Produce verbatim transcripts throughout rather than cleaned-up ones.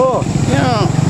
Oh, yeah.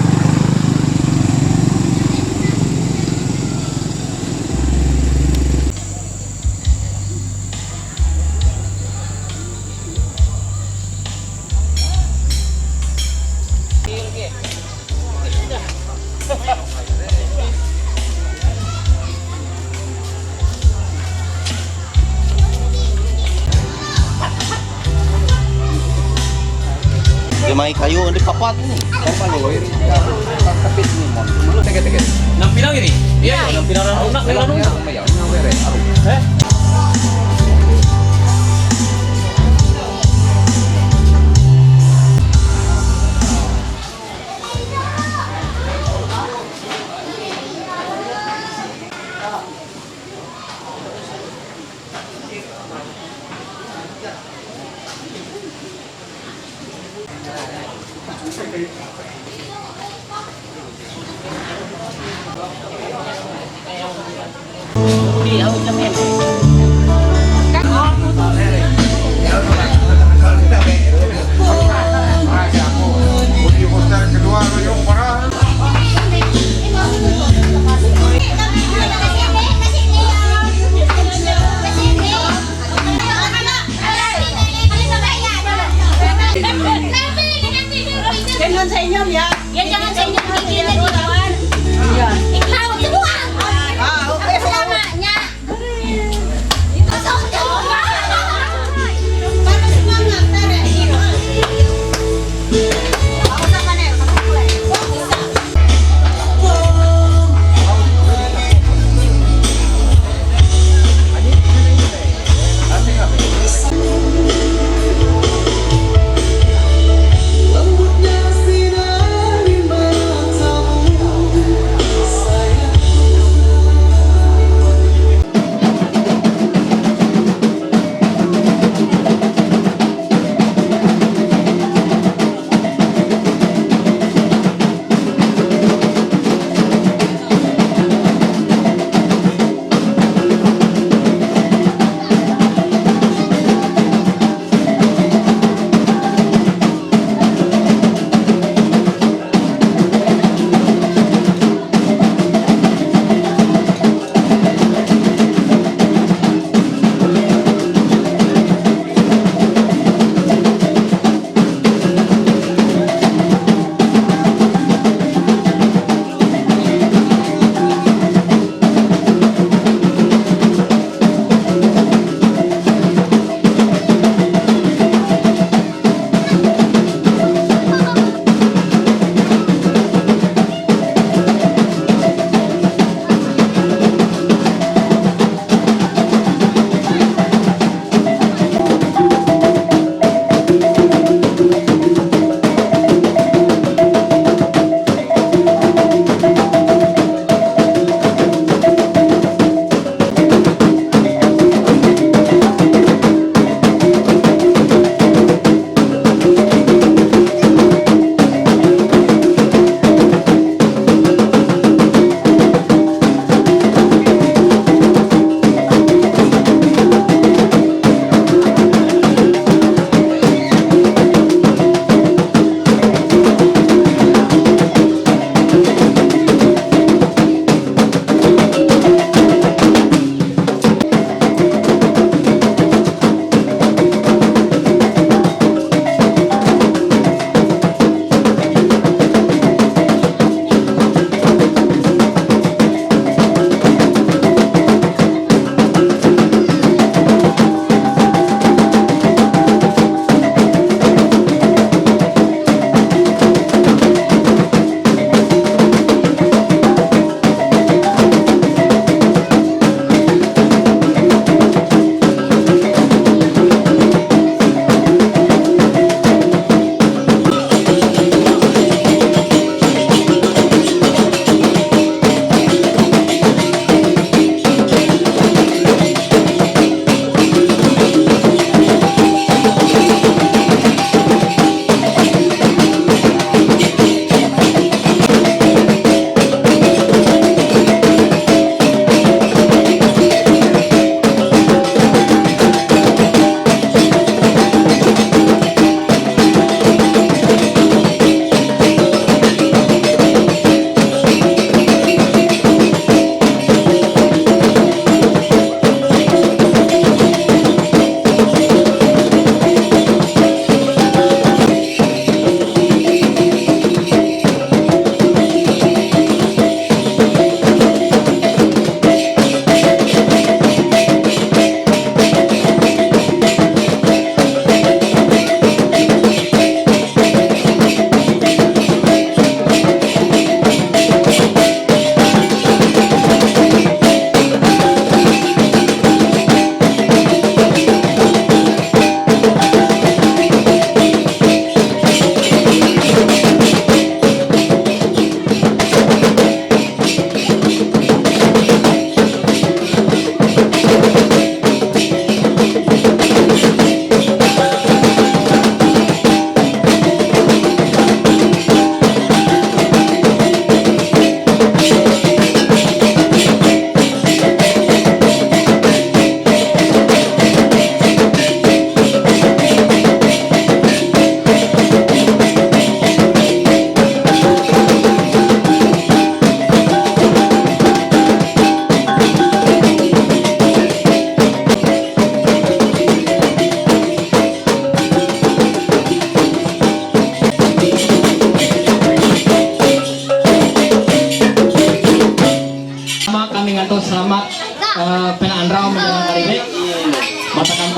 Yung mga kayo, hindi papat ni. Kapit ni mo. Teka, teka. Nang pinang ini? Iya, nang pinang. Nang pinang. Eh? Yan naman sa inyo, ya. Yan naman sa inyo, bibigyan na nila. Yan. Ikaw, subukan. Ah, okay, subukan. Salamat niya.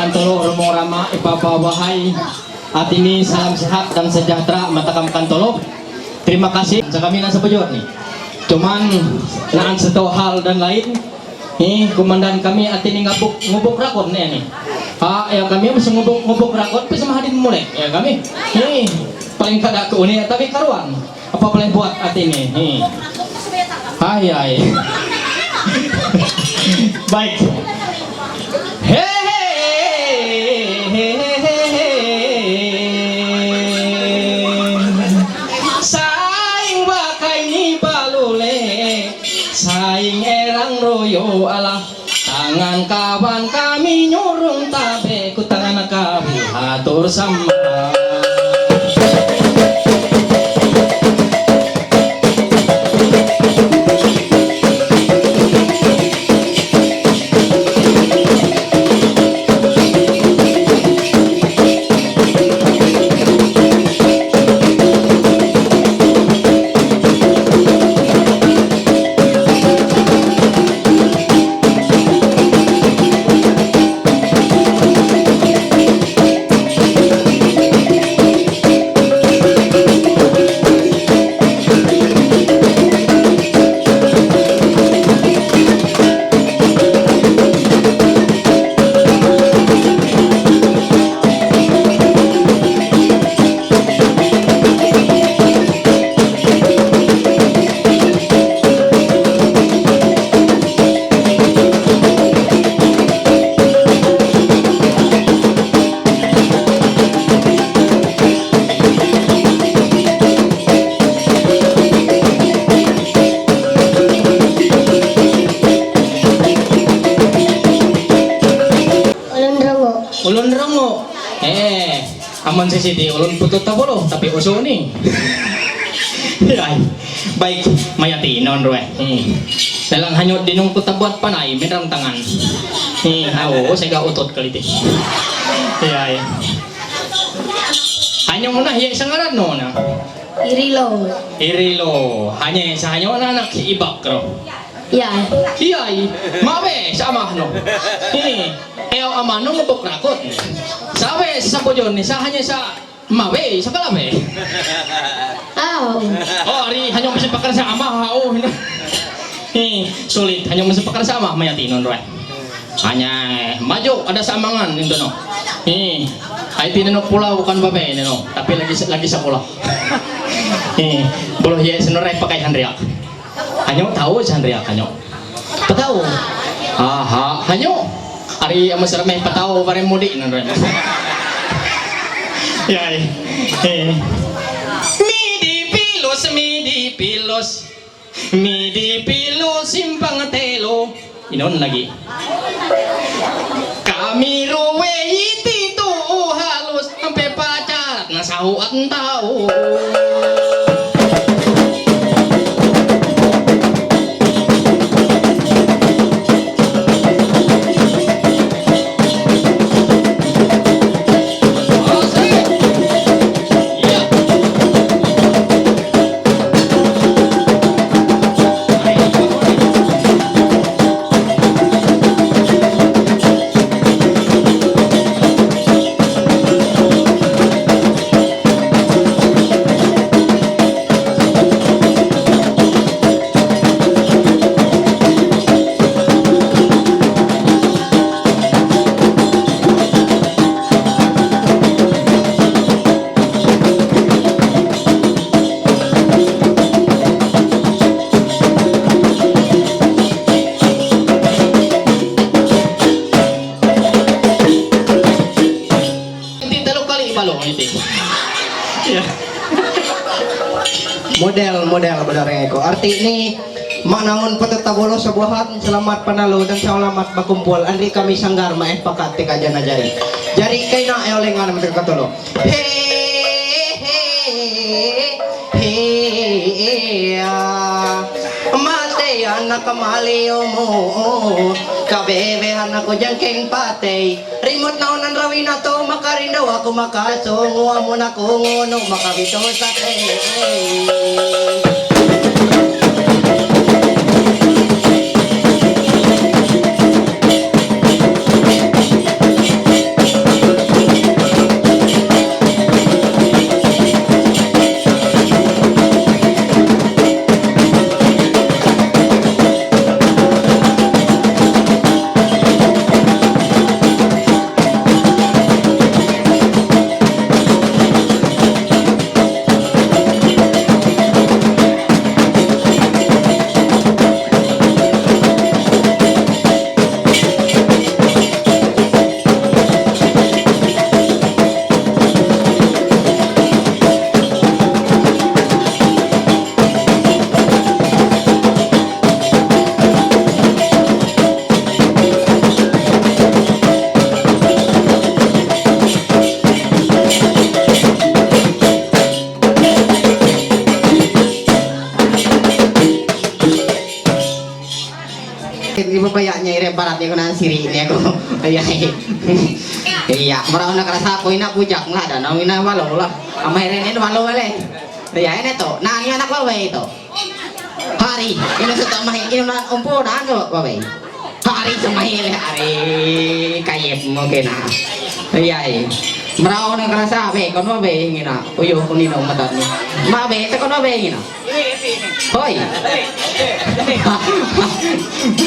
Kantolo romo rama ipapa wahai atini salam sehat dan sejahtera matakam kantolo. Terima kasih. Sa kami na sa bujur ni. Cuman naan seto hal dan lain. Ni komandan kami atini ngabuk ngubuk rakot ni ni. Ha, ya kami mesti ngubuk ngubuk rakot pis mahadin mulai. Ya kami. Ni paling kada aku ni tapi karuan. Apa boleh buat arti ini? Hmm. Hai, hai. Baik. He, he, he, he, he, he. Saing bakai ni balule, saing erang royo Allah. Tangan kawan kami nyurung tabe ku tangan kami hatur sama. Ulun rongo. Ulun rongo. Eh, aman si Siti ulun putut tabolo tapi uso ni. Ay, baik mayati non rue. Hmm. Dalang hanyut dinung kutabuat panai menrang tangan. Hmm, au, saya gak utot kali ti. Ya, ya. Hanyut mana ya sangaran no na. Irilo. Irilo. Hanya sa hanyut na anak si ibak ro. Iyai. Iyai, mawe sa amah no. Ini, eo amah no ngepok rakot. Sawe sa bojor ni sa hanya sa mawe sa kalawe. Oh. Oh, ari hanya masih pakar sa amah oh. Ini sulit hanya masih pakar sa amah mayati non rue. Hanya maju ada samangan itu no. Ini, ai tinanok pula bukan babe ini no, tapi lagi lagi sekolah. Ini, boleh ya senorai pakai handriak. Hanyo tahu sandria hanyo. Patao. Aha, hanyo. Ari amas ramai patao bare mudik nan ramai. Ya, eh. Eh. Midi pilos, midi pilos. Midi pilos simpang telo. Inon lagi. Kami ruwe iti tu halus sampai pacar na sahuat tau. Inti talo kali ipalo inti. Ya. Model model benar ko. Arti ini maknaun petet tabolo sebuahan selamat panalo dan selamat bakumpul. Andri kami sanggar maeh pakat tika jana jari. Jari kaina eolengan metek katolo. He he he. Mate anak kemali omo. Kabebe anak kujang keng patei. Rimut naunan rawina to makarindo aku makaso nguamu naku ngunu makabito sate. Ya, ya, mura una krasa ko ina bujak nggak ada, na ina balo lah. Ama herenen balo bale. Ya, ini to, na ni anak bawai to. Hari, ini sudah mah ini na umpo na ke bawai. Hari semai hari kayep mungkin na. Ya, mura una krasa be, kono be ngina. Uyo kunino matan. Ma be, te kono be ngina. Hoi.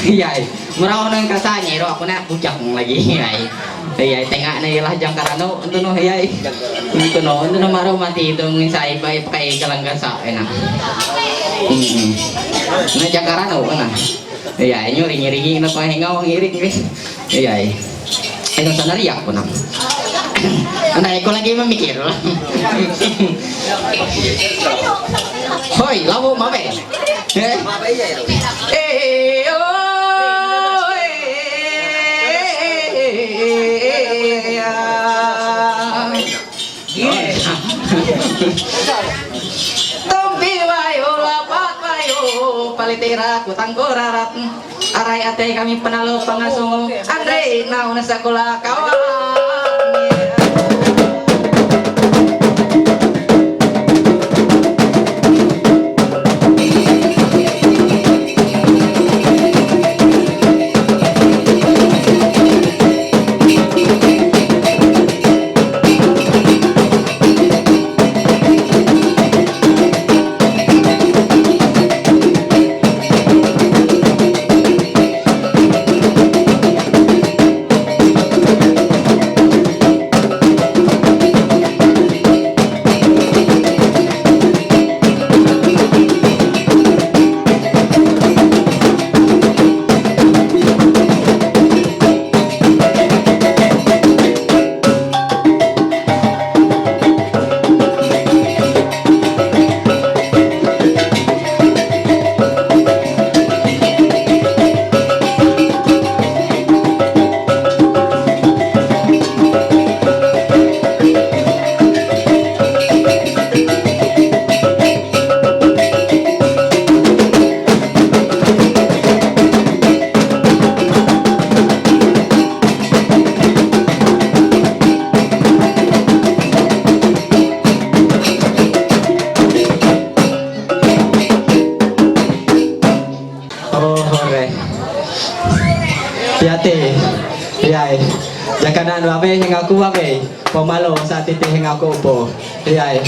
Yai. Mura una krasa nyero, ako na bujak lagi. Yai. Yai, tengah na yalah jangkarano, untuk no yai. Untuk no, untuk no maro mati itu ngin sai pai pakai kalang kasa ena. Hmm. Na jangkarano na. Yai, nyuri nyuri na ko henga wang irik. Yai. Ito sana riak ko na. Anay ko lagi mamikir. Hoy, labo mabe. Eh? Eh, oh, eh, ah. Tompi wayo, lapat wayo, palitira kutang korarat. Aray ate kami panalo pangasungo. Andre, nauna sa kula kawan. Oh, hore. Yate, yai. Jakanan wabe hengaku wabe. Pomalo sa titi hengaku po. Yai.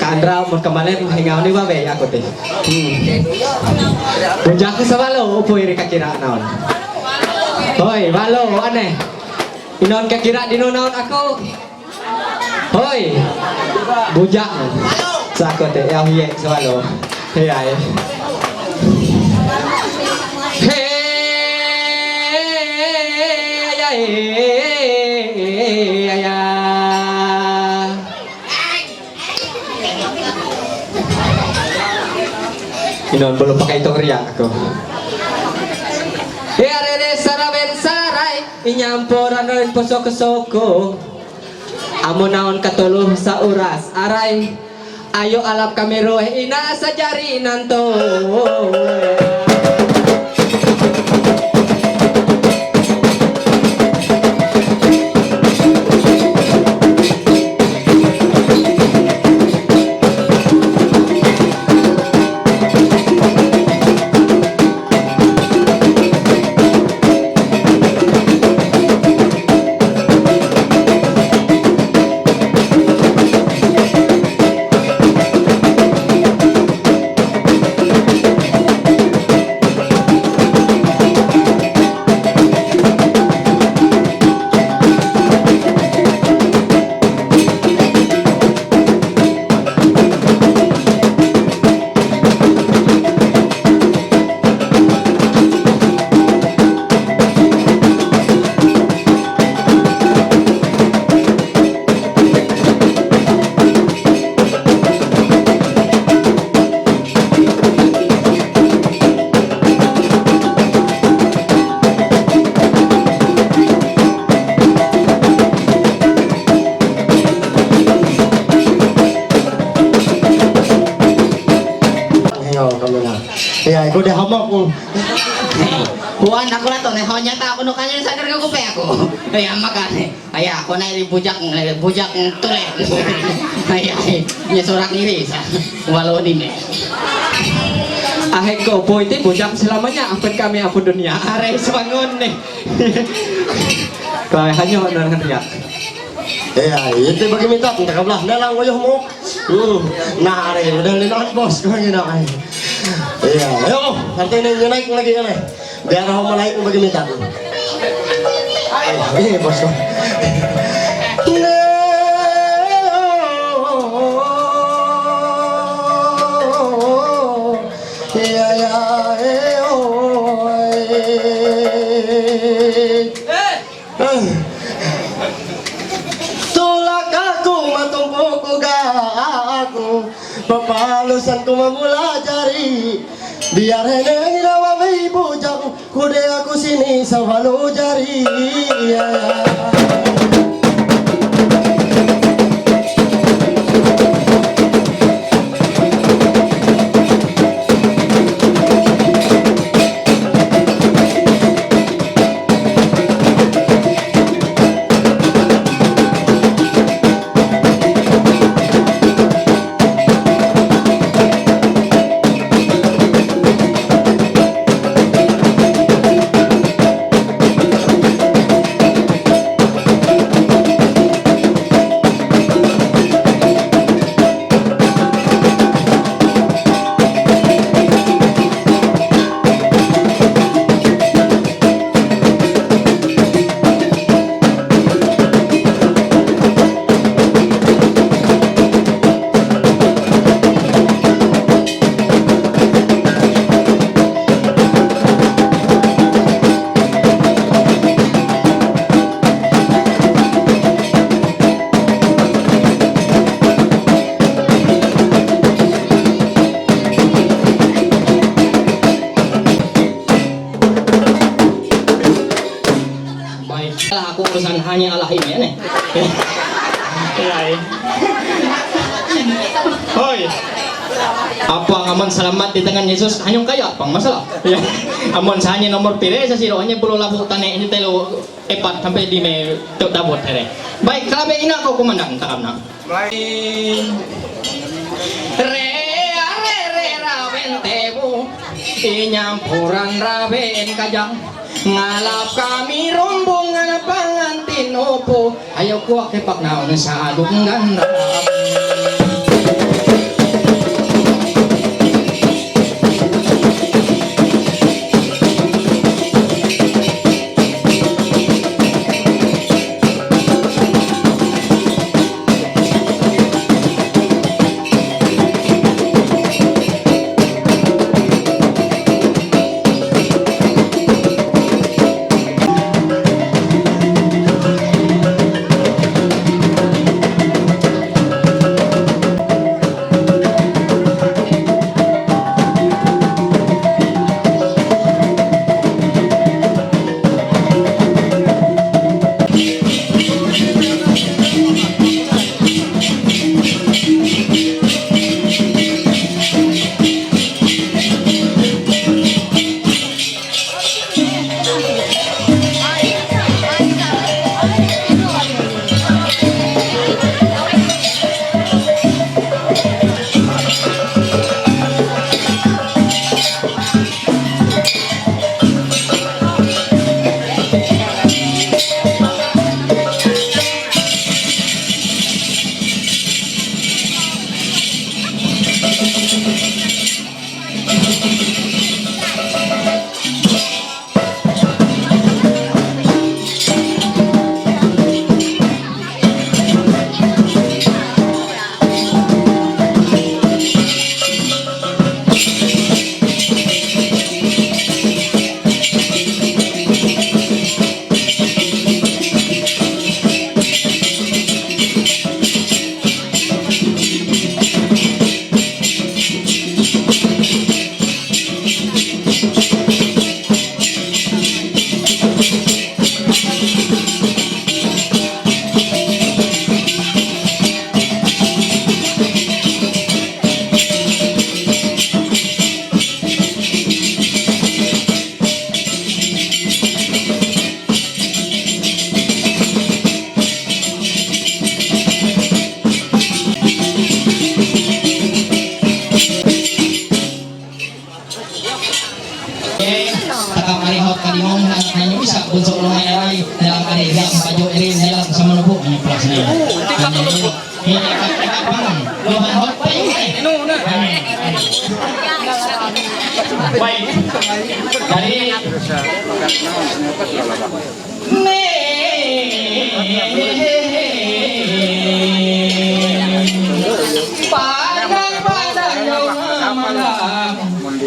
Kandra mun kamale hengau ni wabe aku te. Hmm. Bujak sa walo upo iri kakira naon. Hoi, walo ane. Inon kakira dino naon aku. Hoi. Bujak. Sa aku te ya hiye sa walo. Hey ai. Hey ai. Inon belum pakai toriak aku. He arere saraben sarai, inyampo ranoin posoko-soko. Amo naon katolo sa oras, arai. Ayo alap kamero, eh, ina sa jari nanto. Yo, kami na. Ya, aku dah hamak pun. Juan, acuérdate, ne hoña ta kuno kaña sa kerga kupe aku. Ya makane. Aya, kona ri bujak, bujak tule. Aya, ne sorak ni sa. Waloni ne. Aheko poite bujak selamanya ampun kami ampun dunia. Are sebangun ne. Kau hanya orang riak. Eh, ay, ito bagi minta, takablah na lang wayo mo. Hmm, na are, madali na ang boss ko, yun ay. Eh, ay, oh, arte na yun ay lagi yan ay. Biar ako malay kung bagi minta. Ay, eh, boss ko. Yeah, yeah, eh, oh, eh. Tulak aku matumpu ku ga aku. Papalusan ku mamula jari. Biar hene ngira wawi bujang. Kude aku sini sawalu jari. Ya, ya. Baik, lah aku urusan hanya Allah ini ya nih. Ya, ya. Hoi. Apa aman selamat di tangan Yesus? Hanyong kayo, pang masalah. Ya. Aman sa hanya nomor pire sa siro hanya pulo labu tane ini telo epat sampai di me tok dabot here. Baik, kalau be ina ko kumandang takam na. Re, are, re, raben tebu, inyampuran raben kajang, ngalap kami rombongan pangantin opo, ayo kuak kepak naon sa aduk ganda.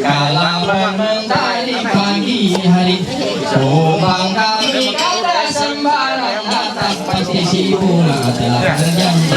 Kalau mentari pagi hari, kubang kami ada sembarang datang pasti si Bula telah berjanji.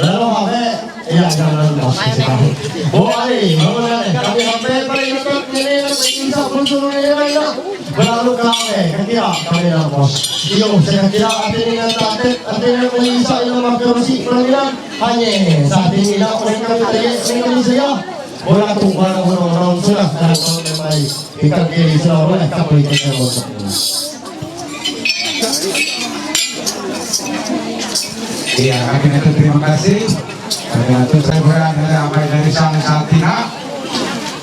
Bravo, ave, ya, ya, ya, ya. Bo, ale, vamos a ver, kami hampe, para ir a ver, tiene la presencia, por su nombre, ya, ya. Bravo, kami, kakira, kami na, boss. Yo, se kakira, atene na, tate, atene na, kuya, isa, ina, makarosi, pangina, hanye, sa, atene na, kuya, kami, tayo, kuya, kami, saya. Bola tu, bola, bola, bola, bola, bola, bola, bola, bola. Ikan kiri selalu lah, tak boleh kita buat. Iya, kami itu terima kasih. Kami itu saya berada di apa dari sang satina.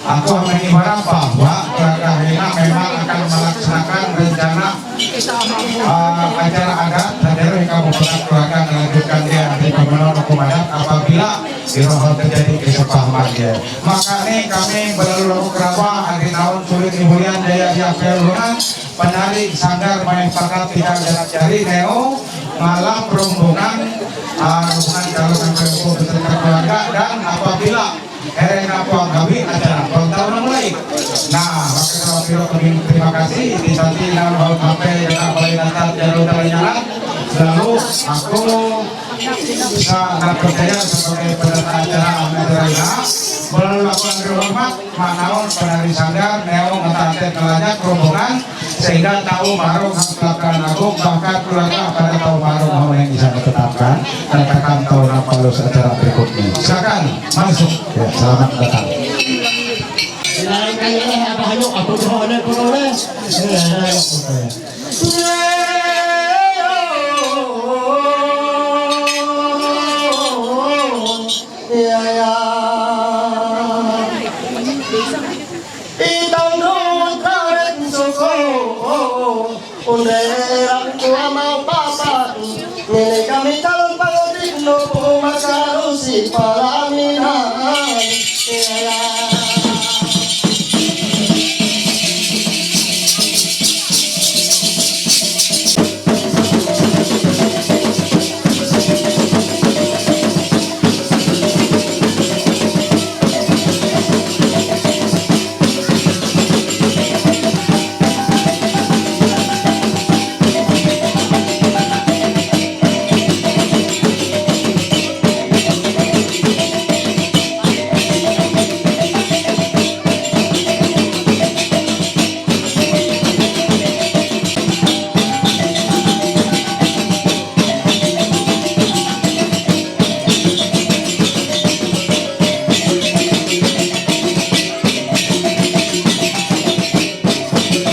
Aku akan ibarat bahwa keluarga Hena memang akan melaksanakan rencana, eh, acara adat dan dari kamu berkeluarga melanjutkan dia di pemenuhan hukum adat apabila di rohal terjadi kesepahaman dia. Makanya kami berlalu lalu kerawa hari tahun sulit ibulian daya dia perulungan. Penari sanggar main pakat tidak dari Neo, malam rombongan, ah, rombongan calon sampai beserta keluarga, dan apabila Erena Puang kami acara tahun mulai. Nah, maka kalau piro kami terima kasih di Santi dan mau sampai dengan boleh datang jalur jalan. Lalu aku bisa nggak percaya sebagai peserta acara Amelia Raina, melalui laporan terhormat. Manaon penari sanggar, Neo ngetateh kelajak rombongan, sehingga tahu baru mengharapkan agung, bahkan keluarga pada tahu baru mau yang bisa ditetapkan, katakan tahu apa lu secara berikutnya. Silakan masuk. Ya, selamat datang. Itang duta rin suko, unde ran kuama papa, nene kami talong pangotik no pumakarusi palaminan.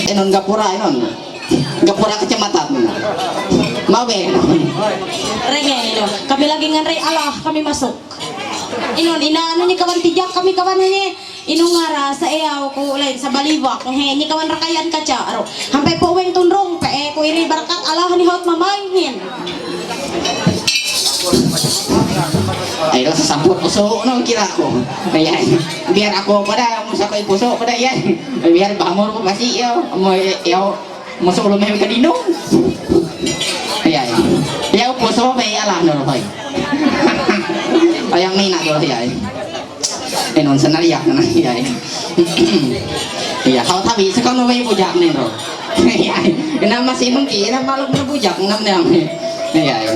Enon gapura, enon. Gapura kecamatan. Mawe. Rege, kami lagi nganre Allah, kami masuk. Inon, ina, anu ni kawan tijak, kami kawan ni. Inungara sa eaw ko ulen sa baliwak, he, ni kawan rakayan kacha, aro. Hampe po wen tunrong, pe, e, ko iri barakat Allah ni hot mamay, hin. Ay, rasa sampot puso, no, kira ko. Ayan. Biar ako pada, musa ko puso, pada yan. Biar bamor ko kasi, yaw, mo, yaw. Masuk ulo may kadino. Iya, iya. Iya, upo sa may ala no, hoy. Ayang may na do, iya. Enon sa nariyak na, iya. Iya, hao tabi sa kano may bujak ni ro. Iya. Ina mas inong ki, ina malok na bujak, nam nam. Iya.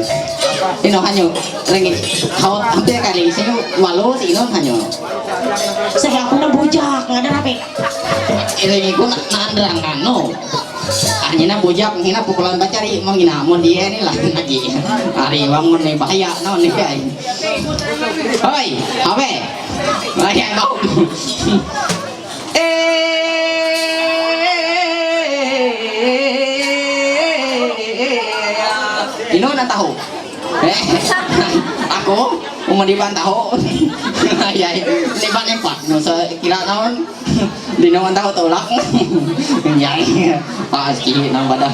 Ino hanyo, lagi, hao, hampir kali, sino, walo, sino hanyo. Saya ako na bujak, nga darapi. Ina ko na, na andrang ano. Hanya na bujak, hina pukulan bacari, mau ngina, mau dia ni lah lagi. Ari, bangun ni, bahaya, no, ni, ay. Hoi, abe. Bahaya, no. Eh, ino na tahu. Eh, ako, umadiban tahu. Ay, ay, liban empat, no, sa kira naon. Di naman tao tulak. Yan. Pasti nang pada.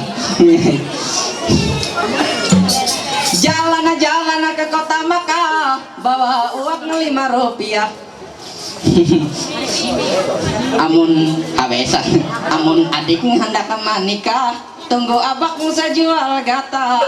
Jalan na, jalan na ke kota Makkah, bawa uang lima rupiah. Amun abesan, amun adik hendak menikah, tunggu abak saya jual gata.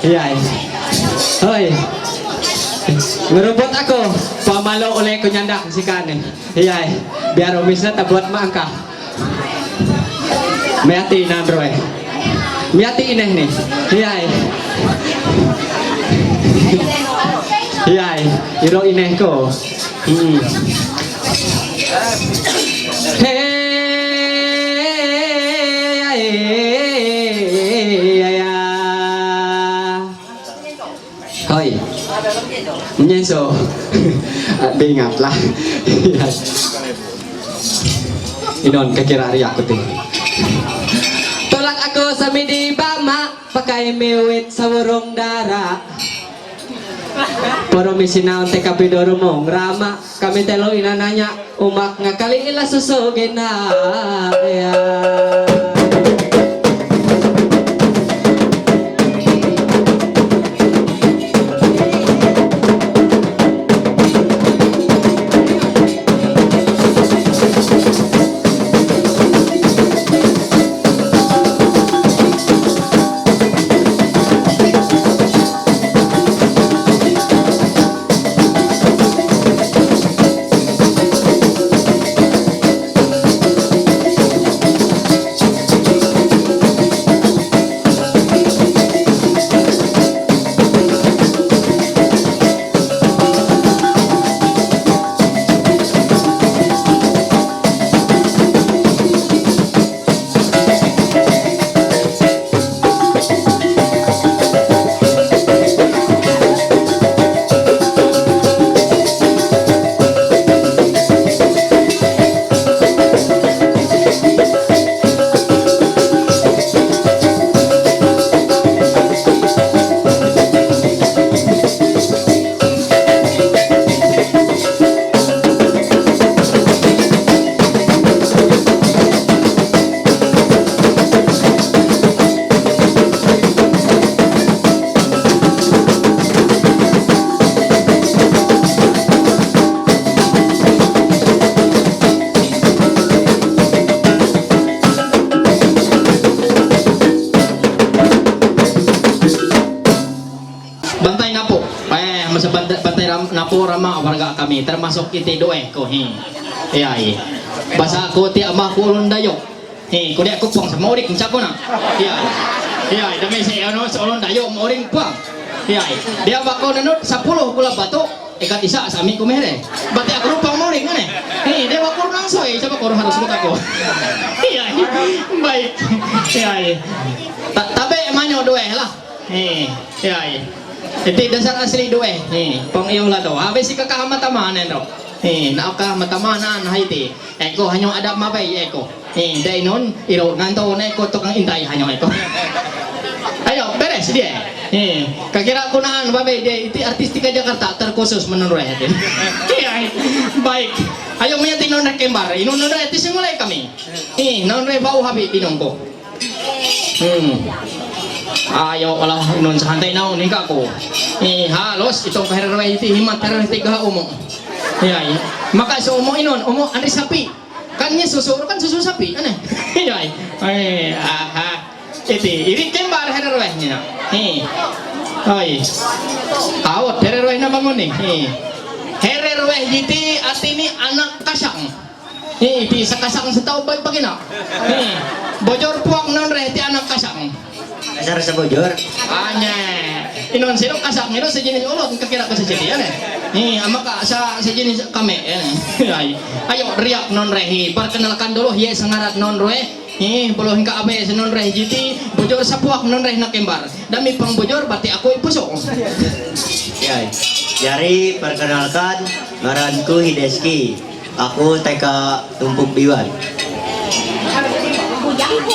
Iyai. Hoi. Ngerubut ako, pamalo oleh ko nyandak si kanin. Iyai. Biar umisnya tabuat mangka. Miati nandroy. Miati ineh ni. Iyai. Iyai. Iro ineh ko. Hmm. Hey, ay, ay, ay, ay. Hoy. Menyenso. Bingat lah. Inon kakira ari aku ti. Tolak aku samidi bama pakai miwit sa wurung dara. Poro misinaon te kapidoro mong rama. Kami telo inananya umak nga kali ila susu gina. Ya. Patay ram, napo rama warga kami, termasuk iti doe ko, hi. Yai. Basa ko ti ama ko ulun dayo. Hi, ko dia ko pang sa morik, sa ko na. Yai. Yai, dami sa ano, sa ulun dayo, moring pang. Yai. Dia ba ko nanut, sapuluh kula bato, ikat isa, sami ko mere. Bati ako rupang moring, ane. Hi, dia ba ko nang soy, sa ba ko harus ko tako. Yai. Baik. Yai. Ta-, tabe manyo doe lah. Hi, yai. Iti dasar asli doe. Hi, pang iyo lah to. Habis si kakah matama nen ro. Hi, na kakah matama nan hai ti. Eko hanyo ada mabai eko. Hi, dai non iro nganto ne ko tukang intai hanyo eko. Ayo, beres dia. Hi, kakira kunaan babai dia iti artistika Jakarta terkhusus menurut dia. Hi, ai. Baik. Ayo, maya ti non kembar. Inon non iti singulai kami. Hi, non re bau habi tinongko. Hmm. Ayo, kalau nun santai nau ni kako. Eh, halos itong kahirar iti himat kahirar tiga umo. Ya, ya. Maka so umo inon, umo andri sapi. Kan niya susu, kan susu sapi, ane? Ya, ya. Eh, aha. Iti, iri kembar herer weh niya. Eh. Ay. Awat herer weh na bangun ni. Eh. Herer weh iti atini anak kasang. Hi, iti sa kasang sa tao bay pagina. Hi, bojor puak non re ti anak kasang. Kasar sa bojor. Anya. Inon sino kasang, inon sejenis ulot, kakira ko sejenis, ya ne? Hi, ama ka sa sejenis kami, ya ne? Ay. Ayo, riak non re, hi, perkenalkan dulu, hi, sangarat non re. Hi, bolo hingka abe sa non re, jiti, bojor sa puak non re na kembar. Dami pang bojor, bati ako ipuso. Yai. Jari, perkenalkan, ngaranku Hideski. Aku teka Tumpuk Biwan.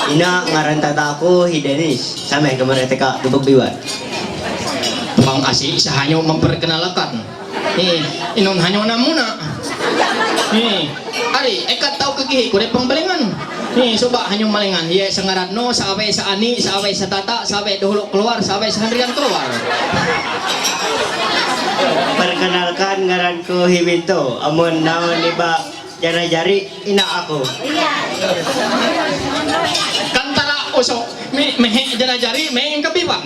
Ina ngaran tata aku hi Denis. Sama kamar teka Tumpuk Biwan. Bang asi sa hanyo memperkenalkan. Eh, inon hanyo na muna. Eh, ari, ekat tau kagihi, kure pang balingan. Eh, soba hanyo malingan. Ye sangarat no, sa awe sa ani, sa awe sa tata, sa awe dahulu keluar, sa awe sa handrian keluar. Perkenalkan, ngaranku hi Winto. Amun naon iba jana jari ina aku. Kantara uso, mi, mehe jana jari, mehe kabiban.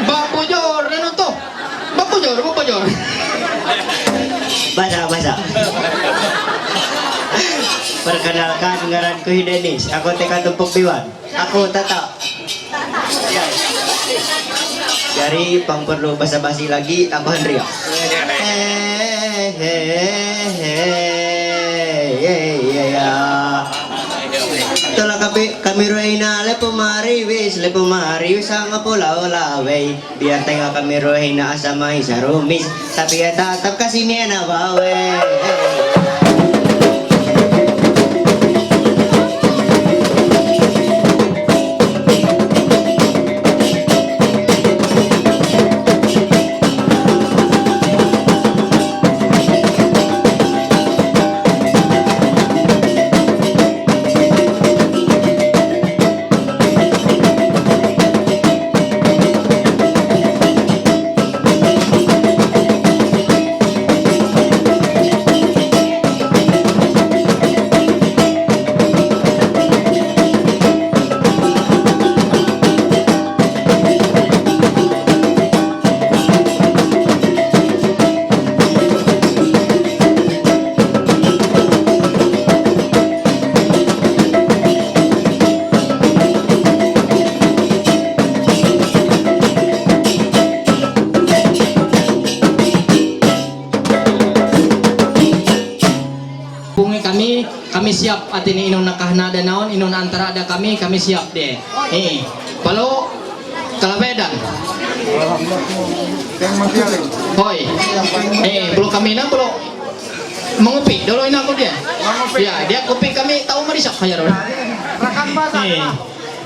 Babujor, ano to? Babujor, babujor. Basa, basa. Perkenalkan, ngaranku hi Denis. Aku teka Tumpuk Biwan. Aku tata. Jari pang perlu basa-basi lagi, tambahan riak. He, he, he, he, ye, ye, ya. Tola kapi, kami ruina lepo mariwis, lepo mariwis ang pulau laway. Biar tengah kami ruina asama isa rumis. Tapi ya tatap kasih ni anak bawe. Bungi kami, kami siap atini inon nakahna da naon, inon antara da kami, kami siap de. Eh, palo kalabedan. Hoy. Eh, bulu kami na bulu mengupi. Dulu ina aku dia. Ya, dia kupi kami tahu merisak aja dulu. Eh.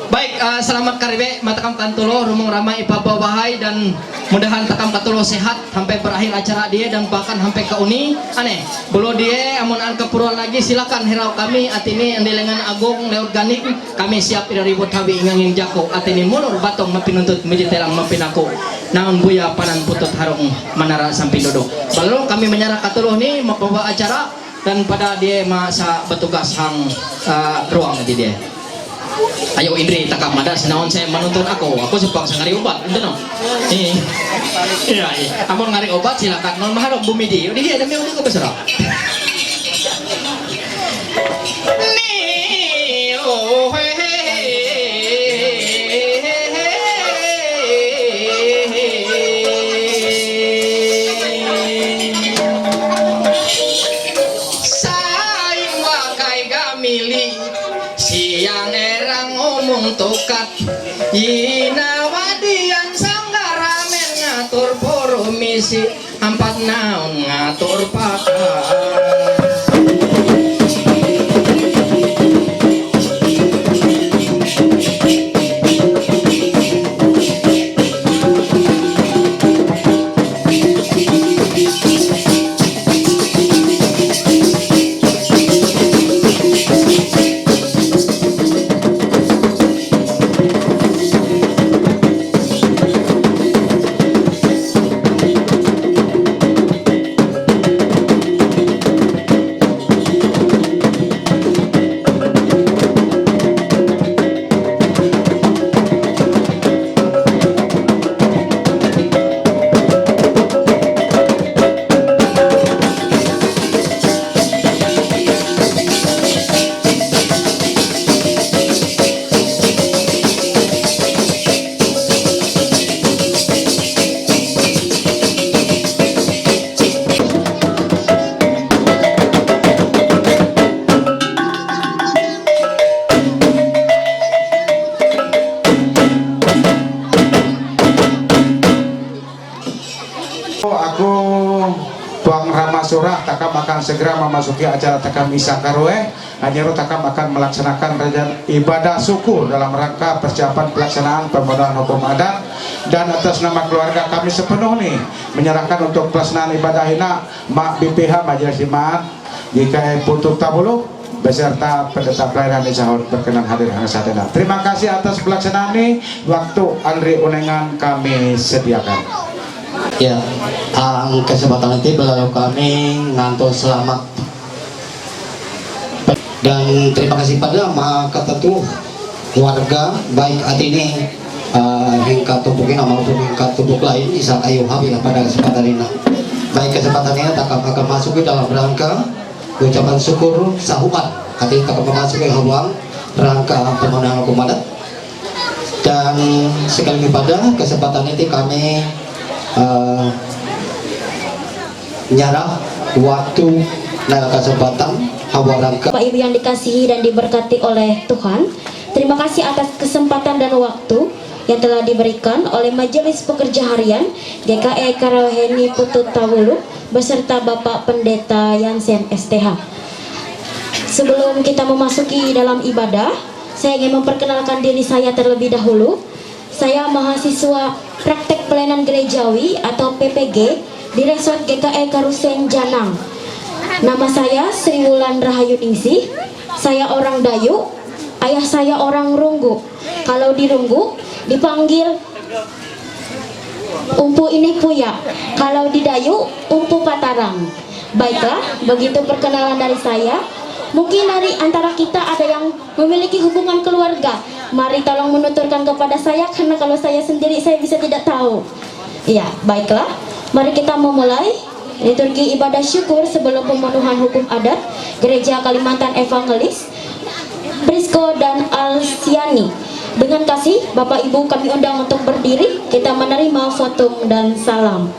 Baik, eh, selamat karibe, matakam katuloh, rumong ramai ipa babahay, dan mudahan takam katuloh sehat sampai berakhir acara dia dan bahkan sampai ke uni. Ane, bulu dia, amun an keperluan lagi, silakan hirau kami, atini andilengan agung, organik, kami siap ira ribut habi ngangin jako, atini mulur batong mapinuntut, mujitelang mapinaku, naun buya panan putut harung manara sampi duduk. Balo kami menyerah katuloh ni, membawa acara, dan pada dia masa bertugas hang, eh, ruang di dia. Ayo, Indri, takap madas naon saya manonton ako. Ako si Pang Sangari Obat, ito no. Eh, iya, iya. Amor ngari obat sila tak non maharo bumidi. Ini dia demi untuk apa serap? Ni, oh, he, he, he. Saing wakai gamili. Siang erang omong tokat, inawadian sanggaramen ngatur poromisi, ampat naon ngatur pakan. Aku Tuang Rama Surah takam akan segera memasuki acara takam Isa Karue. Anyaro takam akan melaksanakan rencana ibadah syukur dalam rangka persiapan pelaksanaan pemenuhan hukum adat. Dan atas nama keluarga kami sepenuh nih menyerahkan untuk pelaksanaan ibadah ina Mak B P H Majelis Jemaat G K E Putu Tabulu beserta pendeta pelayanan di sahur berkenan hadir hang sadana. Terima kasih atas pelaksanaan ini. Waktu Andri Unengan kami sediakan. Ya, ang kesempatan ini belalu kami ngantos selamat dan terima kasih pada maka tentu warga baik Atini uh, hingga tubuh ini maupun hingga tubuh lain bisa kayu habi pada kesempatan ini. Baik kesempatan ini tak akan masuk ke dalam rangka ucapan syukur sahuan. Hati tak memasuki hawang rangka pemenang komandan. Dan sekali pada kesempatan ini kami uh, nyarah waktu dan kesempatan hawa rangka. Bapak Ibu yang dikasihi dan diberkati oleh Tuhan, terima kasih atas kesempatan dan waktu yang telah diberikan oleh Majelis Pekerja Harian G K E Karaweheni Putut Tawulu beserta Bapak Pendeta Yansen S T H. Sebelum kita memasuki dalam ibadah, saya ingin memperkenalkan diri saya terlebih dahulu. Saya mahasiswa Praktek Pelayanan Gerejawi atau P P G di Resort G K E Karusen Janang. Nama saya Sri Wulan Rahayu Ningsih. Saya orang Dayu, ayah saya orang Runggu. Kalau di Runggu dipanggil Umpu Ini Puya. Kalau di Dayu, Umpu Patarang. Baiklah, begitu perkenalan dari saya. Mungkin dari antara kita ada yang memiliki hubungan keluarga. Mari tolong menuturkan kepada saya karena kalau saya sendiri saya bisa tidak tahu. Iya, baiklah. Mari kita memulai liturgi ibadah syukur sebelum pemenuhan hukum adat Gereja Kalimantan Evangelis Prisco dan Alsiani. Dengan kasih, Bapak Ibu kami undang untuk berdiri, kita menerima votum dan salam.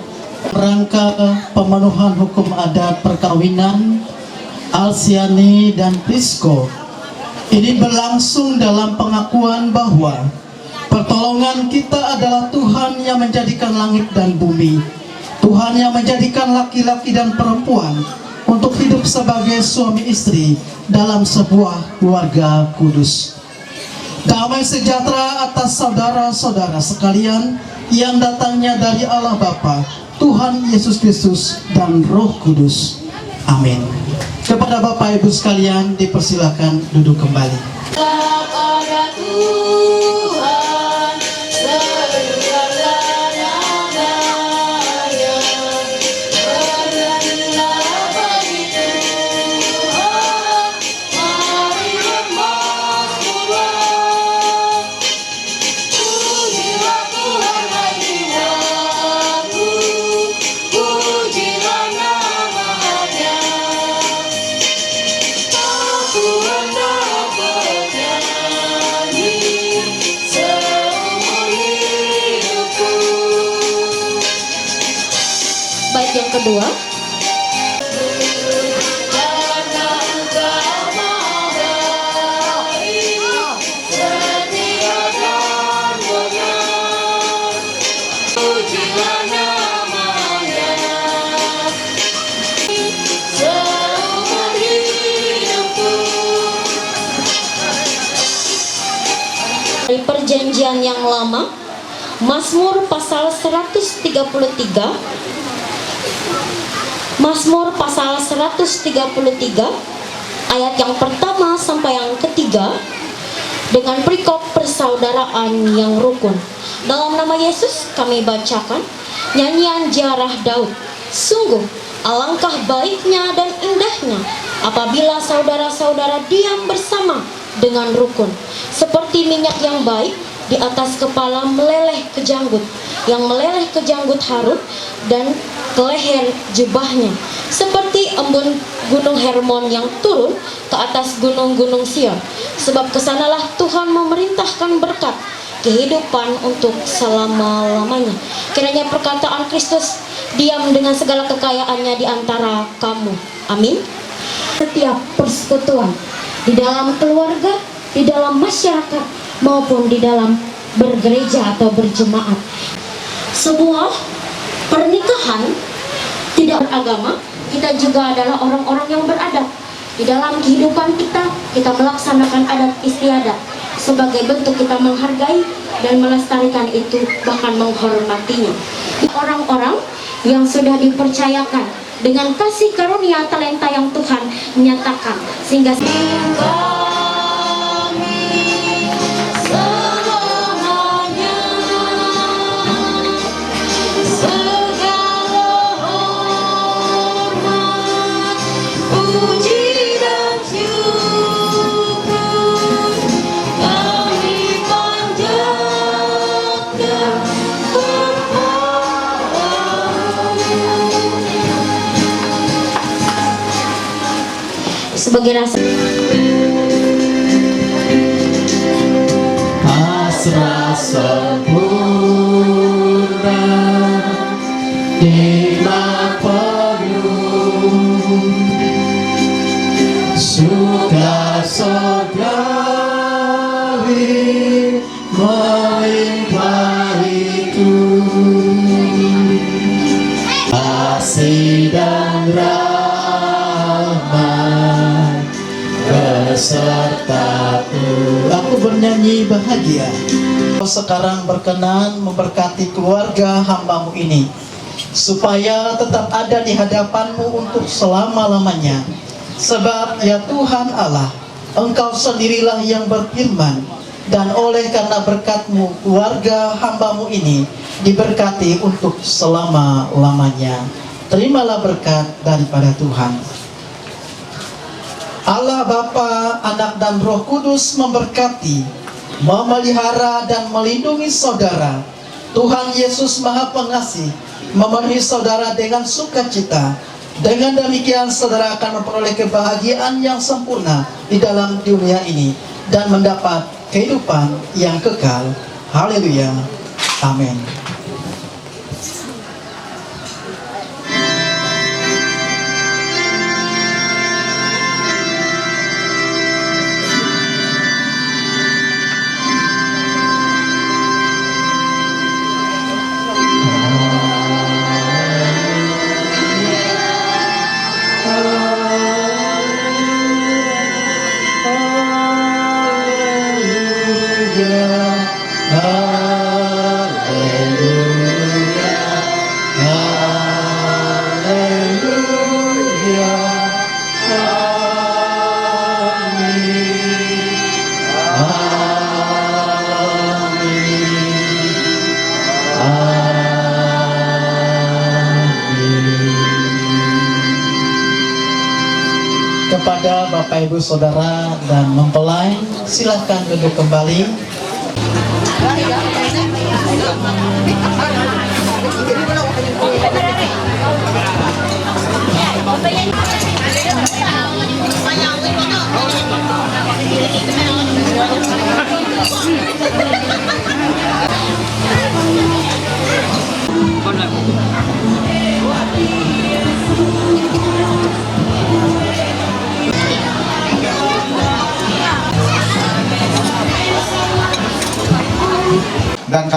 Rangka pemenuhan hukum adat perkawinan Alsiani dan Prisco ini berlangsung dalam pengakuan bahwa pertolongan kita adalah Tuhan yang menjadikan langit dan bumi, Tuhan yang menjadikan laki-laki dan perempuan untuk hidup sebagai suami istri dalam sebuah keluarga kudus. Damai sejahtera atas saudara-saudara sekalian yang datangnya dari Allah Bapa, Tuhan Yesus Kristus, dan Roh Kudus. Amin. Kepada Bapak Ibu sekalian, dipersilakan duduk kembali. Ua. Perjanjian yang Lama, Mazmur pasal seratus tiga puluh tiga, Mazmur pasal seratus tiga puluh tiga, ayat yang pertama sampai yang ketiga, dengan perikop persaudaraan yang rukun. Dalam nama Yesus kami bacakan nyanyian ziarah Daud. Sungguh, alangkah baiknya dan indahnya apabila saudara-saudara diam bersama dengan rukun, seperti minyak yang baik di atas kepala meleleh ke janggut, yang meleleh ke janggut Harun dan ke leher jubahnya, seperti embun Gunung Hermon yang turun ke atas gunung-gunung Sion, sebab kesanalah Tuhan memerintahkan berkat kehidupan untuk selama-lamanya. Kiranya perkataan Kristus diam dengan segala kekayaannya di antara kamu. Amin. Setiap persekutuan, di dalam keluarga, di dalam masyarakat, maupun di dalam bergereja atau berjemaat. Sebuah pernikahan tidak beragama, kita juga adalah orang-orang yang beradat. Di dalam kehidupan kita, kita melaksanakan adat istiadat sebagai bentuk kita menghargai dan melestarikan itu, bahkan menghormatinya. Orang-orang yang sudah dipercayakan dengan kasih karunia talenta yang Tuhan nyatakan, sehingga Sebagai rasa Pasrah sempurna di Bapa, suka sorgawi melimpah itu, kasih dan rahmat besertaku. Aku bernyanyi bahagia. Kau sekarang berkenan memberkati keluarga hamba-Mu ini, supaya tetap ada di hadapan-Mu untuk selama-lamanya. Sebab, ya Tuhan Allah, Engkau sendirilah yang berfirman, dan oleh karena berkat-Mu, keluarga hamba-Mu ini diberkati untuk selama-lamanya. Terimalah berkat daripada Tuhan. Allah Bapa, Anak, dan Roh Kudus memberkati, memelihara, dan melindungi saudara. Tuhan Yesus Maha Pengasih memenuhi saudara dengan sukacita. Dengan demikian, saudara akan memperoleh kebahagiaan yang sempurna di dalam dunia ini dan mendapat kehidupan yang kekal. Haleluya. Amin. Haleluya, haleluya, amin, amin, amin. Kepada Bapak, Ibu, Saudara, dan mempelai, silakan duduk kembali.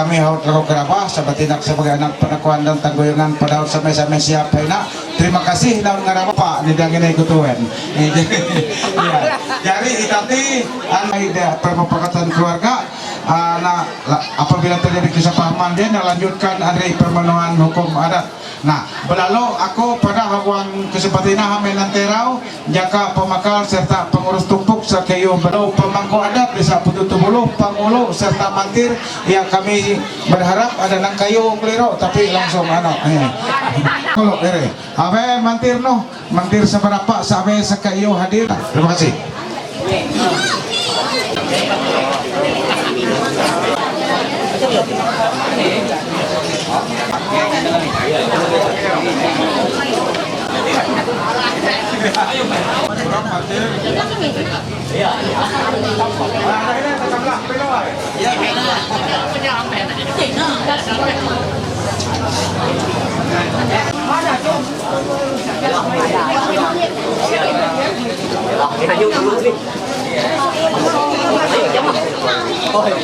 Kami haut rako keraba, sabatina sebagai anak penakuan dan tanggoyongan pada haut sampai sampai siapa nak. Terima kasih naun ngaraba pak ni dangan ikut tuan. Jadi itati anai dia permupakatan keluarga, ah, na, la- apabila terjadi kesalahpahaman dia na lanjutkan dari permohonan hukum adat. Nah, belalu aku pada hawang kesempatan ini hame nanterau, jaka pemakal serta pengurus tumpuk sa kayu belalu pemangku adat desa Putu Tubuluh, pangulu serta mantir, ya kami berharap ada nang kayu keliro tapi langsung ano, eh. Kalau ere, abe mantir no, mantir seberapa sabe sa kayu hadir. Terima kasih.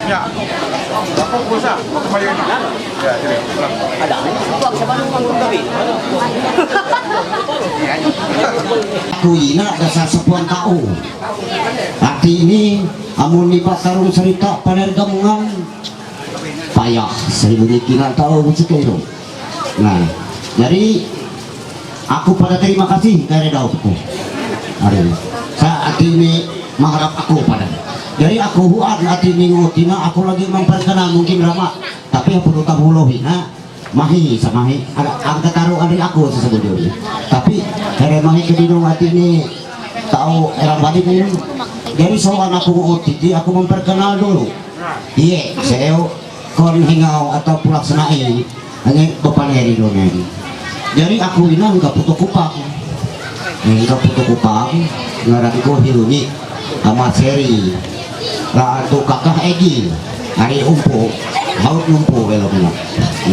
Ya. Apa pulsa? Kembali. Ya, sini. Pulang. Ada. Buang siapa lu, buang, buang, buang. Aku ina dasar sepuan kau. Arti ini, amun ni patarung cerita panergamungan. Payah, saya bunyi kina tahu bucik itu. Nah, jadi aku pada terima kasih dari dauku. Aduh, sa arti ini mengharap aku pada. Jadi aku huan arti ini ngutina aku lagi memperkenal mungkin rama. Tapi apa lu tahu loh, nah? Mahi, samahi, ada angkat taruh ada aku sesungguhnya. Tapi dari mahi ke dino arti ini tahu era balik ini. Jadi soal aku ngutin, aku memperkenal dulu. Iya, saya kon hingau atau pulak senai, hanya bepaneri donen. Jadi aku ina hingga putu kupang. Hingga putu kupang, ngaran ko Hiluni, ama Seri. Lah tu kakah Egi, hari umpu, haut umpu belum.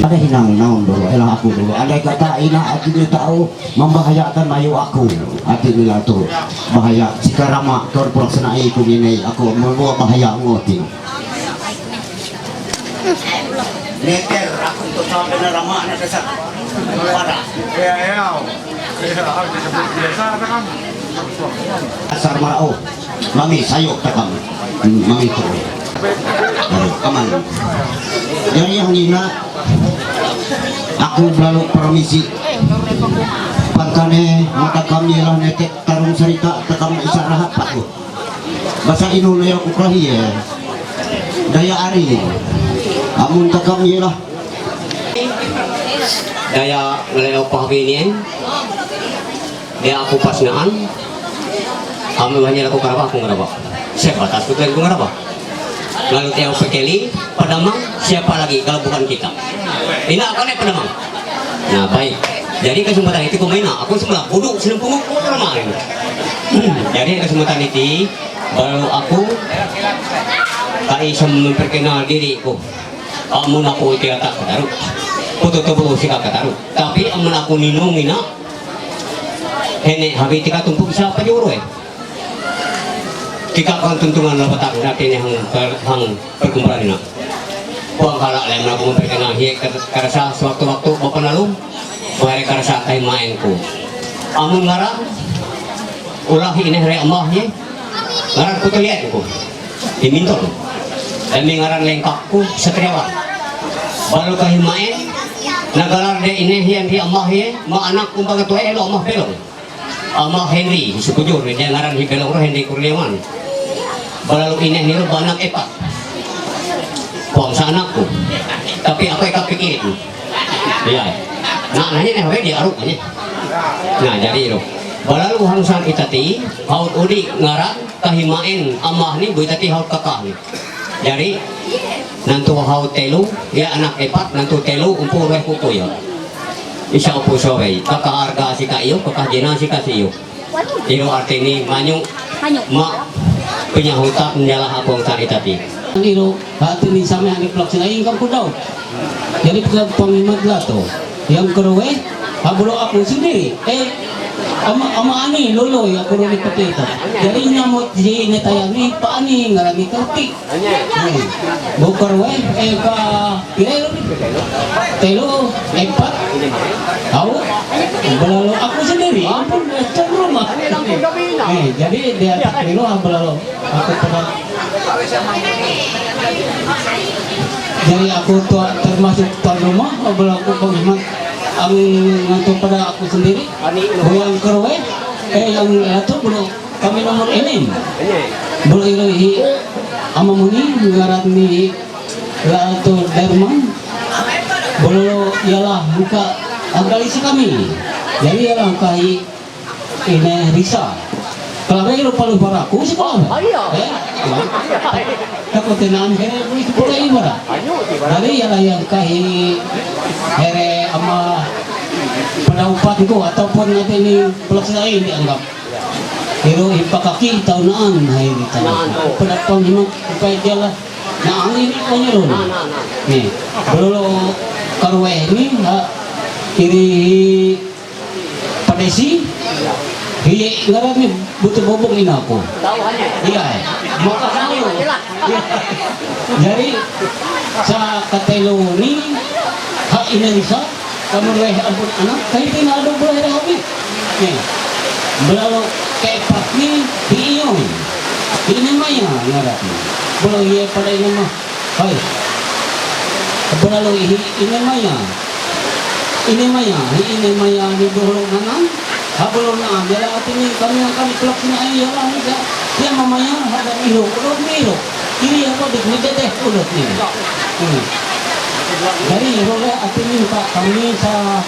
Ada hinang naon dulu, elah aku dulu. Andai kata ina aku dia tahu membahayakan mayu aku, hati dia tu bahaya. Sekarang mak kau pulak senai ku ini aku membawa bahaya ngotin. Neter, aku tu tahu benar ramah anak desa. Pada. Ya, ya. Ya, aku sebut biasa, ada kan? Asar marau. Mami, sayok takam. Hmm, mami tu. Aduh, aman. Jadi yang ina, aku belalu permisi. Pangkane, mata kami lah netek tarung cerita, takam isarahat patut. Basa inu na ya kukahi ya. Daya ari. Amun takam ya lah. Daya ngelew pahbinien. Dia aku pasnaan. Kami banyak aku karaba, aku ngaraba. Siapa tak suka aku ngaraba? Lalu dia pekeli, padamang, siapa lagi kalau bukan kita? Ina aku ni padamang. Nah, baik. Jadi kesempatan itu kau main, aku sebelah bodoh, senang pungut, aku ramai. Jadi kesempatan itu, baru aku tak bisa memperkenal diriku. Amun aku itu tak kataru. Putu tubuh si kataru. Tapi amun aku ninung ina, hene habi tika tumpuk sa pajuru eh. Tika kan tuntungan lah batak na kene hang per- hang perkumpulan ina. Buang kalak lem na aku memperkenal hie karasa sewaktu-waktu bapak lalu. Bahaya karasa kai main ku. Amun ngaran ulah ini hari amah ye. Ngaran ku teliat ku. Di Minton. Demi ngaran lengkap ku Satriawan. Baru kahi main. Nagalar de ini hian hi amah ye. Ma anak kumbaga tuai elo amah belong. Ama Henry, si Kujur, dia ngaran hi Belong Roh Henry Kurniawan. Balalu ineh niru banak epak. Kuang sa anakku. Tapi apa yang kau pikirin? Iya. Nak nanya nih, apa dia aruk nih? Nah, jadi itu. Balalu hangsan itati, haut udi ngaran kahimaen amah ni, bu itati haut kakah ni. Jadi, nantu hau telu, ya anak epat, nantu telu, umpu rueh kuku ya. Isa umpu sawei, kakah arga sika iyo, kakah jena sika si iyo. Iro artini manyu, mak penyahutan nyalah abong tari tadi. Iro artini same ani pelaksanaan ingkang kudau. Jadi kita pangimat lato. Yang kedua, habulo aku sendiri. Eh, Ama, ama ani lolo ya kuruni petito. Jadi nyamot di netayami pani ngarami kerti. Bokor we eka telo epat. Tahu? Belalo aku sendiri. Ampun, tuan rumah. Eh, jadi dia tak keliru belalo. Aku pernah. Jadi aku tuan, termasuk tuan rumah, belalo aku penghemat. Ang ngantuk pada aku sendiri. Boyang kerwe, eh, yang ratu belum kami nomor enem. Belum ilo hi amamuni ngarat ni ratu Derman. Belum ialah buka angkali si kami. Jadi ialah angkahi ini Risa. Kalau ilo paling paraku sih kalau. Ayo. Eh, takut tenan here, kita ibarat. Jadi ialah yang kahi here ama pada upat ko ataupun nanti ini pelaksanaan dianggap. Pero ipakaki taunaan hai di tahu. Pada pang himang upaya dia lah. Nah, ini konyol. Nih, belum karwe ini ha iri padesi. Iya, ngaran ni butuh bobong ini aku. Iya, eh. Maka saya. Jadi sa katelo ni ha ini Risa. Kamu leh ampun anak, kahi tinado boleh dah habis. Nih. Belalo kepat ni hi iyon. Ini maya ngarat ni. Belum iya pada ini mah. Hai. Belalo hi ini maya. Ini maya, hi ini maya ni dohlo nanan. Hablo na, ialah arti ni kami akan pelaksanaan ialah ni sa. Dia mamaya ada ilo, udah ni ilo. Ini apa di ni teteh udah ni. Dari ilo lah arti ni tak kami sa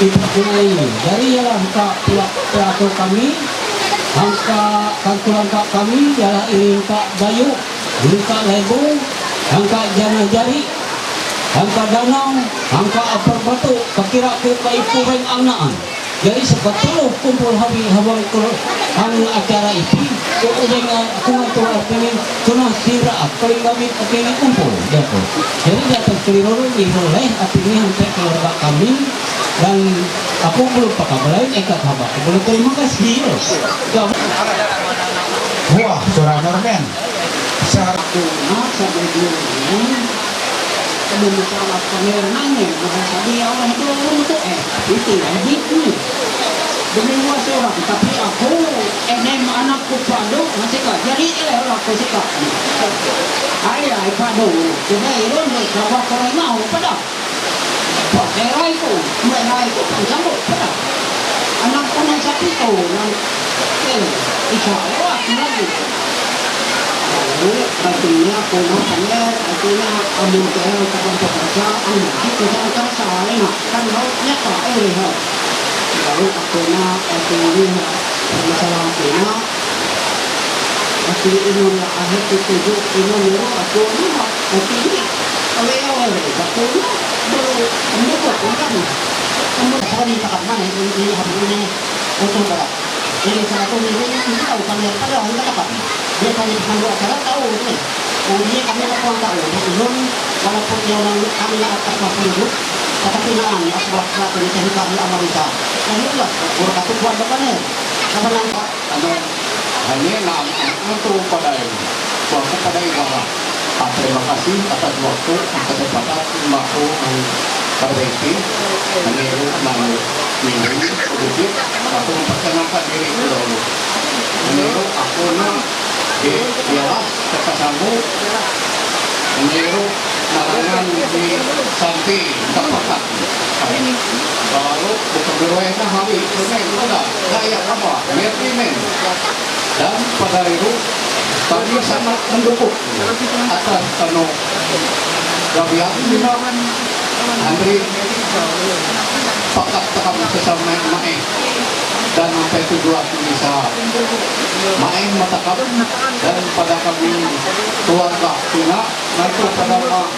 ipaknai. Dari ialah tak pula pelaku kami. Angka kangkulang kami ialah ini tak bayu, angka lebu, angka janah jari, angka danau, angka apar batu, kakira ku ka ipu reng angnaan. Jadi sebetulnya kumpul habi hawang ke ang acara itu, ku ureng aku ngantuk artinya, kuna sira aku yang kami artinya kumpul, gitu. Jadi dia terkeliru di oleh artinya sampai keluarga kami, dan aku belum pakai belain, eh, kata apa, aku belum terima kasih, loh. Wah, suara Norman. Sa Aku na sa video ini. Kamu misalnya kamera nanya, maka sabi orang itu orang itu eh, itu edit ni. Demi dua seorang, tapi aku enem anak ku pado masih kak. Jadi eh orang aku sih kak. Ayah pado. Jadi orang ni kawa korang mau pada. Pagkairay ko, kairay ko, pansamo, pala. Anak ko na sa pito, ng, eh, isa, o, at lagi. Ano, artinya, ako na, kanya, artinya, amun kaya ang kapagpapasa, ang nakikita sa kasa, ay na, kan, no, niya ka, eh, ha. Lalo, ako na, artinya, masalah ko na, Ati inon la ahe tu tuju inon meru aku ni ma ati ni. Awe awe awe aku ni. Bro, kamu buat apa ni? Kamu tadi tak mana ini ini apa ini? Untuk apa? Ini satu minggu ini kita tahu kami apa dah kita dapat. Dia tadi pandu acara tahu ni. Oh ini kami tak tahu tahu. Inon walaupun dia orang kami atas masih hidup, tetapi nak ni aku buat satu ni saya kami amal kita. Kami lah, orang kata buat apa ni? Apa nampak? Ano, hanya na ang tuong padayon. So, ako padayon nga, ah, terima kasih atas waktu, ang kesempatan, mako ang kabete, nanero, nang, minggu, sedikit, ako memperkenalkan diri dulu. Nanero, ako na, eh, ialah, kakasango, nanero, narangan ni Santi, kapakat. Lalu, bukan berwayah na hari, sungai, pada, daya apa, merlimen. Dan pada itu, kami sangat mendukung atas, ano, gabihan, Andri, pakat takam sesama yang main. Dan sampai tujuan bisa main matakam dan pada kami keluarga Cina, nanti pada ma-,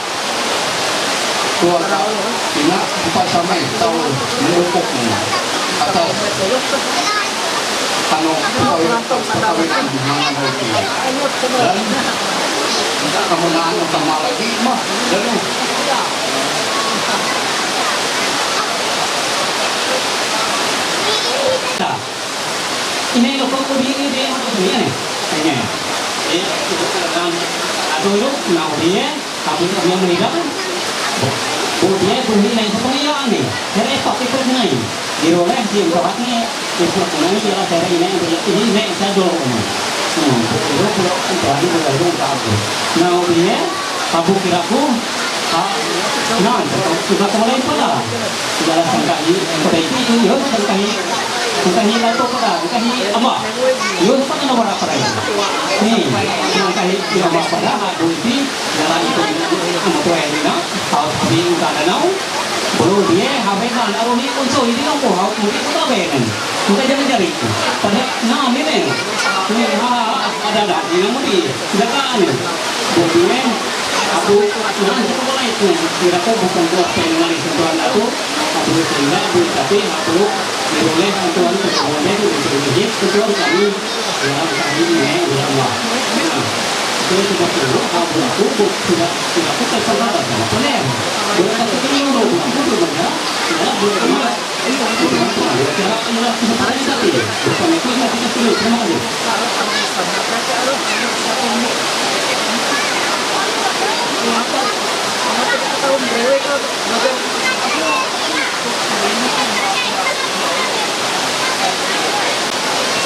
keluarga Cina, empat sama tahu mendukung atas, ano, perkawinan, perkawinan dengan Andri. Dan kamu na ano, sama lagi, mah, dan, Ine lo ko ko di di di ane. Ine. E, kan, ado lo na o di e, abu na mo ni da. Bo di e bu ni na ko ni ane. Here pa ke ko ni. Di ro le di ko ni. E ko ni ya la here ine, ine sa do lo ko ni. Hmm, di ro ko ko ni ko ko ka. Na o di e. Abu kira ku, ha, na, kita ko lai pada. Kita la sangkahi, pada itu, itu, yo, sangkahi, sangkahi la to pada, sangkahi ama. Yo, pada na bara pada. Ni, sangkahi ama pada, ha, buti, jalan itu, ama tu eh, na, ha, tapi kita ada nau. Bulu dia, ha, benda, na, ni, unso, ini nau ko, ha, mungkin kita benen. Mungkin jangan cari. Pada, na, ni, ni. Ni, ha, ha, ha, ada, ada, ni, nau ni. Jakaan. Bo di e, abu, na, itu ko lai tu. Kira ko bukan ko apa yang lari sentuhan aku. Abu sehingga, abu tapi, abu, boleh sentuhan ke boleh, boleh, sentuhan kami, dalam kami ini, dalam wah. Nah, itu sudah dulu, abu aku, bu-, sudah, sudah aku terserah sama boleh. Boleh kasih dulu, bu-, aku belum ada. Ya, bu-,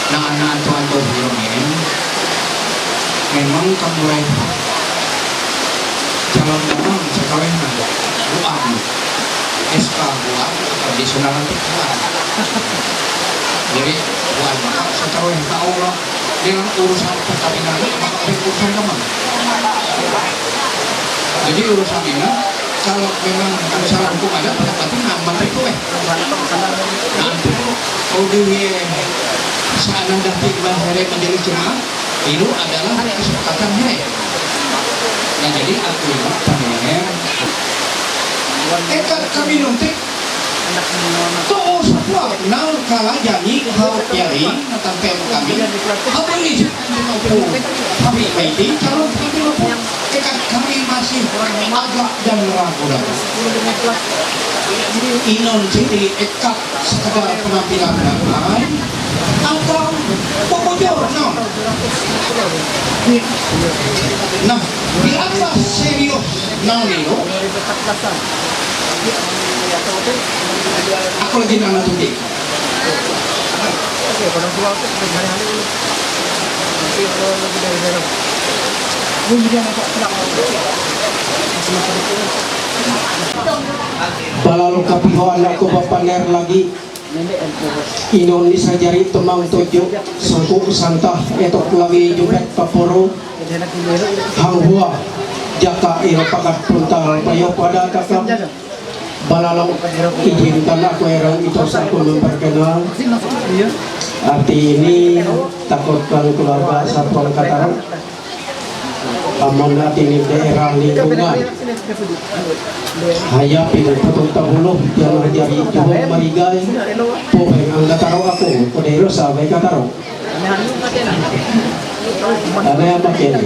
Nah, anak tuan tu belum ini. Memang kamu calon memang sekarang buat S K buat tradisional nanti buat. Jadi buat maka sekarang tahu lah dengan urusan perkawinan maka ada urusan teman. Jadi urusan ini kalau memang urusan hukum ada berarti aman itu eh. Nanti kalau dia sana nanti bahaya menjadi cuma itu adalah kesepakatan mereka. Nah, jadi aku ini panengan. Eka kami nuntik. To sa kuwa, nang kala jani, hau yari, natang pem kami. Habang isip kami mampu. Kami maiti, calon kami mampu. Eka kami masih agak dan ragu-ragu. Inon sini eka sekedar penampilan damai atau pokoknya no. Nah, di atas serius no nino. Aku lagi nak nanti. Balalu kapihoan aku bapaner lagi. Inon ni sajari temang tuju, sangku santah etok lami jubet papuru, hang hua, jaka ira pakat puntal payo pada takam. Balalu ijinkan aku erang itu saku memperkenal. Arti ini takutkan keluarga satuan Kataru. Amun arti ini daerah lingkungan. Hayapin putung tabuluh, jangan jadi juhung marigai. Pobeng ang Kataru aku, kodero sabe Kataru. Ada yang pakai ini.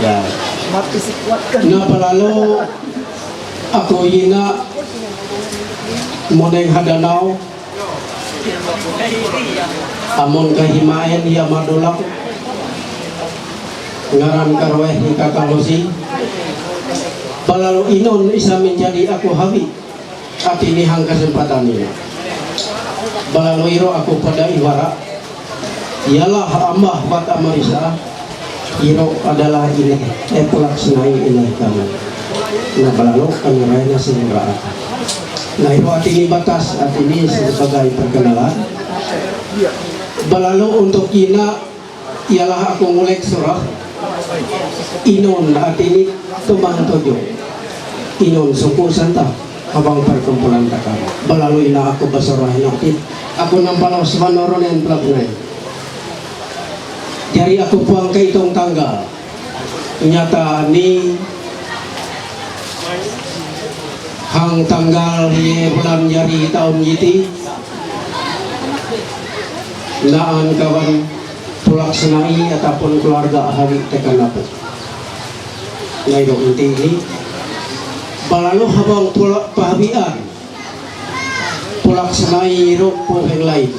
Ya. Nah, balalu aku ina moneng hadanau. Amun kahimaen ya madulak. Ngaran karweh ni kakalosi. Balalu inon isa menjadi aku hawi. Ati ni hang kesempatan ini. Balalu iro aku pada iwara. Ialah ambah bat amarisa. Iro adalah ini, eh, pelaksana ini kamu. Nah, balalu kami raya sehingga. Nah, iro ati ini batas, ati ini sebagai perkenalan. Balalu untuk ina ialah aku ngulek surah. Inon ati ini tumang tuju. Inon suku santa. Abang perkumpulan takam. Balalu ina aku basurah nanti. Aku nampalo semanoron yang pelak nai. Jari aku puang kehitung tanggal. Nyata ni hang tanggal ye bulan jari tahun yiti. Naan kawan tulak senai ataupun keluarga hari tekan aku. Nai dok nanti ini. Balalu habang tulak pahabian. Polak semai ro po veng lain.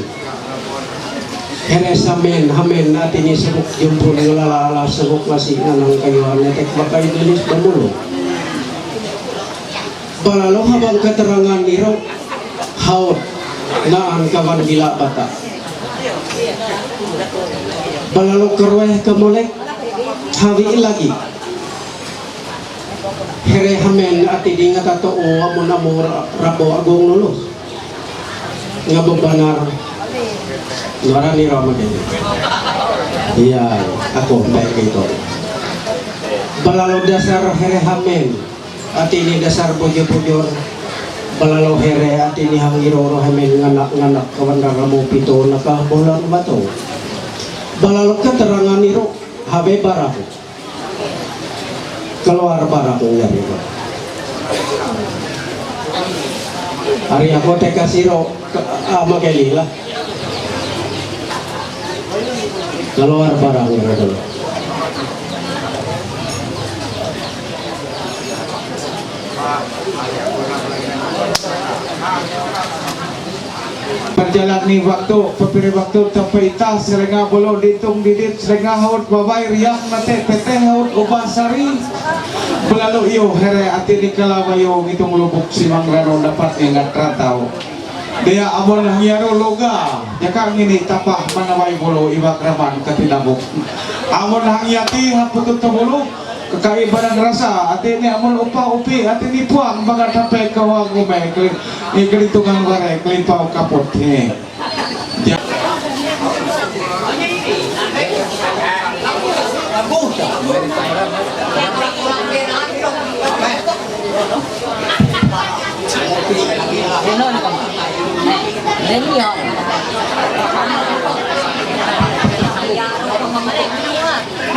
Here samen, hamen, atini sebuk jumpun, lala, ala, sebuk, masi, nanang, kayu, ane, tek, bakai, lilis, bamulu. Balalo habang keterangan iro, haut, naan, kawan, bila, bata. Balalo kerweh, kemolek, hawi, lagi. Here hamen, atini, ngatato, o, amun, amu, ra-, rabo, agung, lulus. Nga bebanar. Nora ni rama kene. Iya, aku baik gitu. Balalo dasar here hamen. Atini dasar bujur-bujur. Balalo here, atini hang iro-ro hamen, nganak-nganak, kawan ramo pito, naka bolan bato. Balalo keterangan iro, habe barang. Keluar barang dari itu. Hari aku teka siro, ke-, ah, makeli lah. Keluar barang dari itu. Berjalan ni waktu, papiri waktu, tapi itah selenga bulu ditung didit, selenga haut babai riang mate, teteh haut ubah sari. Belalu iyo here, atini kalawa iyo ngitung lubuk, simang rano dapat ingat ratau. Dia amun hangiaro loga, jaka ngini tapah manawai bulu iwak raman katinabuk. Amun hangiati haputut tabulu, kakai barang rasa, atini amun upah upi, atini puang bagat hape kawa gume, keli-, eh, kelitungan ware, kelipau kaput, eh. Ja-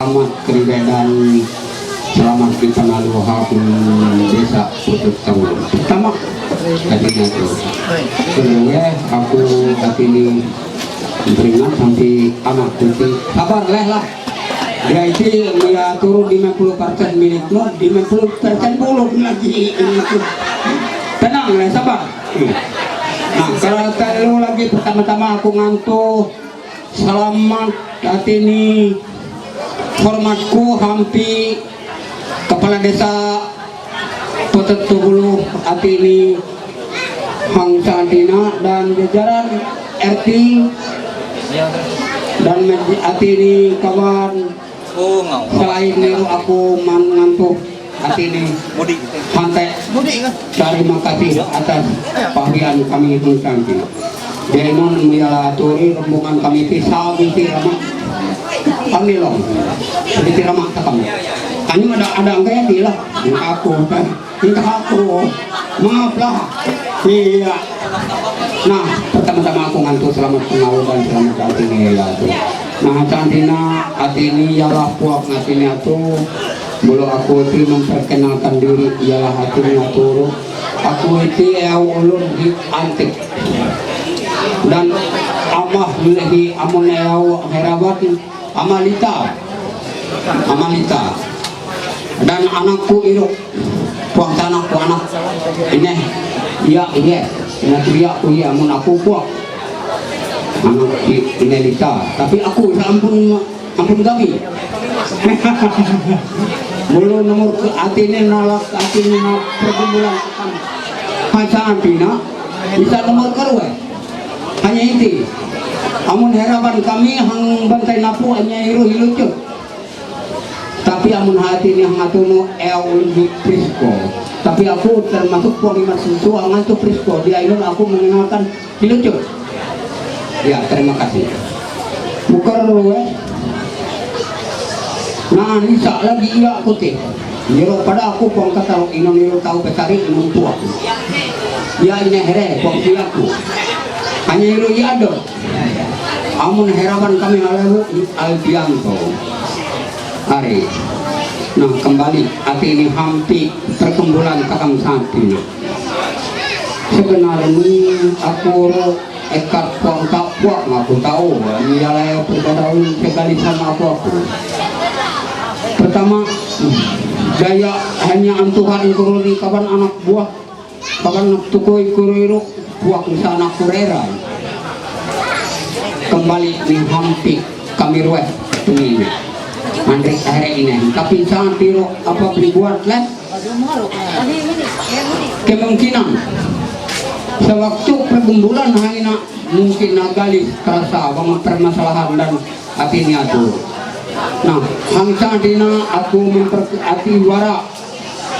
Amat keribet dan selamat di Panaluha, desa Putut Tawun. Pertama, katanya tu. Kedua, aku katini beringat sampai anak putih. Sabar leh lah. Dia itu ya turun lima puluh persen milikmu, lima puluh persen belum lagi. Tenang leh, sabar. Nah, kalau terlalu lagi pertama-tama aku ngantuk, selamat, atini hormatku hampi Kepala Desa Putut Tubulu, atini hang santina dan jajaran R T dan men-, atini kawan. Oh, ngau. Selain niru aku man ngantuk, atini Mudik. Pantai. Mudik kah? Terima kasih atas pahlian kami hang santina. Dia inon mia turi rombongan kami ti sawi ti rama. Kami long. Sedikit rama takam. Anyu ada, ada angkaya ti lah. Aku kan. Minta aku. Maaf lah. Iya. Nah, pertama-tama aku ngantuk, selamat pengawal dan selamat datang ya, ya, tuh. Nah, santina, atini ialah puak, atini atu. Mulu aku ti memperkenalkan diri ialah atini atu. Aku ti eu ulun hi Antik. Dan amah lehi amun eu herabat Amalita. Amalita. Dan anakku iru. Puang tanak, puang anak. Ini. Iya, iya. Ini tu iya, aku iya, amun aku puang. Anak i-, ini Lita. Tapi aku, ya ampun, ampun kami. Mulu nomor ke atini nalak, atini na pergumulan. Hanya atini, bisa nomor kedua. Hanya itu. Amun heraban kami, hang bantai napu, hanya iru hilucut. Tapi amun hati ni hang atu nu eu ulun di Prisco. Tapi aku termasuk puang imat sentuh angan tu Prisco. Dia ilun aku mengenalkan di lucu. Ya, terima kasih. Bukan ruwe. Nah, nisa lagi iya aku ti. Niro pada aku puang kata inang niro tahu betari inang puang. Ya, ini here puang aku. Hanya iro iya ada. Amun heraban kami halalu Albianto. Ari. Nah, kembali, atini hampi perkumpulan takam santi. Sebenarnya aku ro ekat puang tak puak ngaku tahu. Ni yalai aku katahui sekali sama aku aku. Pertama, gaya hanya antuhan kuruni kawan anak buah. Kaban nagtukoy kuruyro, puwak sana kurera. Kembali ni hampi kami ruwet tumine. Andri ere ine. Tapi sa tiro apa pribuat le. Kemungkinan. Sewaktu pergumulan haina mungkin nagali terasa bangun permasalahan dan hati niatu. Nah, hangsa dina aku memper hati wara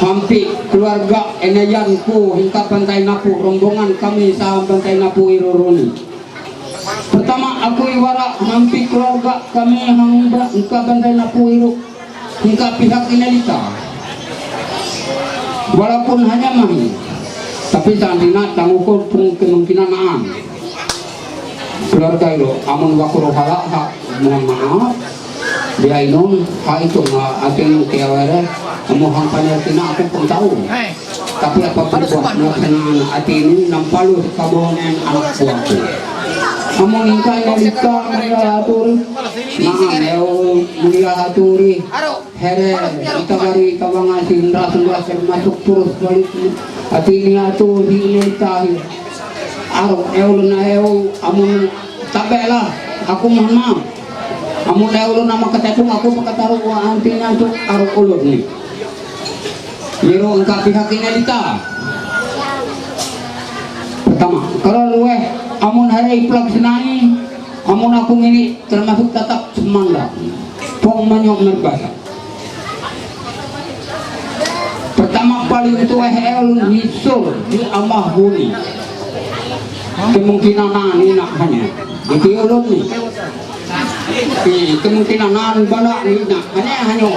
hampi keluarga enayan ku hingka Bantai Napu, rombongan kami sa Bantai Napu iruruni. Pertama aku iwara hampi keluarga kami hangba hingka Bantai Napu iru hingka pihak inalita. Walaupun hanya mahi, tapi sa dina tangukod pun kemungkinan aan. Keluarga ilo, amun wakuro hala ha, mohon maaf. Dia inun, ha itu nga atin tiawere, mohon panyatina aku pun tahu. Tapi apa pun buat pelaksanaan hati ini nampalu kabonen anak buahku. Amun ingka yang kita mulia aturi, nah, eu mulia aturi. Here, itawari, itawanga, si indra, sundra, termasuk terus balik. Hati ini atu, hi ini tahi. Aro, eu luna eu, amun tabela, aku mohon maaf. Amun eu luna makatepung, aku makataru, wa antina tu, aro ulur ni. Yero engka pihak ini lita. Pertama, kalau ruweh, amun hari iplak senai, amun aku ini termasuk tetap semanda. Pong manyok merbasa. Pertama paling tuweh elun hisul di amah buni. Kemungkinan na ni nak hanya. Iti ulun ni. Di kemungkinan na bana ni nak hanya hanya.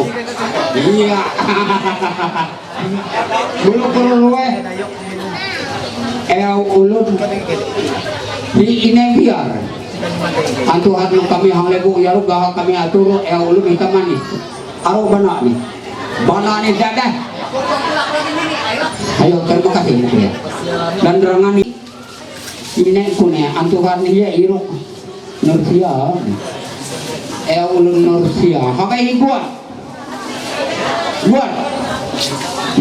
Iya. Bulu bulu ruweh. Eu ulun. Di ine biar. Antu hanu kami hang lebu yaru gaha kami aturu eu ulun hitamani. Aro bana ni. Bana ni dadah. Ayo, terima kasih, Mutia. Dan rangan ni. Ine kune, antukan ni ya iruk. Nursia. Eu ulun Nursia. Hakai higuan. Guan.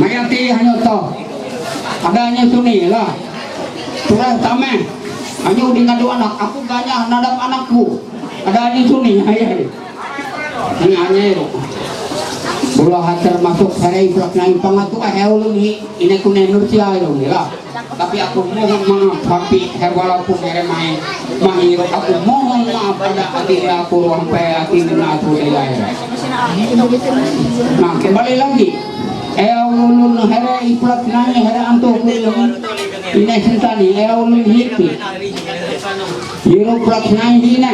Mayati hanyo to. Ada hanyo suni lah. Turah tame. Hanyo di ngadu anak. Aku ganya nadap anakku. Ada hanyo suni. Hai, hai. Ini hanya itu. Bulu ha termasuk hari iplak nai pangatu, eh, ulun hi, ine kune Nursia ulun ni lah. Tapi aku mohon maaf, tapi he walaupun here mai, mai, aku mohon maaf pada hati aku, sampai hati aku daya. Nah, kembali lagi. Eh, ulun here iplak nai, here antuk ulun. Ine sentani, eh, ulun hipi. Yero plak nai ine.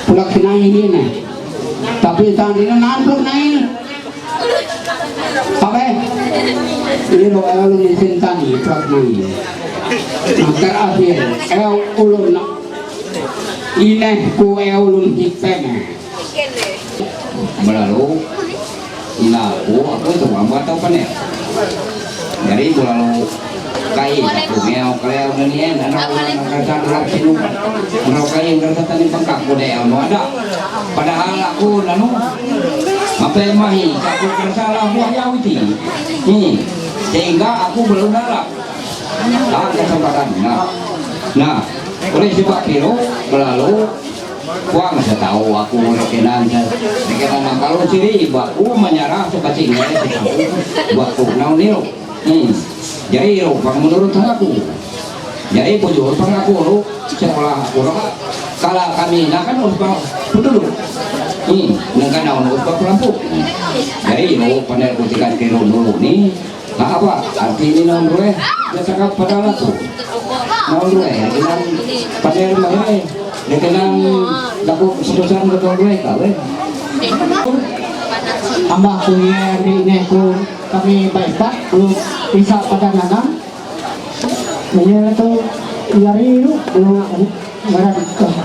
Pulak sinai ini. Tapi tandina nan pulak nai. Apa? Ini lo eu ulun isin tani pulak nai. Nah, terakhir, eu ulun na. Ine ku eu ulun hipene. Balalu, ina aku, aku itu mampu atau apa nih? Jadi balalu kai aku ngeo kaleo nganien, ano orang kerja dalam sinu, orang kai yang kerja tadi bengkak kuda yang ada. Padahal aku nanu, apa yang mahi, aku kerja lah buah yauti. Hmm. Sehingga aku belum dalam. Ah, kesempatan. Nah, nah, oleh sebab itu, balalu, Kuang sa tau aku rekenan sa, rekenan ang kalon siri, buat ku manyarah sa kacing, buat ku naon niro. Hmm. Jadi ro pang menurut aku. Jadi bujur pang aku ro sekolah aku ro kala kami na kan harus pang dulu. Hmm. Nang kan naon harus pang pelampu. Jadi ro pandai ku tikan kiro dulu ni. Nah, apa arti ini naon ruweh? Dia cakap pada aku. Naon ruweh, dengan pader mahre, dengan laku sedosan ke tuan ruweh ka, weh. Ambah ku ye ri ne ku kami baik pak ku isa pada nanam. Menyerah tu yari lu, lu ngaran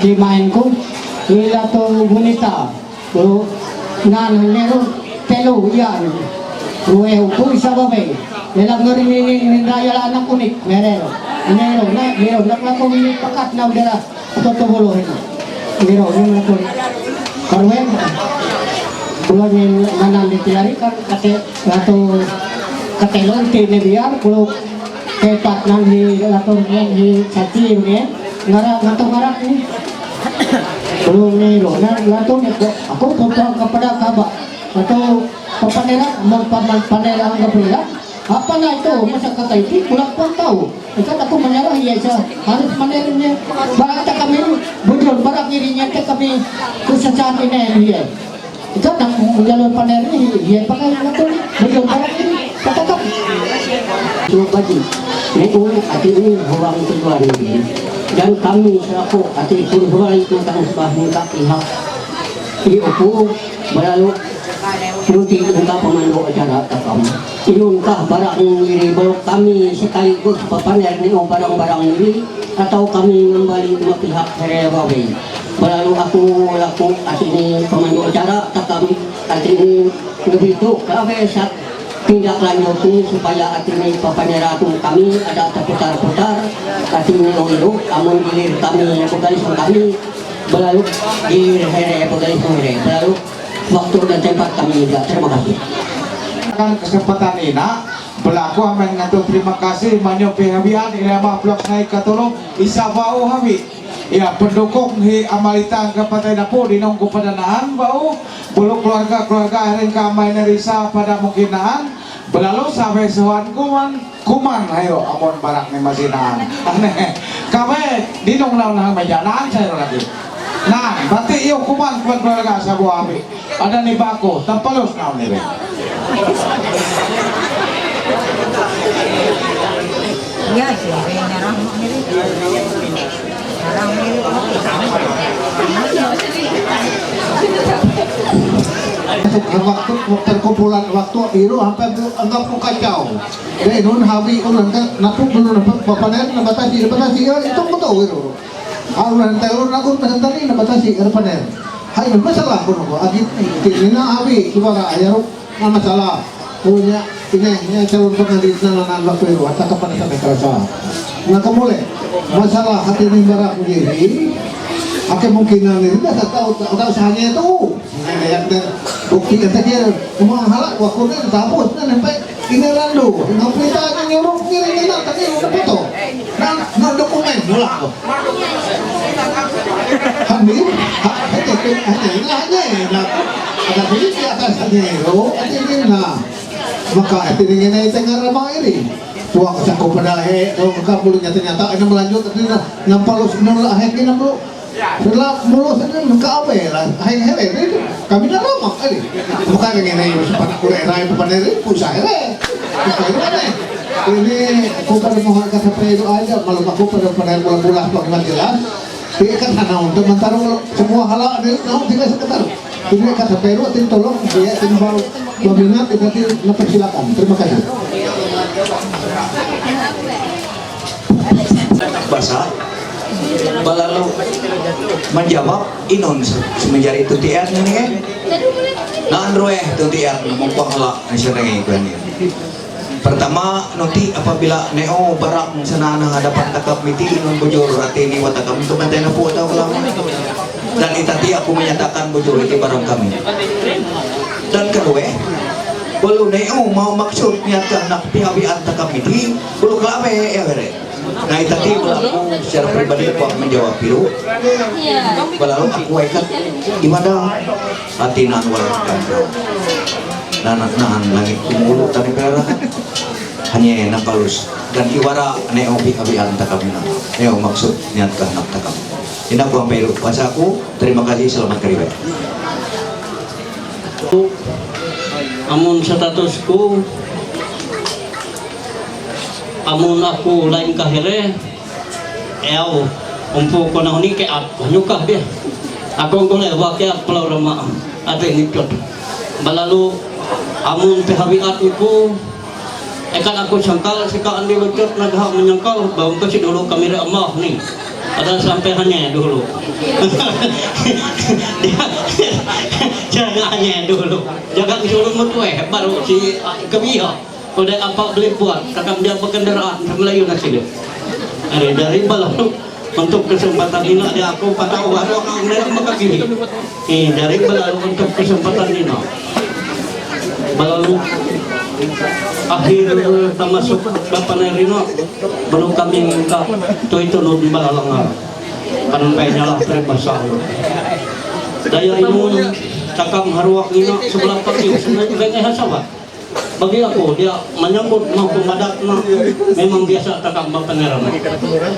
kimain ku, ila tu bunita. Bulu nan nero telo yan. Ruwe upu isa babe. Lela ngeri nini nindaya la anak unik merero. Nero na nero na lako mini pakat na udara toto bolo hena. Nero nero ko. Karwen. Bulu ni nanan di tiari kan kate rato Katelon te neviar, kulo te patnan hi lator nien hi sati nien, ngara ngato ngara ni. Kulo ni ro, na lator ni ko, ako ko pa kapada kaba. Ato papanera, mo paman panera ang kapila. Apa na ito, masa kata iti, kulang pa tao. Ika ako manera, iya sa, harus manera niya. Barata kami, bujur, barang iri niya, kami, kusa sa atin na iya. Ikaw, nang yalo pa na rin, hiyan pa kayo na to, medyo parang ini, katatak. Tuwag pa di, may una, ati ini, huwag ang tutuan din. Dan kami sa ako, ati pun huwag ang tutang sa bahong kakiha. Iyo po, malayo, ruti ang kapamando acara takam. Inun ka, barang iri, balok kami, si kayo ko, sa papaner niyo, barang-barang iri, atau kami ngembali mapihak herewawi. Balalu aku laku atini pemandu acara takam atini ngebitu kabe sak tindak lanjut ni supaya atini papanera tu kami ada terputar-putar atini oilu amun gilir kami pegalisung kami balalu gilir here pegalisung here balalu waktu dan tempat kami juga. Terima kasih. Kan kesempatan ini nak berlaku amin ngantuk terima kasih manyo pihabian ilama blok naik katulung isa wau hawi. Ya, pendukung hi Amalita Angka Patai Napu dinong kepada nahan bau bulu keluarga-keluarga akhirnya ka main risa pada mungkin nahan belalu sampai sewan kuman kuman ayo amon barak ni masih nahan. Aneh. Kabe dinong naon nahan meja nahan saya lagi. Nahan, berarti iyo kuman keluarga sabu abi. Ada ni bako, tapalos na ni. Ya, sih, nyarang ni. Nyarang ni. Waktu perkumpulan waktu itu hampir anggap ku kacau. Deh nun hawi un angkat napuk belum nampak papanen nabatasi nabatasi ya itu betul itu. Alunan telur nakun pasantani na batasi erpaner. Hai nun masalah kuno ko agit ni na abi kubara ayaro na masalah. Punya ini ini calon pengadilan na na waktu itu atau kapan sampai kerasa. Na kamole masalah hati ni barak ni. Ake mungkin na ni na sa tau tau sanya tu. Ini yang ter bukti kata dia cuma halak waktu ni tapos na nempai ini randu. Ngapain tanya nyuruh kiri ni na tadi udah foto. Na, na dokumen mula ko. Handi, ha, hete, hete, na, hete, na, ada sini di atas hete, oh, hete ni na. Maka hete ni na ite ngarama ini. Tuak sa ko pada he, oh, maka bulu nyata-nyata, ini melanjut, ini na, nampalus, ini lah, he, ini bulu. Sila mulu, ini maka apa ya, lah, he, he, ini, kami na lama, ini. Maka ni na, ini, sepanak kulit, rai, papan ini, pusat, ini. Pusat, ini. Ini, aku pada mau angkat sampai itu aja, malam aku pada pada bola-bola Pak Iwan jelas. Dia kan sana untuk mentaro semua halak dia tahu tidak sekedar. Tidak kata Peru tim tolong dia tim baru meminat kita tim mempersilakan. Terima kasih. Basa, balalu menjawab inon semenjari itu tiar ni kan? Nan rueh itu tiar mengkuang halak ni sedang ikut ni. Pertama, nanti apabila neo barang sana na hadapan takap miti nun bujur hati ni watakam tu mantai na po atau kelama. Dan itati aku menyatakan bujur itu barang kami. Dan kedua, bulu neo mau maksud niatkan nak pihawian takap miti, bulu kelame ya bere. Na itati balaku secara pribadi aku akan menjawab piru. Balalu aku ikat ibadah hati nan wal kanto. Nanak nahan langit kumulu tani pera. Hanya yang nampalus dan iwara neo bi abi anta kamina. Neo maksud niat kahanap takam. Ina ku amperu pasaku. Terima kasih, selamat karibat. Amun statusku, amun aku lain kahere, Eau, umpu ko na huni ke at, nyukah dia. Ako ko le wa ke at pulau rama, ate ni tot. Balalu, amun te habi at iku, ekan aku sangkal, sika andi lucut na daha menyangkal, bau ke si dulu kami re amah ni. Ada sampai hanya dulu. Dia, jangan hanya dulu. Jangan dulu mutueh, baru si kebiha. Udah apa beli buat, kakak dia berkendaraan, sama layu nasi dia. Ada dari balalu untuk kesempatan ini ada aku pada warung, aku nak makan gini. Eh, dari balalu untuk kesempatan ini. Balalu Ախիր, տամասուկ, պապաներինա, բլոկամին կա, տոյ տոնոտ բալալանա, կանոն պենյալա, պրեմասալու։ Դա յայնուն, տակամ հարուախնինա, սուբլապակի, սուբլապակի, հաշավա։ Բագի ակո, դիա, մանյակոտ, մակո, մադակնա, մեման բիասա, տակամ պապաներանա։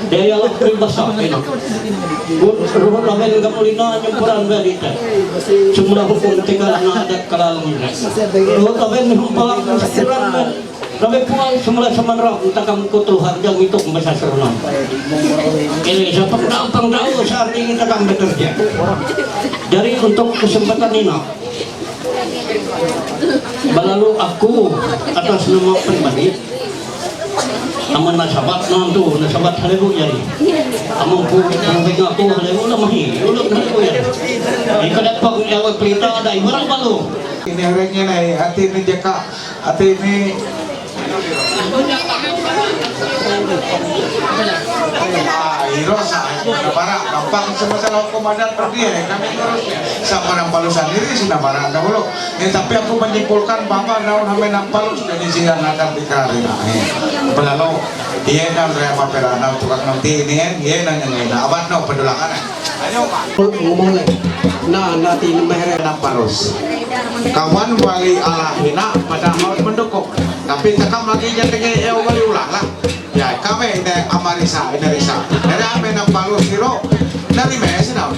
Դիա յալա, պրեմասա, էնա։ Որ, ռոհոտ ավեն գամորինա, նյոմպորան վերիտը։ Սուբլա հոկոն տեկալանա, ադակ կալալմինը։ Ռոհոտ ավեն նյոմպալան, սուբլան, Rabbi Puan sumula samanra utakam kutu harja mituk masa serunam. Ele sa pangdao pangdao sa arti kita kam bekerja. Jadi untuk kesempatan ini, balalu aku atas nama pribadi, amun nasabat nantu nasabat halebu jadi. Amun pu pu aku halebu lah mahi, udah halebu jadi. Ini kada pak nyawa pelita ada ibarat balu. Ini orangnya nih hati ini jaka Ate ini. Ah, Irosa, para gampang semua salah komandan pergi ya, kami terus sama nang palu sendiri sih nang barang dahulu. Ya, tapi aku menyimpulkan bahwa naon hame nang palu sudah disingkat nakar di karina. Eh, belalu, iya kan rema perana tukang nanti ini kan, iya nang yang ini. Abat no pedulakan. Ngomong lagi. Nah, nanti ini mehere nang palus. Kawan wali alahina padahal mendukung. Tapi tekam lagi jadi eh wali ulah lah. Ya, kami ini amarisa, ini risa. Jadi ame nang palus hiro dari mes nang.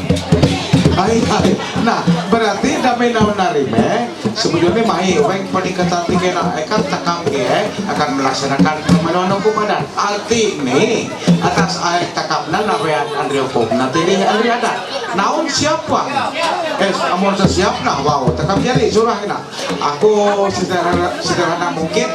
Hai, hai. Nah, berarti kami nang narime. Sebetulnya mai weng peningkatan tinggi nak ekat tekam ke akan melaksanakan pemilihan hukum adat. Arti ini atas air tekam dan nawean andri hukum. Nanti ini andri adat. Naon siapa? Eh, amun siap nah, wow, tekam jadi surah ini. Aku sederhana, sederhana mungkin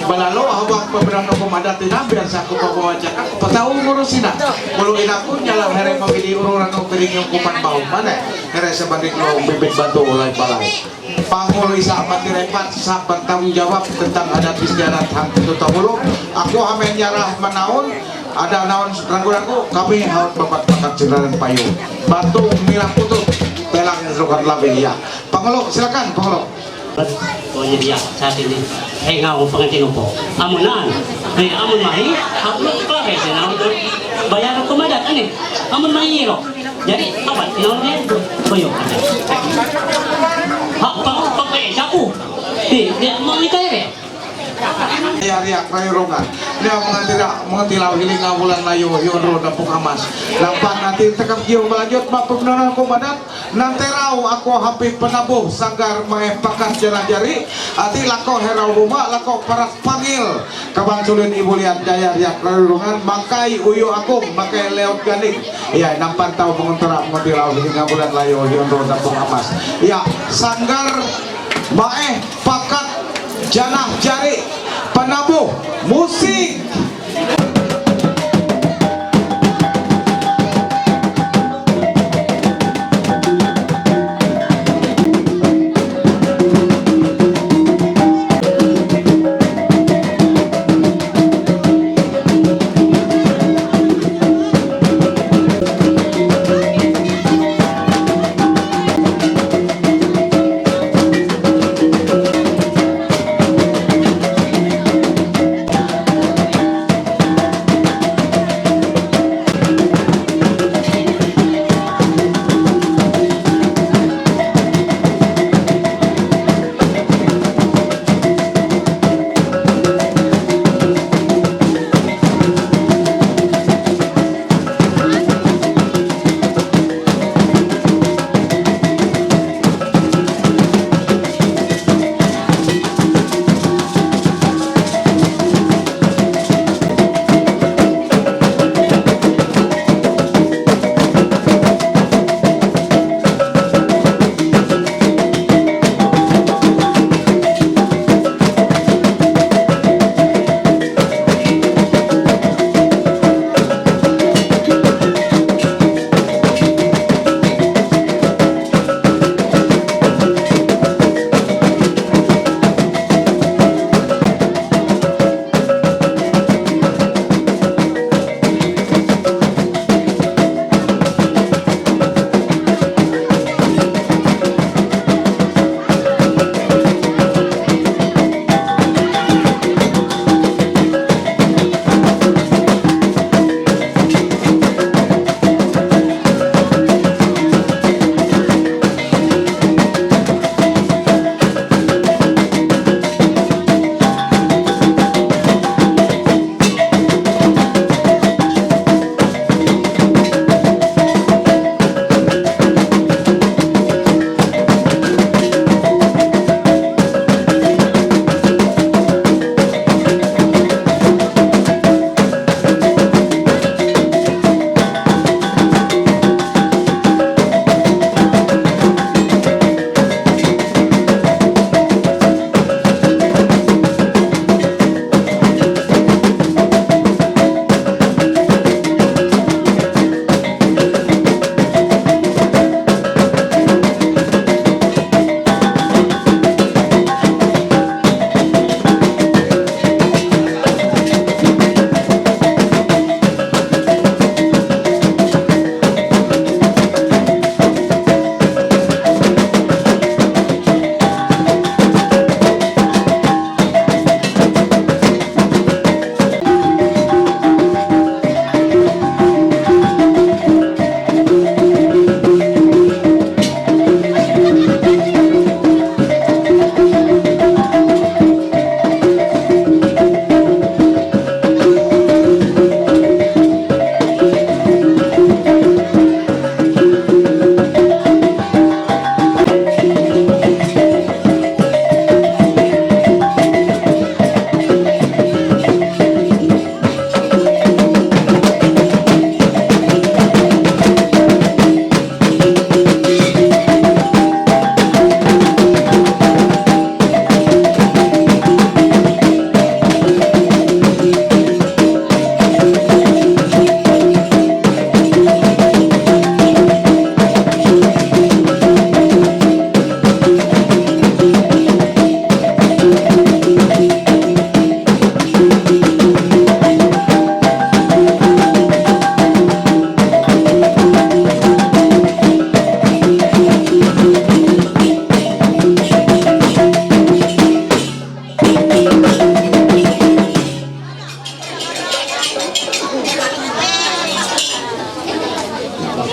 balalu awak pemilihan hukum adat ini biar saku pembawa jakat. Petahu ngurusina. Kalau ini aku nyala here memilih urung anu piring hukuman bau mana? Here sebagai kelompok bibit batu ulai balai. Pangulu isa mati repat sa bertanggung jawab tentang adat istiadat hang itu tahulu. Aku amen nyarah menaun ada naon ragu-ragu kami haut babat bakat sinaran payu. Batu mirah putut telang sukat labih ya. Pangulu silakan Pangulu. Oh iya iya saat ini. Hei ngau pengantin upo. Amunan. Hei amun mahi. Aku klare sinaun. Bayar aku madat ani. Amun mahi ro. Jadi apa? Naon dia? Koyo. Ha, pa pa pa eh, siapa? Di dia mau nikah ya? Ya ya, kayu rongan. Dia mengatira, mengatilau hiling bulan layu, yun ro dapung amas. Lampang nanti tekap jiu melanjut mak pemenonan komandan. Nanterau aku hampir penabuh sanggar main pakat jalan jari. Ati lako herau rumah, lako parak panggil. Kawan sulin ibu lian jaya riak rerungan makai uyu agung makai leot ganing. Iya nampan tau penguntara penguntara lalu hingga bulan layu hion ro dampung amas. Iya sanggar maeh pakat janah jari penabuh musik.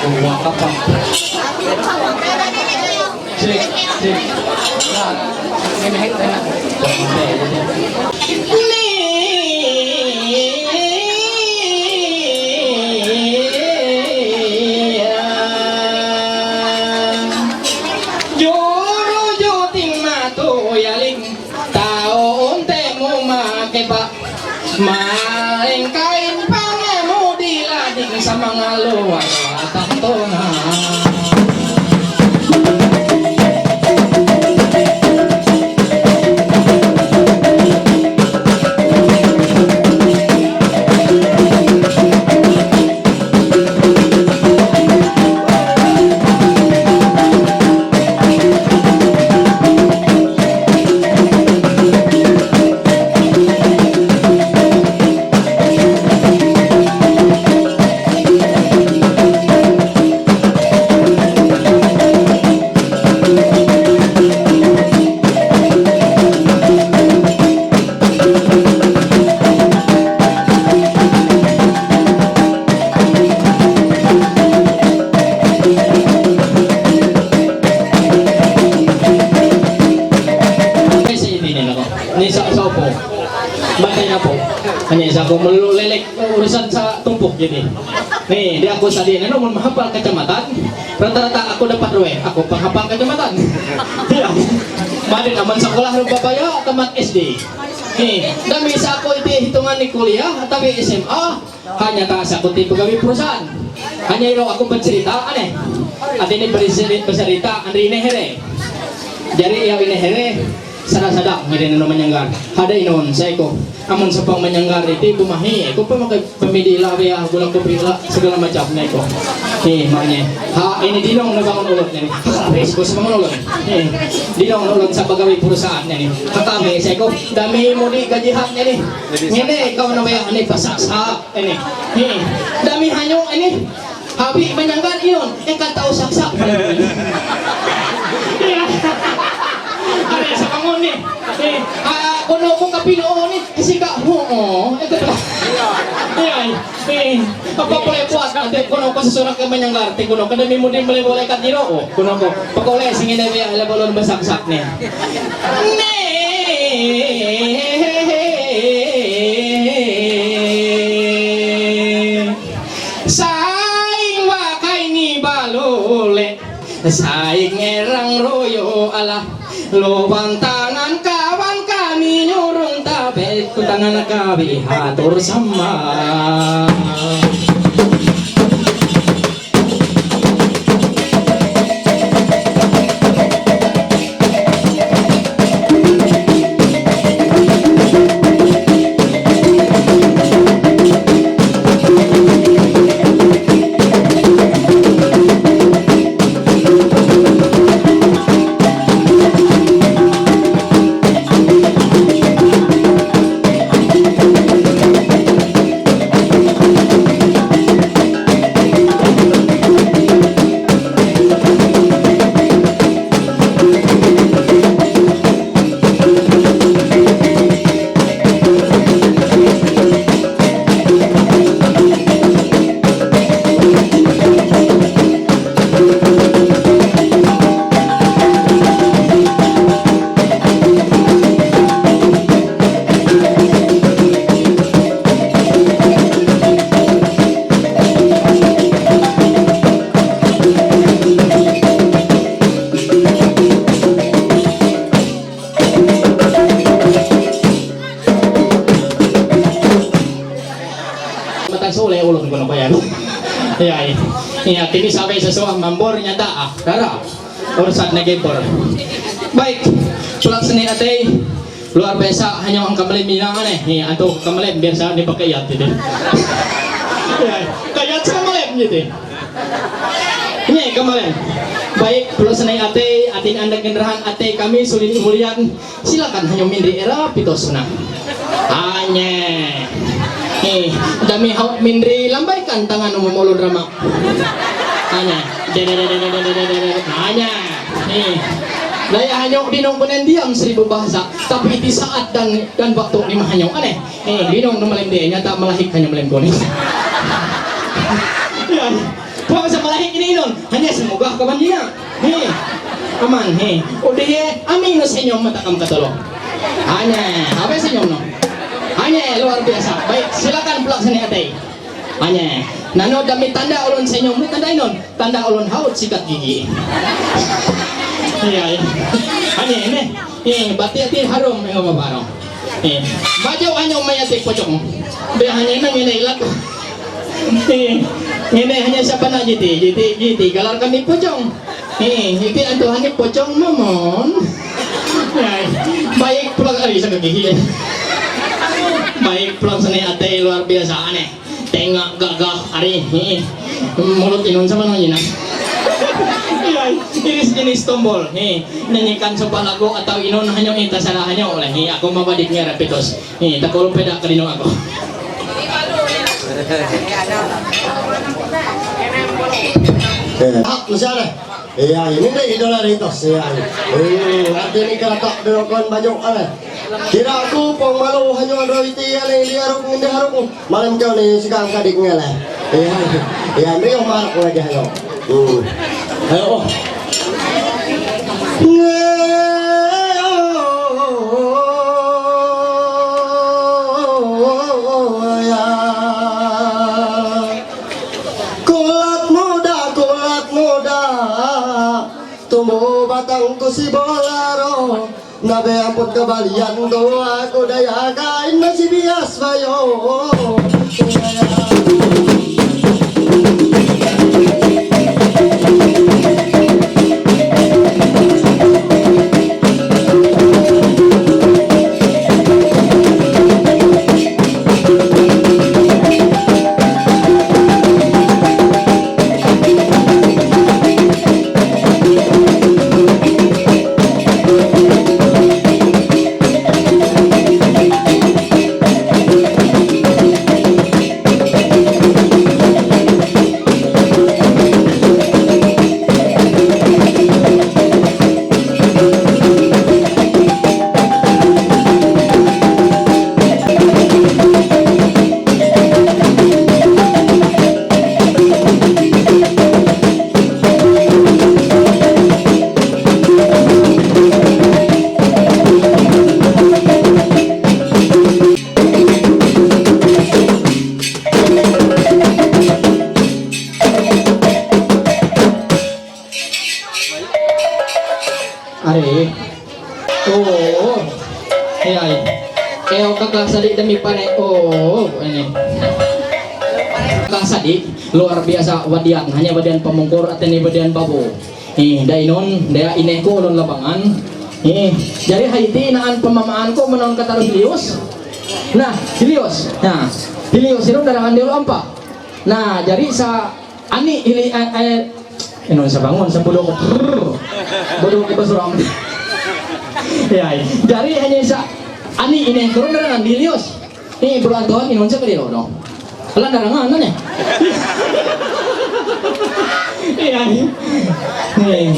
Check, check. Joro joting mato yaling tao onte mo makeba. Maling kain pange mo dilading sa mga luwa at ang tona. Ni sa sa po. Bantay na po. Ani sa ko malulelek urusan sa tumpok gini. Ni, di ako sa din ano mo mahapal kacamatan. Rata-rata ako dapat ruwe. Ako panghapal kacamatan. Madi naman sa kulah rin babaya tamat S D. Ni, dami sa ako iti hitungan ni kuliah, tabi S M A. Hanya ta sa kuti pagawi perusahaan. Hanya iro ako bercerita, ane. Ati ni bercerita, bercerita, andri ini here. Jari iya ini here, sada-sada, ngiri nano manyanggar. Hada inon, sa iko. Amun sa pang manyanggar iti, bumahi. Iko pa maka pamidi lawi, ah, gula kopi la, segala macam na iko. Ni, manye. Ha, ini dinong na bangun ulut ni. Ha, habis ko sa bangun ulut. Ni, dinong na ulut sa pagawi perusahaan ni. Haka, habis, sa iko. Dami mudi gajihan ni. Ngene, ikaw na ba yan? Ni, pasasa. Ini. Ni. Dami hanyo, ini. Habi manyanggar iyon. Eh, kataw saksak. Iya. Ada sa bangun ni. Eh, ah, kono ko kapino ni. Kasi ka, oo. Eh, kataw. Iya. Eh, apa pala kuat? Ate, kono ko sesurak ke manyanggar. Te kono kada mimudi mele boleh katiro. Oh, kono ko. Pakole singin na ba yan? Ala balon masaksak ni. Saing wa kaini balole, saing erang royo ala, lobang tangan kawan kami nyurung tabe ku tangan kabi hatur sama. Mata sole ulun kono ko yan. Ya, ya, tini sabe sesuah mambor nyata ah, rara. Urusan na gempor. Baik, tulak seni atei. Luar biasa, hanya ang kamalem ni lang ane. Ni, ato kamalem, biasa ni pakai yat ini. Ya, kaya sa kamalem gitu. Ni, kamalem. Baik, tulak seni atei, atin anda generahan atei kami, sulin umulian. Silakan hanya mindri era pito suna. Anye. Eh, dami hau mindri lambaikan tangan umum ulun rama. Anye. Dede, dede, dede, dede, dede. Anye. Eh. Daya hanya dinong penen diam seribu bahasa, tapi di saat dan dan waktu ni mahanyong ane. Eh, dinong no malem de nyata malahik hanya malem koni. Ya. Pausa malahi kini inon, hanya semoga kawan dina. He, aman he. Udah he, ami no senyum mata kam katolo. Hanya, apa senyum no? Hanya luar biasa. Baik, silakan pelaksana atai. Hanya, nano dami tanda ulun senyum ni tanda inon, tanda ulun haut sikat gigi. Iya, iya. Hanya ini. Eh, bati ati harum, eh, apa harum? Eh, baju hanya umay ati pocong. Dia hanya ini ngene ilat. Eh, ngene hanya siapa nak jiti, jiti, jiti, galar kami pocong. Eh, jiti antu hanya pocong mamon. Ya, baik pulang kali sa gigi. Baik pulang seni ate luar biasa aneh. Tengok gagah ari, eh, mulut inun sama nang ina. Ya, iris jenis tombol, eh, nyanyikan sebuah lagu atau inun hanya minta salah hanya oleh, eh, aku mau badik ngira pitos. Ih, tak kalau peda ke dino aku. Hak, masih ada. Iya, ini deh idola Ritos, iya. Eh, arti ini keratak dengan kawan banyak ada. Kira aku pong malu hanya ada iti ada ini haruk ini haruk. Malam kau ni sekarang kadik ngela. Iya, iya, ini yang maruk lagi hanya. Hmm. Ayo. Kulat muda, kulat muda, tumbuh batangku si bolaro. Nabe ampun kebalian doa ku daya kain masih bias bayo. Are. Oh. Hai, hai. Eh, oh, kakak sadik demi pare. Oh, ini. Kakak sadik luar biasa wadian, hanya wadian pamungkur atau ini wadian babu. Eh, dainon, daya ineh ko ulun labangan. Eh, jadi haiti naan pamamaan ko menon kataruh Hilius. Nah, Hilius. Nah, Hilius itu darangan dia ampa. Nah, jadi sa ani hili eh, eh, Indonesia bangun, sa bodoh ko. Bodoh ko basuram. Ya, ya. Jadi hanya sa ani ini turun darangan Hilius. Ini bulan tahun Indonesia kali no. Alam darangan, ano ni? Iya. Iya.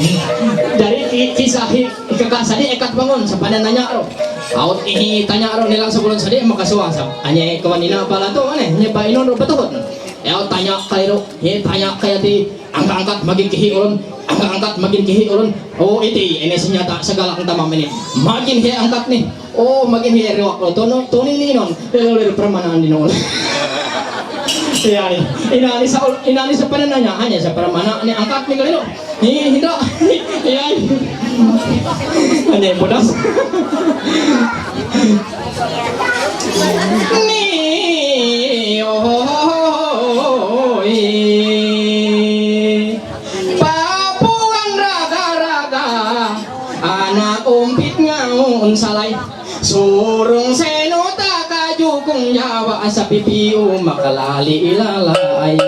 Jadi ki- kisah hi- kakak sadik ekat bangun, sa panan nanya ro. Aut ihi tanya ro nilang sebelum sadik makasuang sa. Anya kawan ina pala tu, ano? Nya pa inon ro betuhut. Ya tanya kali ro, ya tanya kaya ti angkat-angkat magin kihi ulun, angkat-angkat magin kihi ulun. Oh, iti, ini senjata segala tamam ini. Magin he angkat ni. Oh, magin he riwak lo. Tono, toni ni non. Lelo lelo permanaan di non. Ya ni. Ina ni sa, ina ni sa panan nanya, hanya sa permanaan ni angkat ni kali lo. Ni, hinda. Ya. Hanya bodas. Ni, oh, eh. Papuan raga-raga, anak umpit ngaun salai. Surung seno taka jukung Jawa, sapipiu makalali ilalai.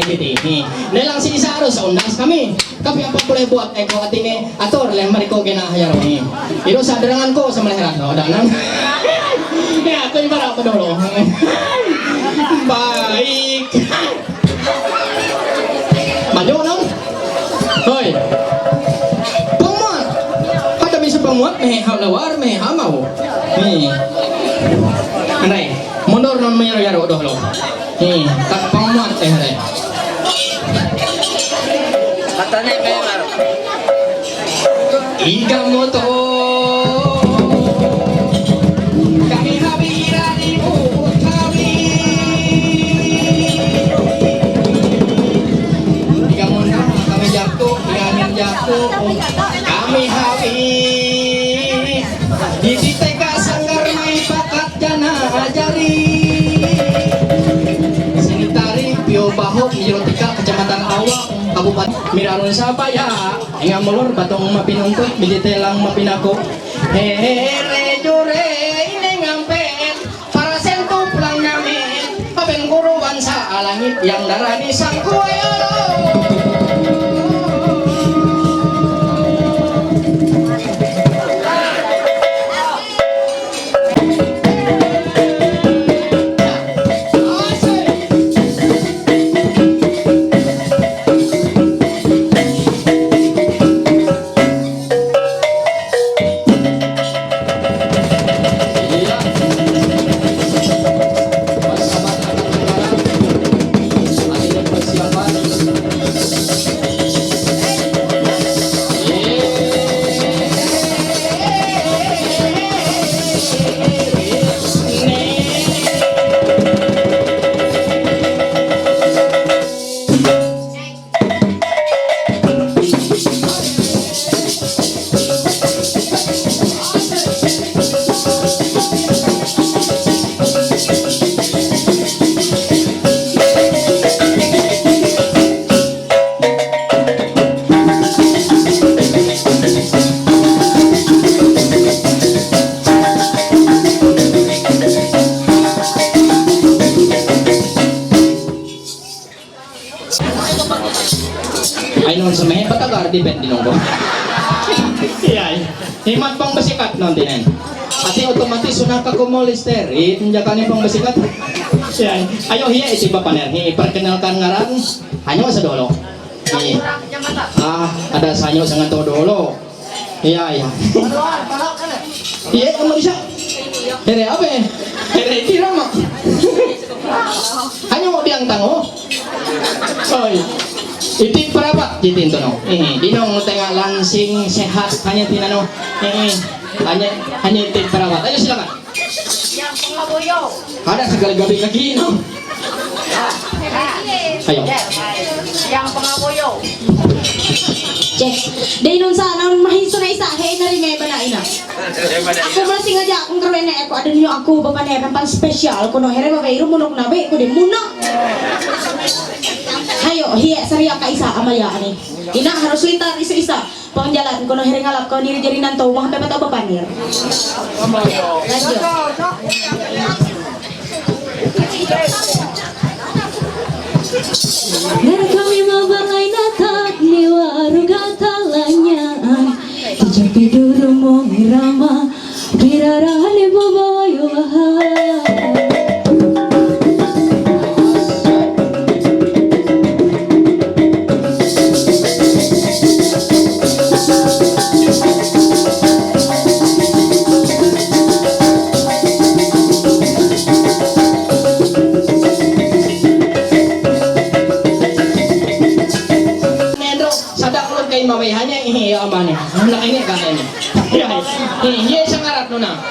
Piti, hi. Nelang si isa harus sa undas kami. Kapi apa boleh buat eko atine ator leh mereka kena hayar, hi. Iru sa derangan ko sama herano danan. Ya, aku ibarat apa dulu. Baik. Maju nang. Hoi. Penguat. Ada bisa penguat meh lawar meh hamau. Hi. Andai. Mundur non mayar yaro doh lo. Hmm, tak penguat eh re. Katanya memang. Iga moto. Kami habi irani kami. Iga moto, kami jatuh, irani jatuh. Kami habi. Di teka sanggar mai pakat jana ajari. Sinitari Pio Baho, Mirotika, Kecamatan Awak, Kabupaten Mirarun Sabaya. Inga molor batong mapinuntut, biditelang mapinako. Hehere jure ini ngampen, para sentu pulang nami. Papen guru wansa alangit yang darani sangkuayo. Ay, non sa may patagar di ben dinunggo. Yay. Himat pang basikat non dinen. Ati otomatis una ka kumolister. It njaka ni pang basikat. Yay. Ayo hiya iti papaner. Hi perkenalkan ngaran. Hanyo sa dolo. Hi. Ah, ada sanyo sa nganto dolo. Iya, iya. Iya, kamu bisa. Here apa? Here iti rama. Hanya mau bilang tango. Oi. Iti perapat di tinto no. Eh, dinong tengah lansing sehat hanya tinano. Eh, hanya hanya iti perapat. Ayo silakan. Yang pengaboyo. Ada sekali gabi lagi no. Ayo. Yang pengaboyo. Cek. Dai nun sa nan mahi sunay sa he nari me bana ina. Aku masih ngajak kung karuan na aku ada niyo aku bapaner nampang special kuno here ba veiru munok na be ko de muna. Ayo, hiya sariya ka isa amaya ani. Ina harus litar isa-isa. Pangjalan kuno here ngalap ko niri jari nanto wah pe patau bapanir. Lanjut. Nere kami mabalay na tat ni waru gatalanya. Tijapi duru mo mirama. Pirarahane boboyo aha. Nendo, sada kulog kay mamay hanya ihi amane. Nakini ka ini. Iya, iya, iya, sangarat nuna.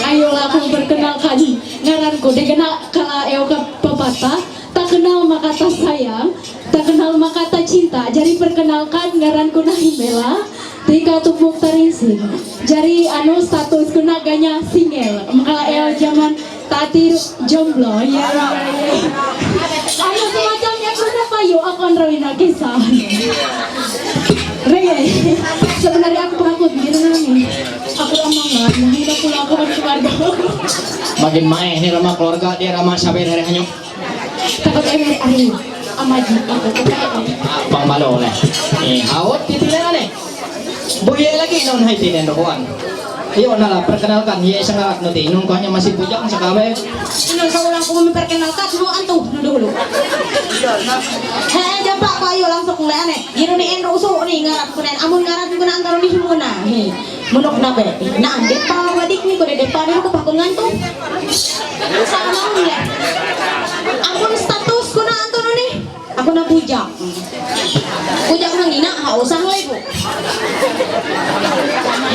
Ayo lah aku perkenalkan ngaranku. Dia kena kalau ayo ke pepatah, tak kenal maka tak sayang, tak kenal maka tak cinta. Jadi perkenalkan ngaranku Nahimela. Tika tupuk tarinsing. Jadi anu status ku na ganya single. Maka ayo zaman tati jomblo. Ya, ya, ya. Ayo semacamnya ku na payu aku andrawina kisah. Rege. Sebenarnya aku penakut gitu nih. Aku lamang banget, nah, ini aku lakukan keluarga. Makin maeh ni rama keluarga dia rama sabar hari hanyut. Takut emang ari. Amagi, ako ko kaya. Pang malo na. Eh, hawot, titilanan eh. Buhi lagi non hay tinen rokoan. Yo, nala, perkenalkan, ye sangarat no ti, nung kanya masih bujang sakabe. Inong sa ulang ko memperkenalkan, no, anto, no, dulu. He, jampa ko ayo langsung kuliah ne. Yero ni enro uso ni ngarat ko nen. Amun ngarat ko na antaro ni himuna. He. Munok na be. Na, depa wadik ni ko de depa ni ko pakon nganto. Sama le. Amun status ko na anto ni. Ako na bujak. Bujak nang ina, ha, usah lagi ko.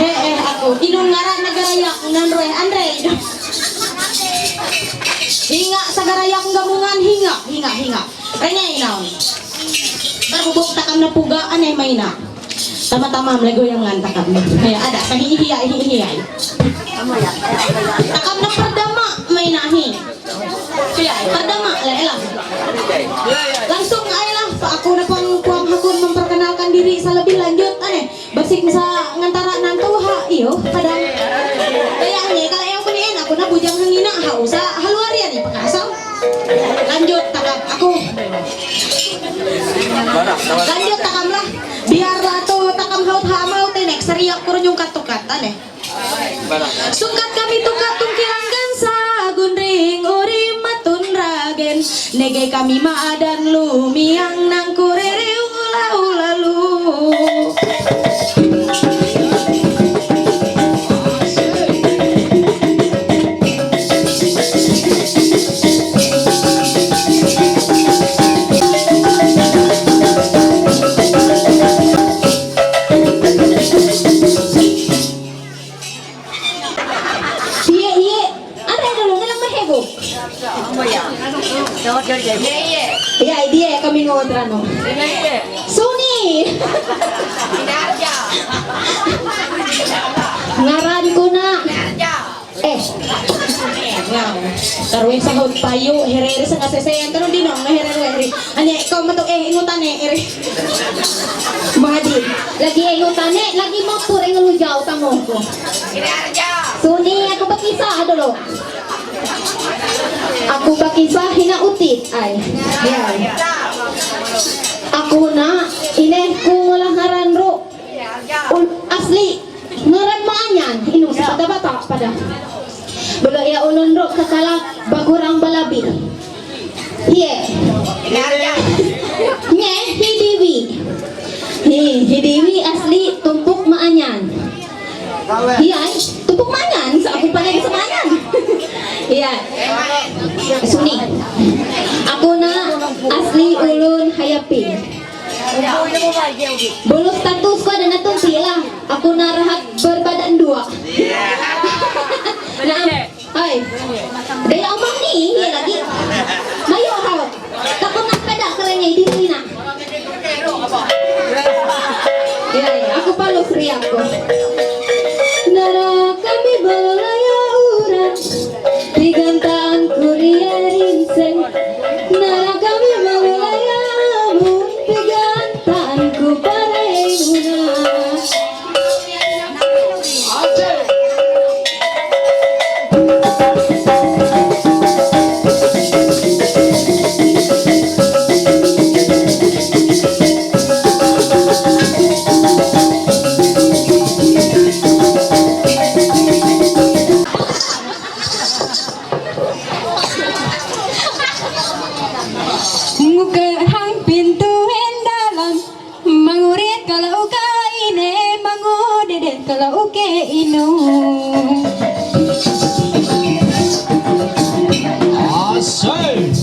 He, eh, ako. Inong ngaran negara yak, nan roe, Andre. Hinga, sagara yak, gamungan, hinga, hinga, hinga. Renya inaon. Terhubung takam na puga, aneh maina. Tama-tama, melayu yang ngan takam. He, ada, sahi, hiya, hi, hiya. Takam na perdama, maina, hi. Iya, pertama, lah, elah. Langsung ayolah, Pak, aku na pang kuang hakun memperkenalkan diri selebih lanjut, aneh. Basik sa ngantara nanto ha, iyo, kadang. Kaya ni, kalau yang punya aku na bujang hangina, ha, usah, haluar ya ni, pakasal. Lanjut, takam, aku. Lanjut, takam lah. Biarlah tu, takam haut, ha, mau tenek, seriak kurun yung katukat, aneh. Sukat kami tukat tungkilanggan sagun ring uri matun ragen. Nege kami maadan lumiang nang kurere ula ula lu. Iya, iya. Ada dulu, dalam mahego. Iya, dia kami ngotrano. Suni. Ngaran ko na. Eh. Wow. Tarwe sahot payo, herere sa kasese, yan tanong din, no? Herere, herere. Anya, ikaw mato, eh, inutane, ere. Mahadi. Lagi inutane, lagi motor, eh, ngelujaw, tamo ko. Suni, ako bakisa, adolo. Ako bakisa, hina utit, ay. Yan. Ako na, ine, kung wala ngaran ro. Ul-, asli. Ngaran maanyan, inung sa bata-bata pada. Bala iya ulun ro kakala bagurang balabi. Hiye. Nye, hidiwi. Hi, hidiwi asli tumpuk maanyan. Iya, tumpuk maanyan, sa aku paling sa maanyan. Iya. Suni. Aku na asli ulun hayapin. Bulu status ko ada na tumpi lah. Aku na rahat berbadan dua. Nah, ay. Daya omong ni, ini lagi. Mayo, hao. Takut nak pada kerengnya di sini, nak. Ya, ya, aku palu free aku. Nara kami balaya uran, pigantaan kuriya rinseng. Nara kami balaya amun, pigantaan ku parai muna. Nguke hang pintu endalam. Mangurit kalau uka ine, mangudedet kalau uke inu. Asik.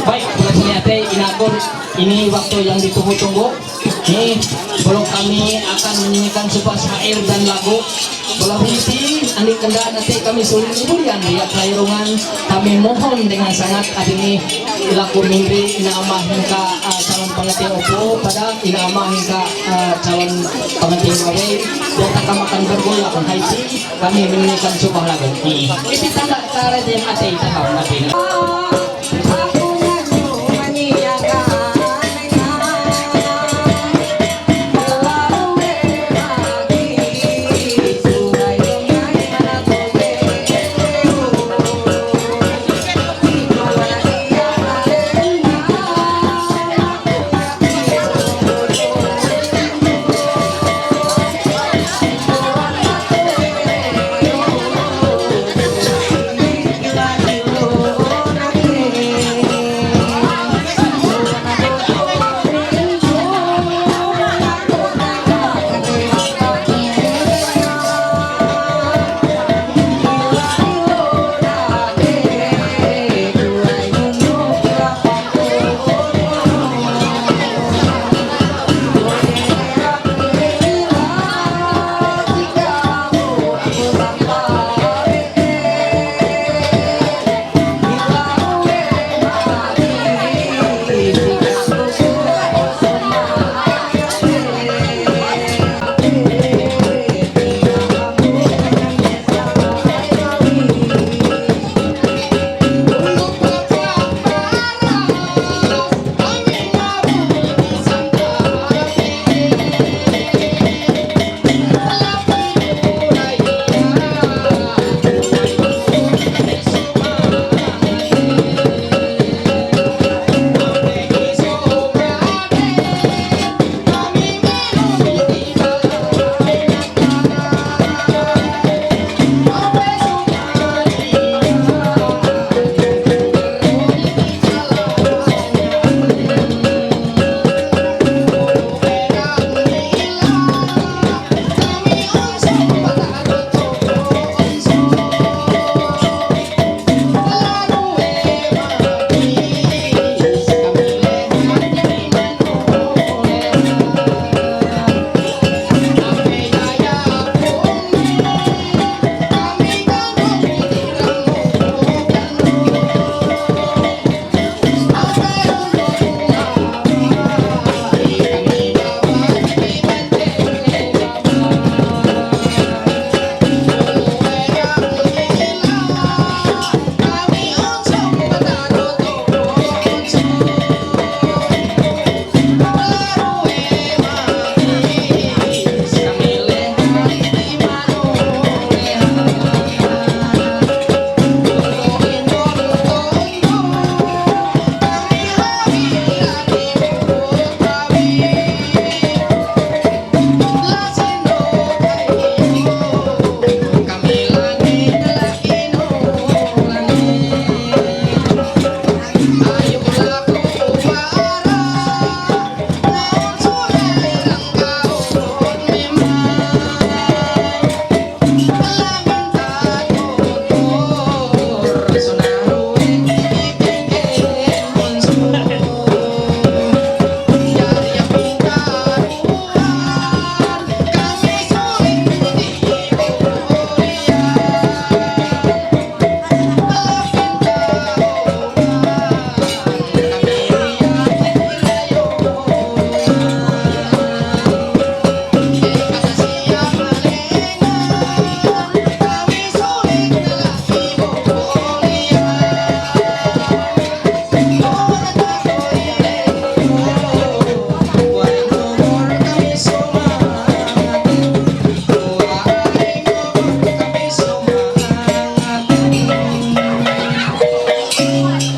Baik, buat sini ate, inakun ini waktu yang ditunggu-tunggu. Ni, kalau kami akan menyanyikan sebuah syair dan lagu, kalau hiti, ani kenda nanti kami suruh hiburan ya kelairungan, kami mohon dengan sangat adini lagu miri ina amah hingga uh, calon pengantin opo pada ina amah hingga uh, calon pengantin mawe, dia tak makan bergoyang haiti, kami menyanyikan sebuah lagu. Ni, iti tanda cara dia mati tak kau mati.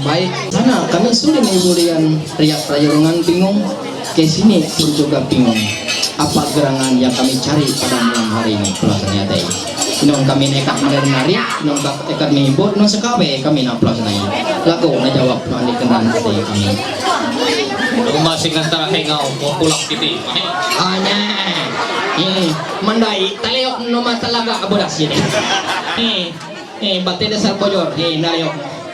Baik, sana kami sudah menggulian riak rayungan bingung. Kesini pun juga bingung apa gerangan yang kami cari pada malam hari ini, pelaksana tadi. Inong kami nekat menari, inong kak ekat mihibut, inong sekabe kami nak pelaksana. Lagu nak jawab, nak dikenal hati kami. Rumah sing antara hengau, mau pulang kiti. Hanya, eh, mandai, taliok nama talaga abodas ini. Eh, eh, bate dasar bojor, eh, nayok.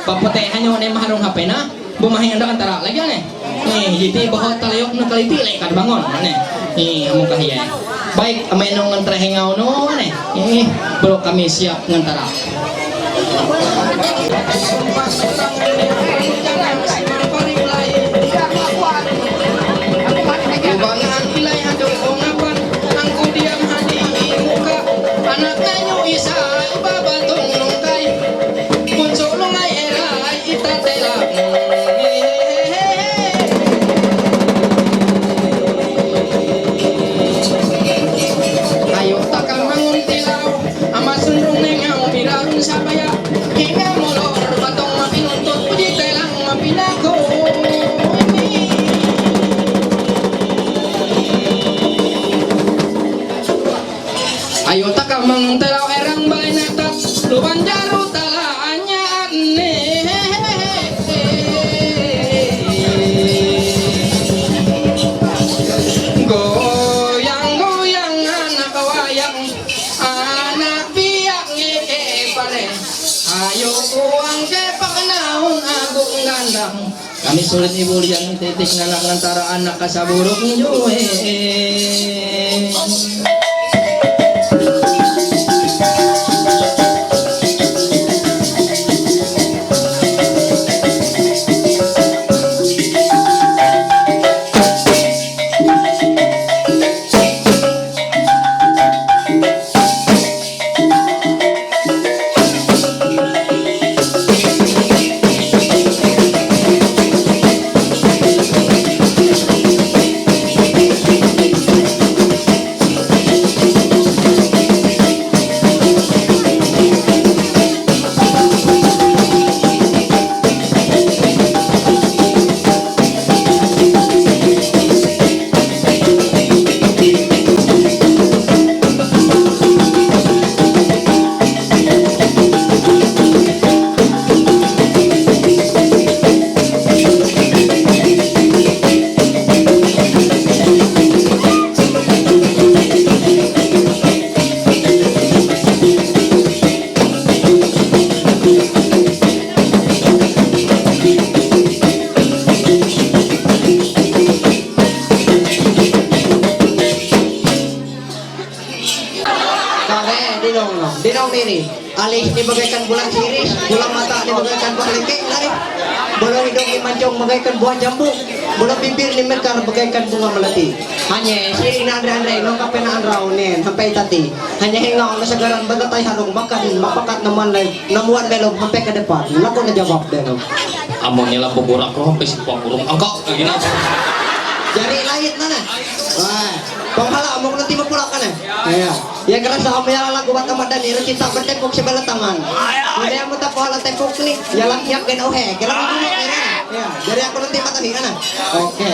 Papote hanya ne maharung hapena, bumahin anda antara lagi ne. Eh, jadi bahwa talayok na kaliti, like, kan bangon, ano? Eh, amo kahiya. Baik, amay nung ngantra hingaw no, ano? Eh, bro, kami siya ngantara. Ubangan ilay hado ongapan, ang kudiang hadi imuka, anak nanyo isa, ibabatong lungkay, punso lungay eray itatelak. Ayo taka manguntilaw, ama sundong nengaw, mirarun sabaya, hinga molor, batong mapinuntut, puji telang mapinako. Ayo taka manguntilaw, erang balay natat, luban jaru tala anya ane. Goyang-goyang anak wayang, anak biak ngeke pare. Ayo uang ke pakenahun agung gandang. Kami sulit ibu liang titik nganak ngantara anak kasaburuk njue. Kare, dinong no. Dinong nini. Alis ni bagaikan bulan siris, bulan mata ni bagaikan buah lengkeng lari. Bulu hidung ni mancung bagaikan buah jambu, bulu bibir ni mekar bagaikan bunga melati. Hanya siri na andre-andre, no kapena andrau nen, sampai tati. Hanya hingau na segaran bagatai harung makan, mapakat naman lai, namuan belum sampai ke depan. Laku na jawab deh no. Amun nila bukurak roh, sampai si buah burung angkak, kayak gini. Jari lain mana? Wah, penghala, mau nanti mau pulang kan? Ya. Ya, kerasa, om ya lagu bata madan ni, kita bertepuk sebelah tangan. Jadi, kamu tak pala tepuk ni, ya lah, ya, kena ohe, kira-kira, ya. Ya, jadi aku nanti mata ni, mana? Oke.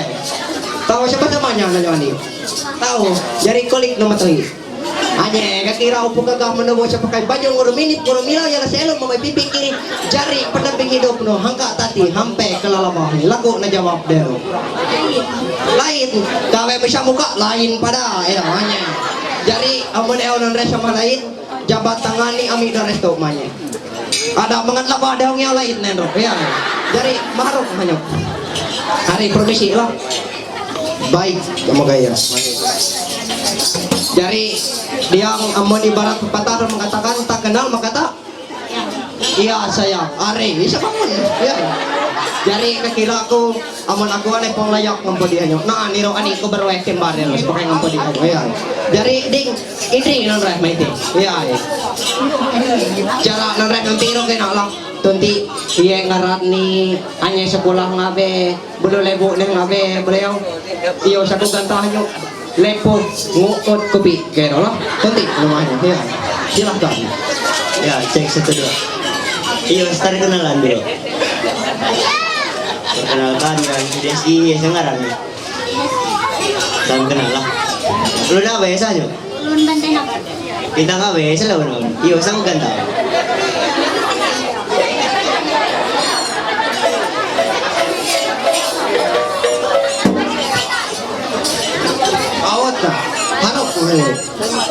Tahu siapa namanya, nanya ni? Tahu, jadi kolik nama tadi. Anye, kakira upu kakah menobo siapa kai bajong guru minit, guru mila, ya lah, selo, mamai pipi kiri, jari, pernah bikin hidup, no, hangka tati, hampe, kelalama, lagu na jawab, deh. Lain, kawe bisa muka, lain pada, ya, anye. Jari, amun eo non resa malain, jabat tangani ami da resto manye. Ada mangan laba ada yang lain nendro, ya. Jari, maharok manyok. Hari permisi lah. Baik, kamu gaya. Jari, dia amun ibarat pepatah mengatakan, tak kenal maka tak Iya, sayang. Are, isa bangun. Ya. Jari kakira aku, amun aku ane pong layak ngampu dia nyo. Nah, niro ani ku berweh kembali los pakai ngampu dia nyo. Ya. Jari ding, idri non reh maiti. Ya. Cara non reh nanti ro kena lah. Tunti, iye ngarat ni, anye sekolah ngabe, bulu lebu neng ngabe, beliau. Iyo, satu gantah nyo. Lepo, nguot kopi, kayak gitu lah. Nanti rumahnya, ya. Silahkan. Ya, cek satu dua. Iya, start kenalan dulu. Perkenalkan, kan, Desi, ya, saya ngaran. Salam kenal lah. Lu dah apa ya, Sanyo? Ulun Banten apa? Kita nggak apa ya, selalu nol. Iya, sama ganteng. Awat na. Harap ko ngayon.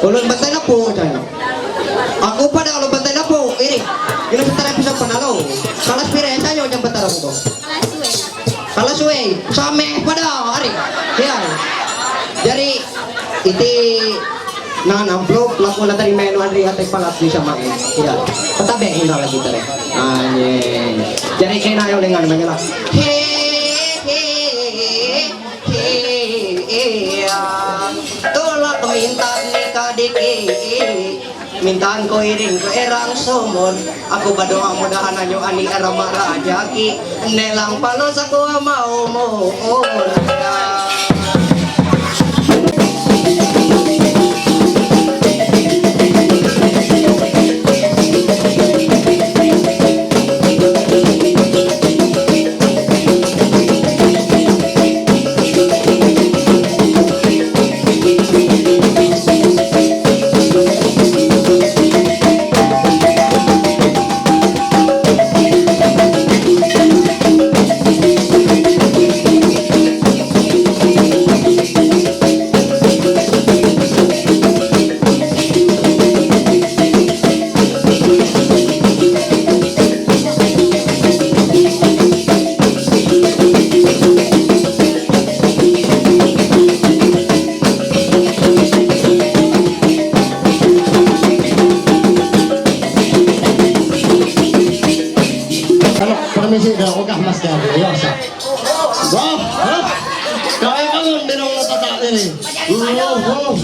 Ulun bantay na po, dyan. Ako pa na, ulun bantay na po. Iri, ino sa taray po sa panalo. Kalas pira, sa inyo, dyan bantay na po. Kalas suwe. Kalas suwe. Same pada hari. Ya. Jadi, iti nan amplop laku natari menu andri hati palas di sama. Ya. Patabe inda lagi tare. Anye. Jadi kena yo lengan mangala. He, he, he, ya. Tolak minta nikah dikit. Mintaan ko iring ko erang sumur. Aku berdoa mudahan anyo ani erama raja ki. Nelang palos aku mau umur. Ano, permisi, da, ogah mas ka, ya, sa. Wah, ha? Kaya ka nun, dinong na tata diri. Wah, wah.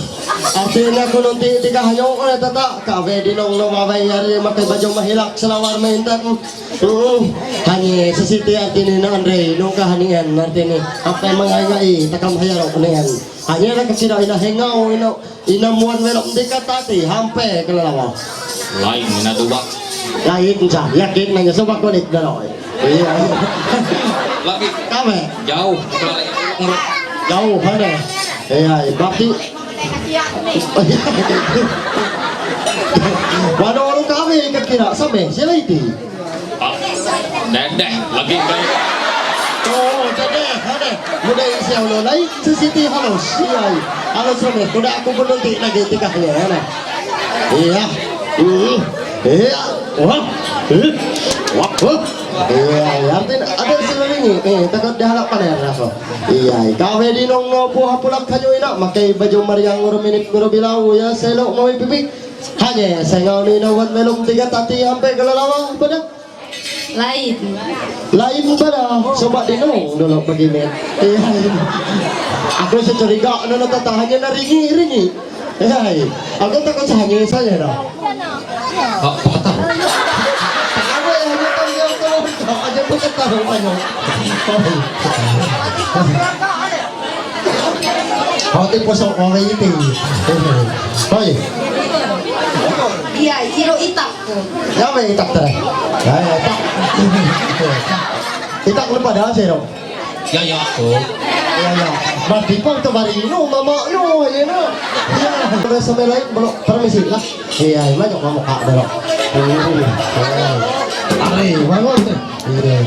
Ate na ko nun ti, ti ka hanyo ko na tata. Kawe dinong no maway yari, makay bajo mahilak, salawar maintan. Hmm. Hani, sasiti arti ni na andre, nung ka hani yan, arti ni. Apa yang mangai ngai, takam hayaro ni yan. Hanya na kasira ina hengaw, ina, ina muan melok di katati, hampe kelalawa. Lain, ina dubak. Lain sa, yakin nanya, subak kulit na loy. Iya. Lagi. Kame. Jauh. Jauh, mana? Iya, bakti. Wano orang kami ikat kira, sampai, sila itu. Ah, deh, deh, lagi baik. Oh, deh, deh, deh. Muda isi Allah lain, sasiti halus, iya. Halus sampai, muda aku pun nanti lagi tikahnya, ya. Iya. Hmm. Iya. Wah. Hmm. Wah. Wah. Iya, iya. Artinya ada sila ini. Eh, takut dia halak panen, rasa. Iya, kawe dinong no puha pulak kanyo ina, makay bajo mariang ngoro minit ngoro bilau, ya, selo mau pipi. Hanya, saya ngau ni no wan melum tiga tati, hampe kelalawa, pada? Lain. Lain pada, coba dinong dulu begini. Iya. Aku securiga, no, no, tata hanya na ringi, ringi. Iya, iya. Aku takut hanya saya dah. Ah, patah. Aku yang hanya tahu yang tahu, aja aku tak tahu banyak. Hati posok orang itu. Hoi. Iya, iro itak. Ya, apa itak tadi? Ya, ya, itak. Itak lupa dah, sih, dong. Ya, ya, aku. Ya, ya. Berarti pun tu bari inu, mama inu, ya, no. Ya, terus sampai lain, belum, permisi lah. Iya, iya, banyak mama kak, belum. Ari, bangun. Iya.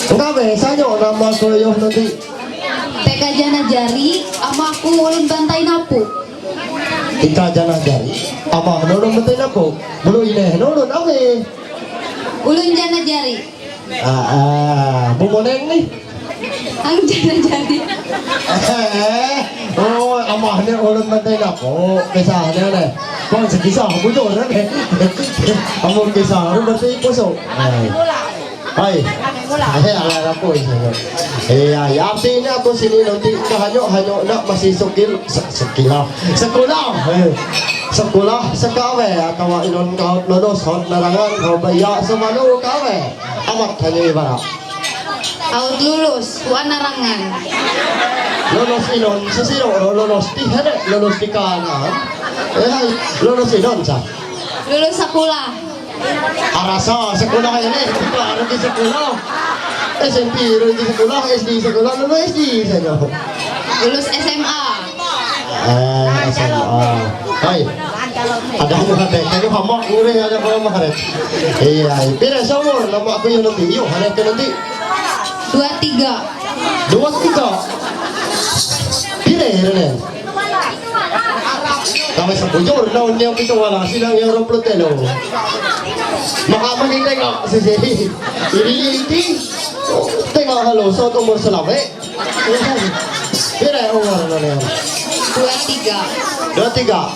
Enggak, be, sanyo nama ko yo nanti. Teka jana jari, ama aku ulun bantai napu. Ika jana jari, ama no ulun bantai napu. Bulu ine no ulun awe. Ulun jana jari. Ah, ah, bumoneng ni. Ang jana jari. Eh, oh, amahnya ulun bantai napu. Kisahnya ne. Kau sekisah bujur ne. Amun kisah, lu berarti kusuk. Hai. Hai, ala rapo isa. Eh, ya, ya, artinya aku sini nanti kahanyo, hanyo nak masih sukil, se-, sekilah. Sekolah. Eh, sekolah sekawe atau inon kau lulus hot narangan, kau baya semalu kawe. Amat hanya ibarat. Aut lulus, wan narangan. Lulus inon, sesiro, lulus di hede, lulus di kanan. Eh, hai, lulus inon sa. Lulus sekolah. Arasa sekolah ini, kita ada di sekolah. S M P ada di sekolah, S D sekolah, lalu S D saja. Lulus S M A. Eh, S M A. Hai. Ada yang ada, kayak apa, guru yang ada apa, Maret? Iya, pira seumur, nama aku yang nanti. Yuk, hari ke nanti. Dua tiga. Dua tiga. Pira ya, Rene? Kami sebujur, daun yang itu wala, sidang yang dua puluh telo. Maka makin tengok, sisi. Ini, ini, tengok. Alo, sot umur selawe. Pire umur nane? Dua tiga. Dua tiga.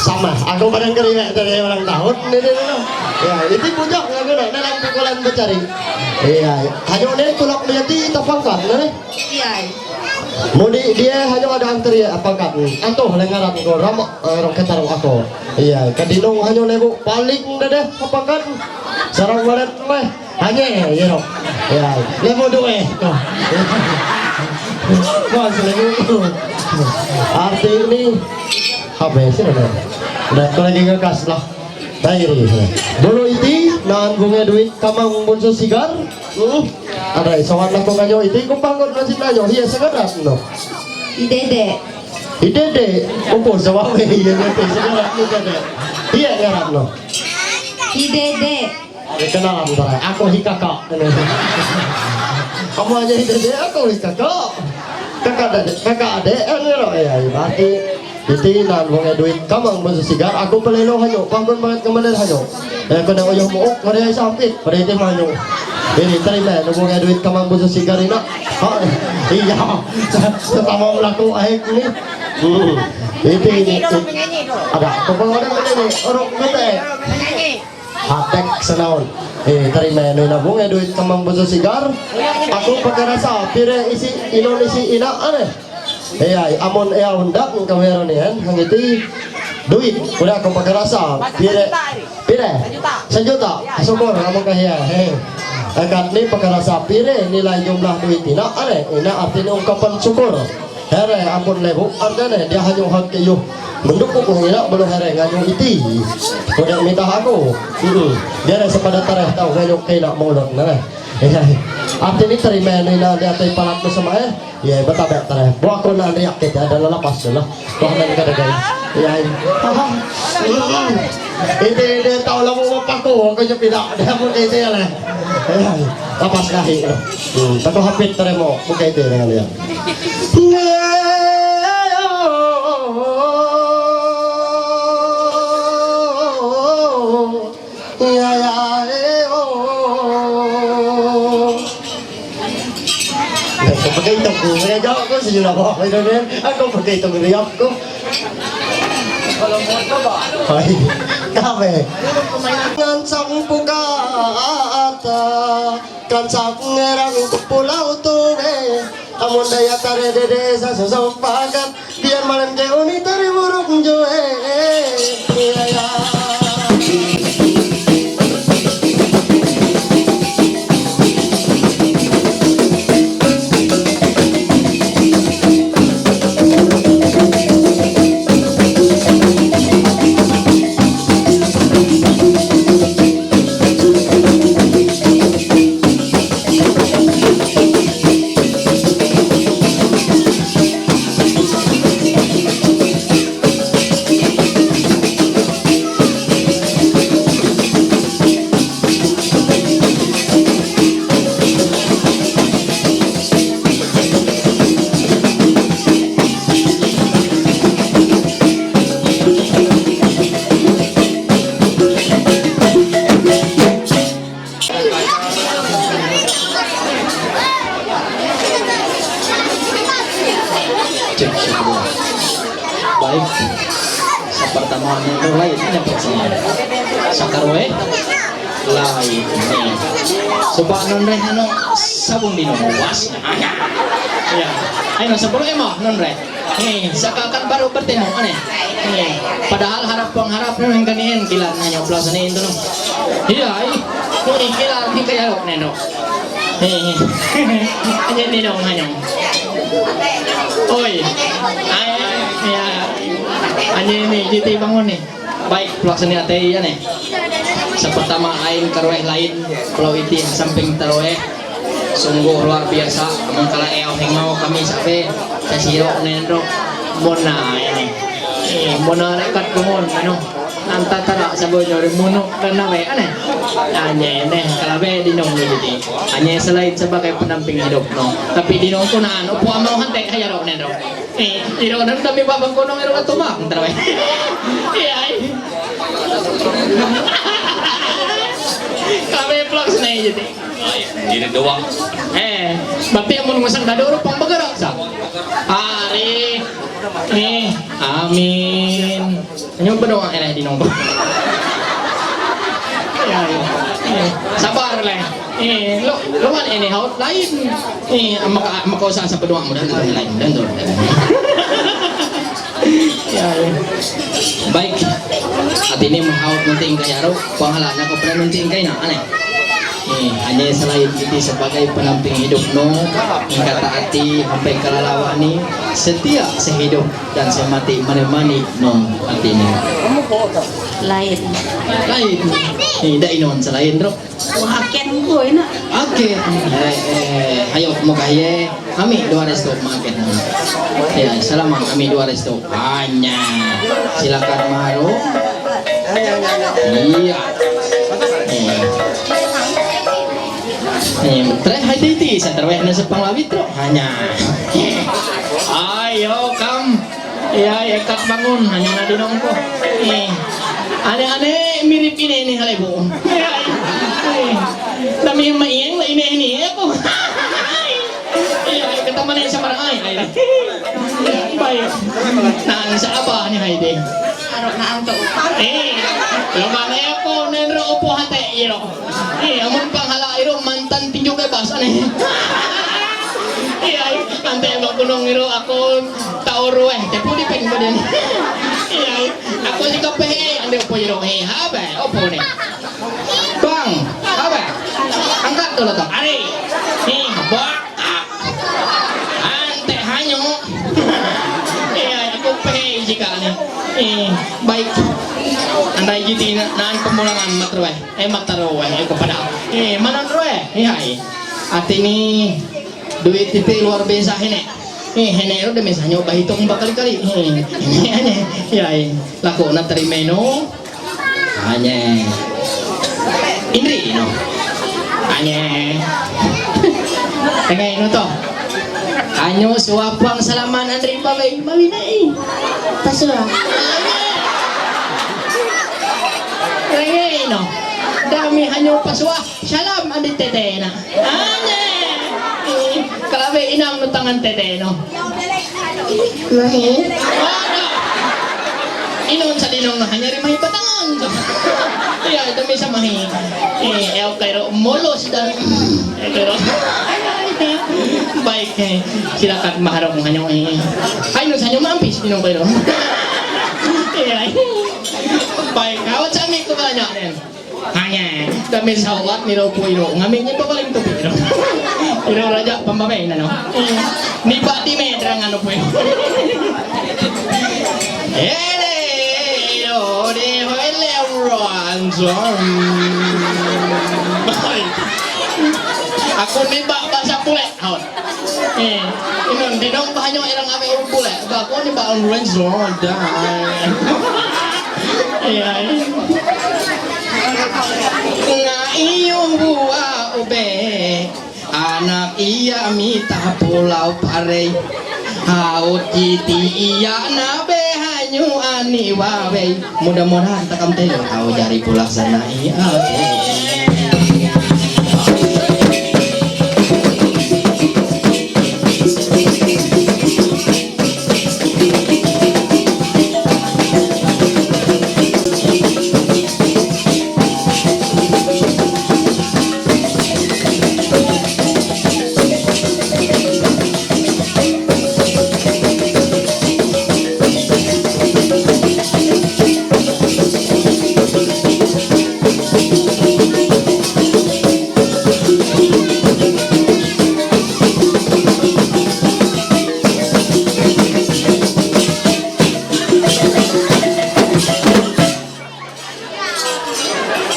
Sama, aku barang keri mek dari orang tahun ini dulu. Ya, ini bujang lagu nak dalam pukulan bercari. Iya, hanya ni tulak lihat di tapangkat ni. Iya. Mudi dia hanya ada antri apangkat. Anto lengaran ko ramak, eh, orang ketaruh aku. Iya, kadinong hanya lebu paling dede apangkat. Sarang walet meh. Hanya, ya, no. Ya, level dua, eh. Mas, level dua. Arti ini, apa ya, sih, ada? Nah, kalau lagi ngekas lah. Tairi. Bulu iti, nan bunga duit, kamang bunso sigar. Hmm. Ada, sawan aku nganyo iti, kumpang kot nasi nanyo. Iya, segarat, no. Idede. Idede. Opo, sawawe, iya, nanti segarat, idede. Iya, ngarat, no. Idede. Kenalan, tara. Aku hi kakak. Kamu aja hi dede, aku hi kakak. Kakak dede, kakak adek, kan, ya, ya, berarti iti nan bunga duit kamang bunso sigar, aku pelelo hanyo, pangkon banget kemana hanyo. Eh, kena oyah muok, kena sampit, kena itu hanyo. Ini terima, nan bunga duit kamang bunso sigar ini. Ha, iya, setamu melaku aik ini. Hmm. Ini, ini, ada, kepala ada ini, orang kete. Hatek sanaon. Eh, terima ini nabung, eh, duit kamang bunso sigar. Aku pakarasa, pire isi, inon isi ina, ane. Eh, ay, amon, eh, undak, kawero ni, hen, hangiti. Duit, udah aku pakarasa, pire, pire. Sejuta, syukur, kamu kaya, he. Angkat ni pakarasa, pire, nilai jumlah duit ina, ane. Ina artinya ungkapan syukur. Here, ampun lebu, artene, dia hanyung hak ke yuh. Mendukung ko ngira, belum here, nganyu iti. Kode minta aku. Hmm. Dia ada sepada tareh tahu, nganyu kena mulut, nah. Ya. Arti ni terima ni, nah, dia tai palat bersama, eh. Ya, betul, betul, tareh. Buat ko na riak kita, ada lepas tu lah. Wah, nanti kata gaya. Ya. Hmm. Ide, ide, tahu lah mau apa ko, aku je tidak, dia pun ide lah. Ya. Lepas kaki. Hmm. Tapi hapit terima, bukan ide dengan dia. Pakai toko, pakai toko, sejula ba, pakai toko, pakai toko, pakai toko. Hai, kame. Ngan sang buka ata. Kan sak ngerang pulau tu be. Amun daya tare dede sa sosok pagat. Biar malam ke uni tare buruk joe. Iya, ya. Cek, cek, dua. Baik. Sa pertama, anu, lain, ini pertama. Sa karuwe, lain. Nih. Coba non reh, anu, sabung di non, was. Ya. Ayo, sepuluh emo, non reh. Nih, seakan baru bertemu, aneh. Nih, padahal harap pengharap memang kan ini kilat nanya plus ini itu, no. Iya, ini. Ini kilat, ini kayak rok, neno. Nih, nih. Aja nih dong, hanya. Oi. Ay, ya. Aja ini, jadi bangun nih. Baik, pelaksana ate iya nih. Sa pertama ain karuweh lain, pulau iti samping taruweh. Sungguh luar biasa, mengkala eo hengau kami sabe, sasiro nendro, mona ini. Eh, mona rekat kumon, anu, nanta tara sabo nyori munuk karena be, aneh. Anye, neh, kalabe di nong ni. Anye selain sebagai pendamping hidup, no. Tapi di nong kuna, no, po amau hante, hayaro nendro. Eh, iro nan kami babang gunung iro katuma, antara we. Iya, iya. Kami vlogs na yun, eh. Ay, gini doang. Eh, berarti yang mau ngusang kado orang pang bergerak sa. Ari, eh, amin. Hanya berdoa eh di nongko. Ya, ya. Eh, sabar lah. Eh, lo, lo kan ini haut lain. Eh, maka maka usah sa berdoa mudah tu lain dan tu. Ya, ya. Baik. At ini mahawak ng tingkay araw. Pangalan ako pala ng tingkay na, aneh. Eh, hanya selain itu sebagai pendamping hidup no, ingkata ati sampai kalalawa ni setia sehidup dan semati menemani no ati ni. Lain. Lain. Eh, da inon selain, bro. Akin ko, ina. Akin. Eh, eh, ayo mo kaye. Kami dua resto makin. Ya, salaman kami dua resto. Hanya. Silakan maru. Iya. Iya. Em, tre hai titi, sa terweh na sa pang lawit, bro. Hanya. Ayo, kam. Iya, iya, kat bangun, hanya na dinong ko. Eh. Ane-ane, mirip ini, ini hale, bu. Iya, iya. Dami yang maiyang lah ini, ini, ya, bu. Iya, kata mana yang sama ay, ay. Baik. Nah, sa apa ni, hai, deh? Arok na ang to. Eh, lo mana ya, bu, nenro, opo, hate, iro. Eh, amun panghala iro mantan tinju bebas, aneh. Iya, ante makunong iro ako taor weh, tepu di peng badan. Iya, ako si kapehe, ande opo iro, eh, habe, opo ni. Bang, habe, angkat dulu, Bang. Ari, eh, bang. Ante hanyo. Iya, ako pehe jika ni. Eh, baik. Andai jiti na, naan pemulangan matroe. Eh, mataro, eh, ko pada. Eh, mana ro, eh? Eh, hai. Ati ni duit itu luar biasa ini. Eh, ini ro de misalnya bahitung bakali-kali. Eh, ini, ini. Ya, eh. Laku na terima no. Anye. Indri no. Anye. Tengah ino to. Anyo suapang salaman andri babai mawinai. Pasua. Tengah ino. Dami hanyo pasua. Salam andi tetena. Ane. Kalabe inang no tangan teteno. Mahi. Inon sa dinong no hanyari mahi patangan. Iya, itu bisa mahi. Eh, el kairo molos dan eh, kairo. Baik, eh, silakan maharong hanyo eh. Ay, no, sanyo mampis, inong kairo. Iya. Baik, awat sa amin ko ba niya, eh? Hanya, kami sawat ni Ropo Iro. Ngami niya pa paling tupi, Iro. Iro Raja, pambabay na, no? Ni Pati may terang ano po yun. Ere, Iro, de, hoy, le, ro, anzon. Ako ni ba, basa pula. Haut. Eh, inun, dinong bahanyo irang ame umpul eh. Ba, ko ni ba ang Renzo? Dai. Iya, iya. Nga iyo buwa ube. Anak iya mita pulau pare. Haut jiti iya na behanyu ani wawe. Mudah-mudahan takam telo tahu jari pulaksanai. Oke.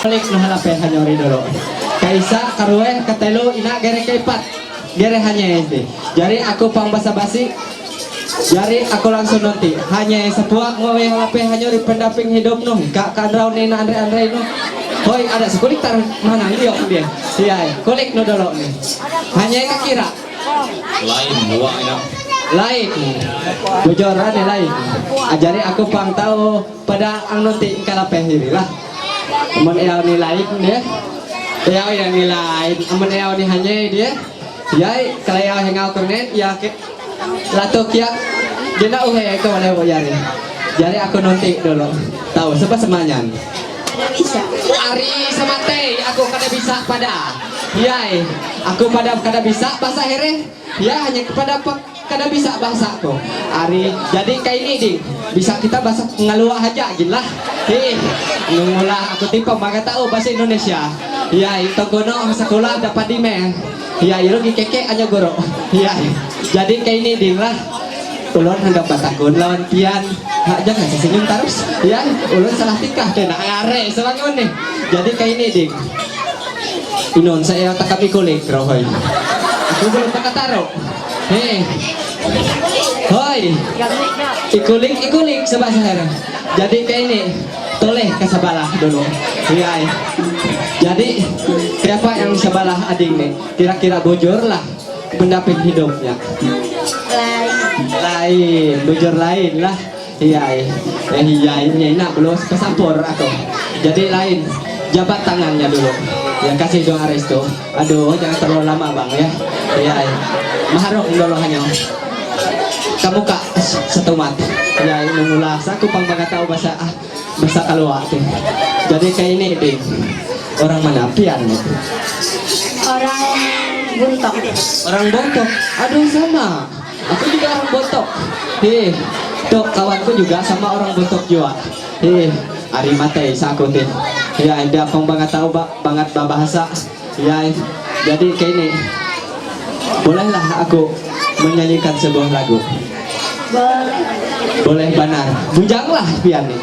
Balik no halape hanyori dolo. Kaisa, karue, katelo, ina, gere, kaipat. Gere hanya este. Jari aku pang basa-basi. Jari aku langsung nanti. Hanya sepuak mau yang lape hanya di pendamping hidup no. Kak Kanrau ni na andre-andre no. Hoi, ada sekulik tar mana liok dia. Iya, kulik no dolo ni. Hanya yang kira. Lain dua ya. Lain. Bujoran ni lain. Ajari aku pang tahu pada ang nanti kalape hiri lah. Mon eau ni lain dia. Eo yang nilai, amun eo ni hanya dia. Yai, kalau eo yang aku nen, ya ke. Lato kia, dia nak uhe ke wale wo yari. Yari aku nanti dulu. Tahu, sebab semanyan. Kada bisa. Ari samate, aku kada bisa pada. Yai, aku pada kada bisa bahasa here. Ya, hanya kepada pa-, kada bisa bahasa aku. Ari, jadi kayak ini, ding. Bisa kita bahasa ngalua aja, gila. Hei, nungula aku tipe maka tahu bahasa Indonesia. Ya, itu kono sekolah dapat di me. Ya, itu di keke aja guru. Ya, jadi kayak ini, ding lah. Ulun hendak batakun lawan pian. Ha, jangan senyum terus. Ya, ulun salah tingkah kena are sebangun nih. Jadi kayak ini, ding. Inon, saya tak kami kulik, rohoy. Aku belum pakai taruh. Hei. Hoi. Ikulik, ikulik, sebab saya. Jadi kayak ini. Toleh ke sebelah dulu. Iya. Jadi, siapa yang sebelah ading nih? Kira-kira bujur lah pendamping hidupnya. Lain. Lain, bujur lain lah. Iya, iya. Eh, iya, iya, nak belum kesampur aku. Jadi lain, jabat tangannya dulu. Ya, kasih doa restu. Aduh, jangan terlalu lama, Bang, ya. Iya, iya. Maharok dulu hanya. Kamu kak s-, setumat. Ya, ini mula. Saku pang baga tahu bahasa, ah, bahasa keluar tuh. Jadi kayak ini, Ding. Orang mana pian nih? Orang Buntok. Orang Buntok. Aduh, sama. Aku juga orang Botok. Hih, tuh kawanku juga sama orang Botok juga. Hih, ari mate saku tin. Ya, ada pang banget tahu ba-, banget babahasa. Ya, jadi kayak ini. Bolehlah aku menyanyikan sebuah lagu. Boleh. Boleh banar. Bujanglah pian nih.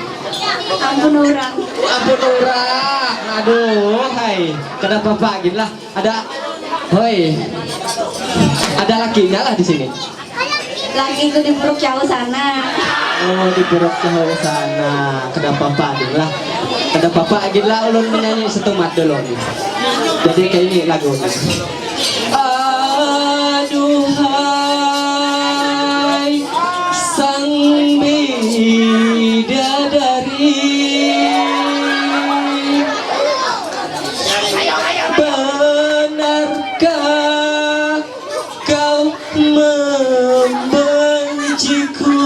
Ampun orang. Ampun orang. Aduh, hai. Kenapa Pak gila? Ada, hoi, ada lakinya lah di sini. Lakiku di Puruk Jauh sana. Oh, di Puruk Jauh sana. Kada apa-apa, Adin lah. Kada apa-apa, Adin lah. Ulun menyanyi setumat dulu nih. Jadi kayak ini lagunya. Aduhai, sang bidadari. Benarkah kau membenciku?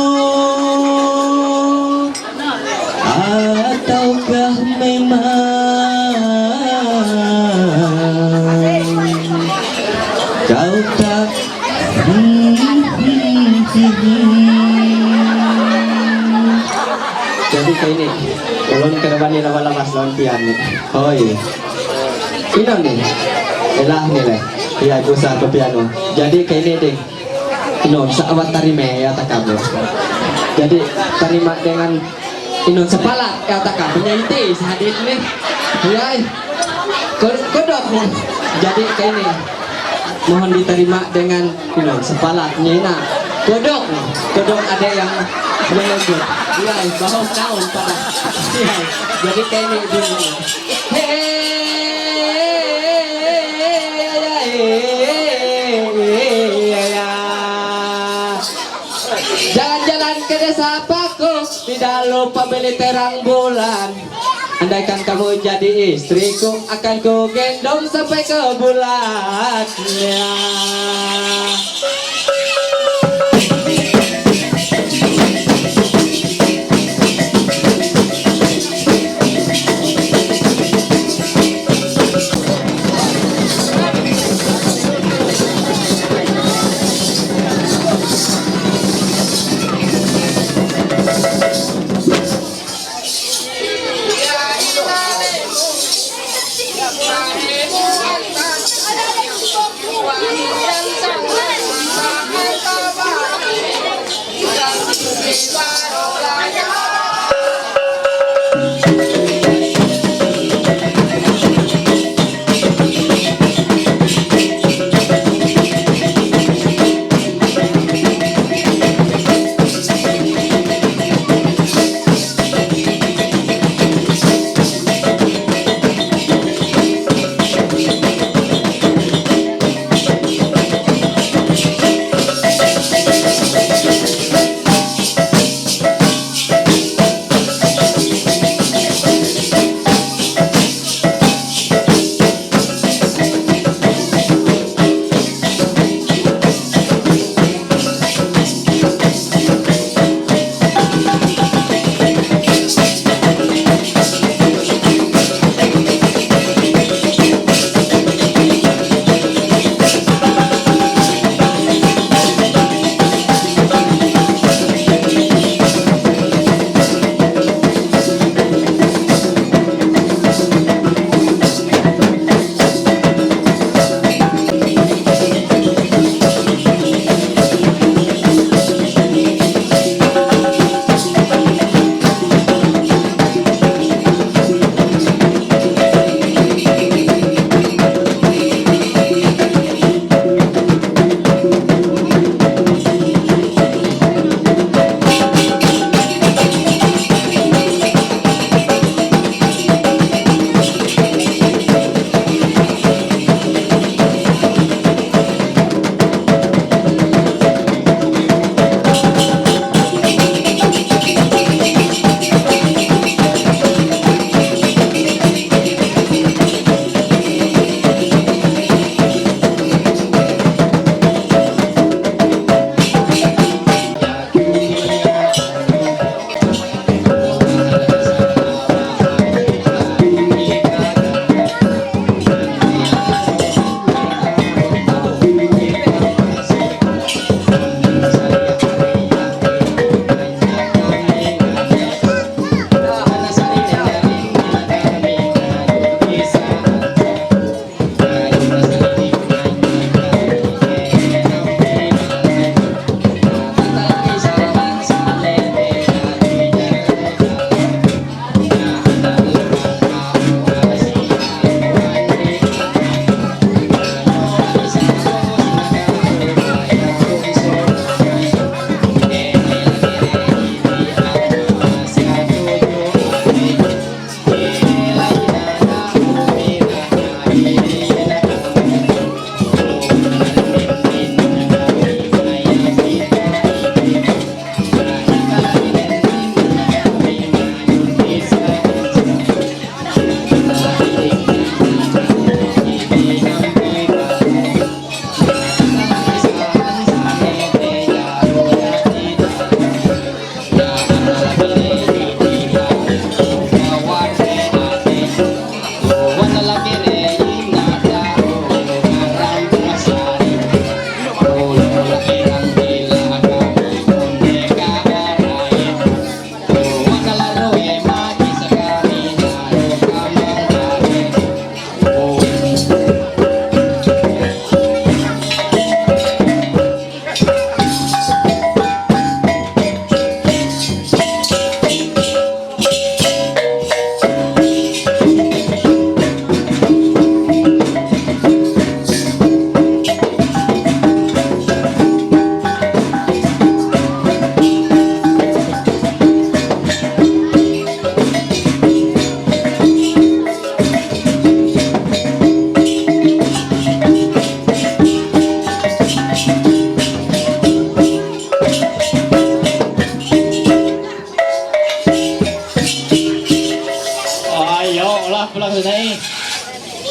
Ataukah memang kau tak. Jadi kayak ini, ulun kada bani lawas-lawas lawan pian nih. Hoi. Inon nih. Elah nih leh. Iya, gusar ke piano. Jadi kayak ini, Ding. Inon, saawat tarime ya tak kamu. Jadi terima dengan inon sepalat ya tak kamu. Punya inti sehadit nih. Iya. Ko-, kodok nih. Jadi kayak ini. Mohon diterima dengan, you know, sepalat nyena. Kodok, kodok ada yang menyebut. Iya, bahwa tahun pada. Iya, jadi kayak ini dulu. Hei, ya, ya, ya, ya, ya. Jalan-jalan ke desa Paku, tidak lupa beli terang bulan. Andaikan kamu jadi istriku, akan ku gendong sampai ke bulan. Ya.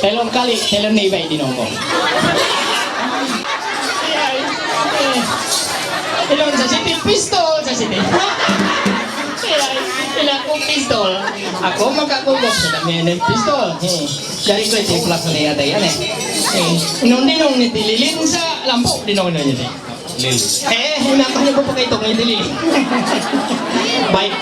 Telon kali, telon ni bai di nongko. Ilon sasiti pistol sasiti. Ila ku pistol. Ako makakugok sa dami ng pistol. Dari ko iti plak na yata yan eh. Nung dinong ni tililin sa lampu dinong na yun eh. Lil. Eh, hinatang niyo po pa kayo itong hindi Lil. Baik.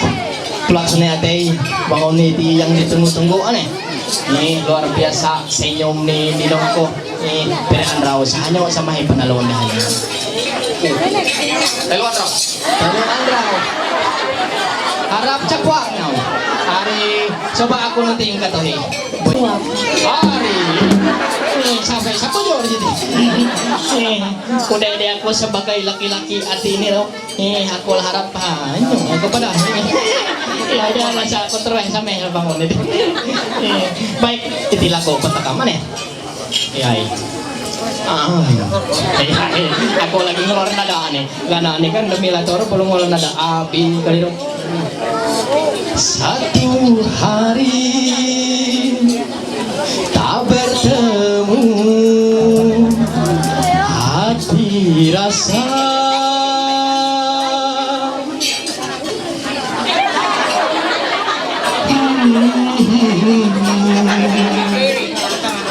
Tulak sa niya, ate. Bangon ni iti yang ditunggu-tunggu, ano eh. Ini luar biasa senyum ni Ninong ko. Ini pilihan raw sa hanyo sa mahi panalon na hanyo. Talo raw. Talo raw. Harap sa kuwak, no? Ari, so ba ako nung tingin ka to, eh? Ari. Eh, sabay sa kuyo, gitu. Eh, kuda dia aku sebagai laki-laki hati ini, loh. Eh, aku harap, ha, ini, aku pada. Lagi ada sa aku terus sama ya, bangun ini. Eh, baik, itilah ko patakaman, eh. Yay. Ah. Yay. Ako lagi ngeluarin nada nih. Karena ini kan demi lator belum ngeluarin nada A, B, kali dong. Satu hari tak bertemu hati rasa.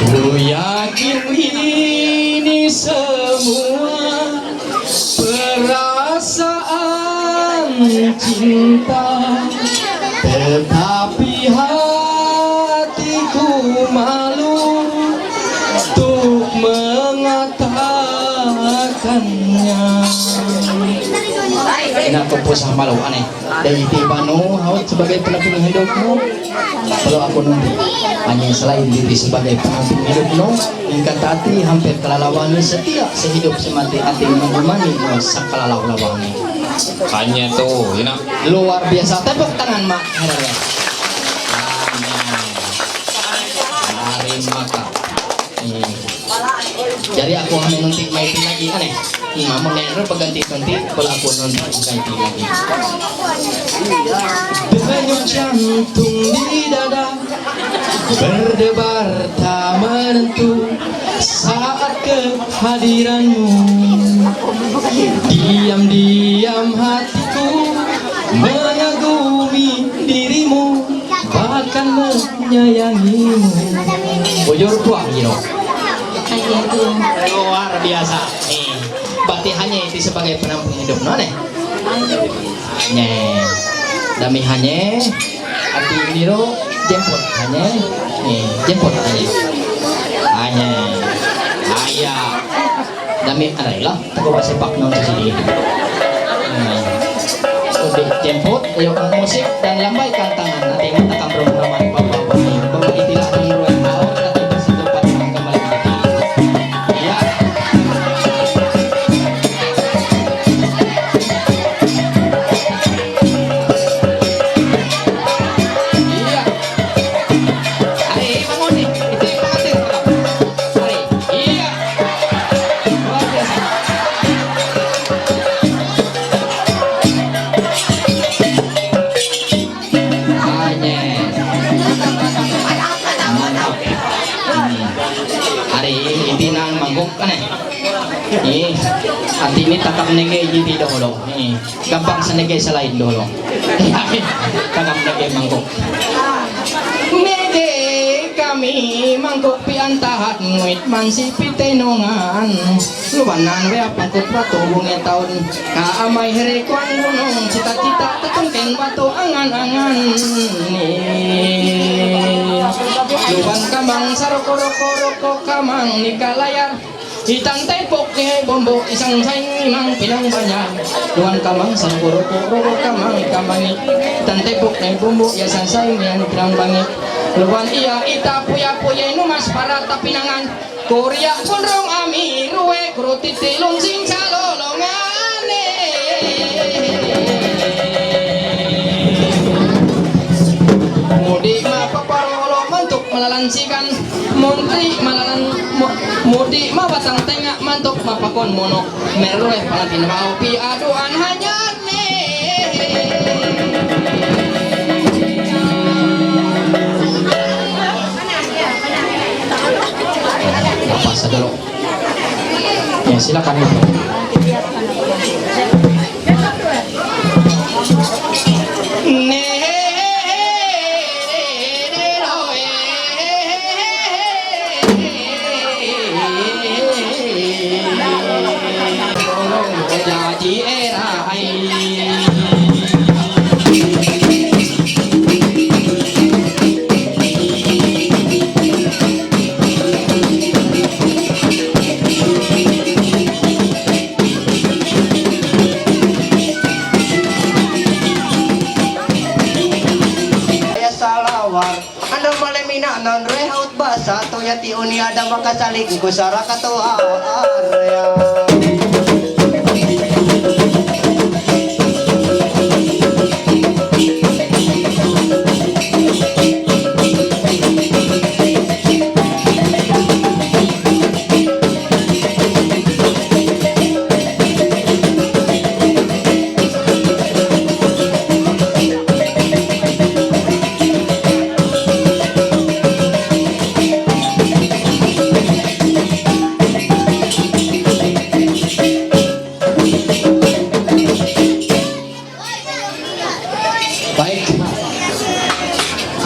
Ku yakin ini semua perasaan cinta, tetapi hatiku malu untuk mengatakannya. Ina ko po sa malo, ane. Dahil iti ba no, hawat sebagai pendamping hidup mo. Kalau aku nanti, hanya selain diri sebagai pendamping hidup no, ingkang tati hampir kalalawan ni setia sehidup semati ati mengumani no sakalalawan ni. Hanya to, ina. Luar biasa, tepuk tangan, Mak. Amin. Terima kasih. Hmm. Jadi aku hanya nanti main lagi, aneh. Hmm, mau ngeru pengganti nanti, kalau aku nanti ganti lagi. Denyut jantung di dada berdebar tak menentu saat kehadiranmu. Diam-diam hatiku mengagumi dirimu, bahkan menyayangimu. Bujur tuang, you know. Luar biasa. Eh, berarti hanya itu sebagai penampung hidup, no, aneh? Hanya. Dami hanya. Ati niro jemput hanya. Eh, jemput hanya. Hanya. Ayah. Dami aray lah. Tago ba sepak no sa sini. Udah jemput, ayo musik dan lambai kantangan. Nanti kita kamprong naman bawa-bawa. Bawa itilah dan ruang mau. Nanti bersentuhan kembali. Ya. Iya. Ari, bangun nih. Ito yung pangatin. Ari, iya. Luar biasa. Anyeh. Mantap. Ari, iti nang mangkok kan eh. Ih, ati ini takap nege iti dahulu. Ih. Gampang sa nege sa lain dolo. Tagam nege mangkok. Nege kami mangkok piantahat nguit man si pitenongan. Lubanan we apangkot batu bunge taun. Kaamay here kuan gunung cita-cita tetungken batu angan-angan. Luban kamang saroko-roko-roko kamang nikalayar. Itang tepok ni bombo isang saing mang pinang banyan. Luan kamang sang buruk buruk kamang ikamani. Itang tepok ni bombo ya sang saing yang pinang bangi. Luan iya ita puya puya inu mas para tapinangan. Korea punrong ami ruwe kruti tilung sing salolongan. Mudi ma paparolo mantuk malalansikan. Muntri malalan mu-, mudi ma batang tenga mantuk mapakon mono. Merwe palatin mau pi aduan hanyar ne. Dulu. Ya, silakan, Ibu. Salawar. Ando male mina non re haut basa to yati uni ada makasalik kusara kato area. Baik.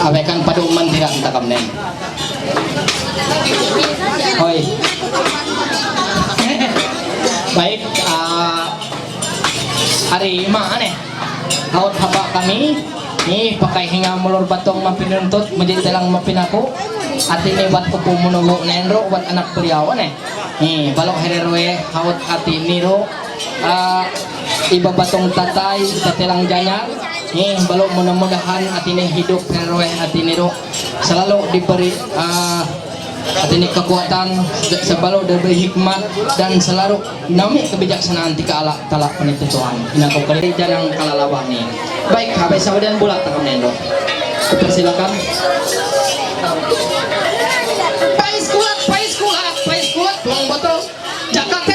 Abaikan pada uman tidak minta kamnen. Hoi. Baik, ah, hari ma ane. Haut haba kami. Ni pakai hinga mulur batong mapinuntut, menjadi telang mapinaku. Ati ni buat kupu menunggu nenro buat anak beliau ane. Ni balok hererwe haut ati niru. Ah, iba batong tatai, tatelang janyar. Ni balok mudah-mudahan ati ni hidup hererwe ati niru selalu diberi, ah, ati ni kekuatan, selalu diberi hikmat dan selalu nami kebijaksanaan tika ala tala penitutuan. Ina kau kali janang kalalawa ni. Baik, habis sabadan bulat takam nendo. Persilakan. Pais kulat, pais kulat, pais kulat, tuang botol. Jakarta.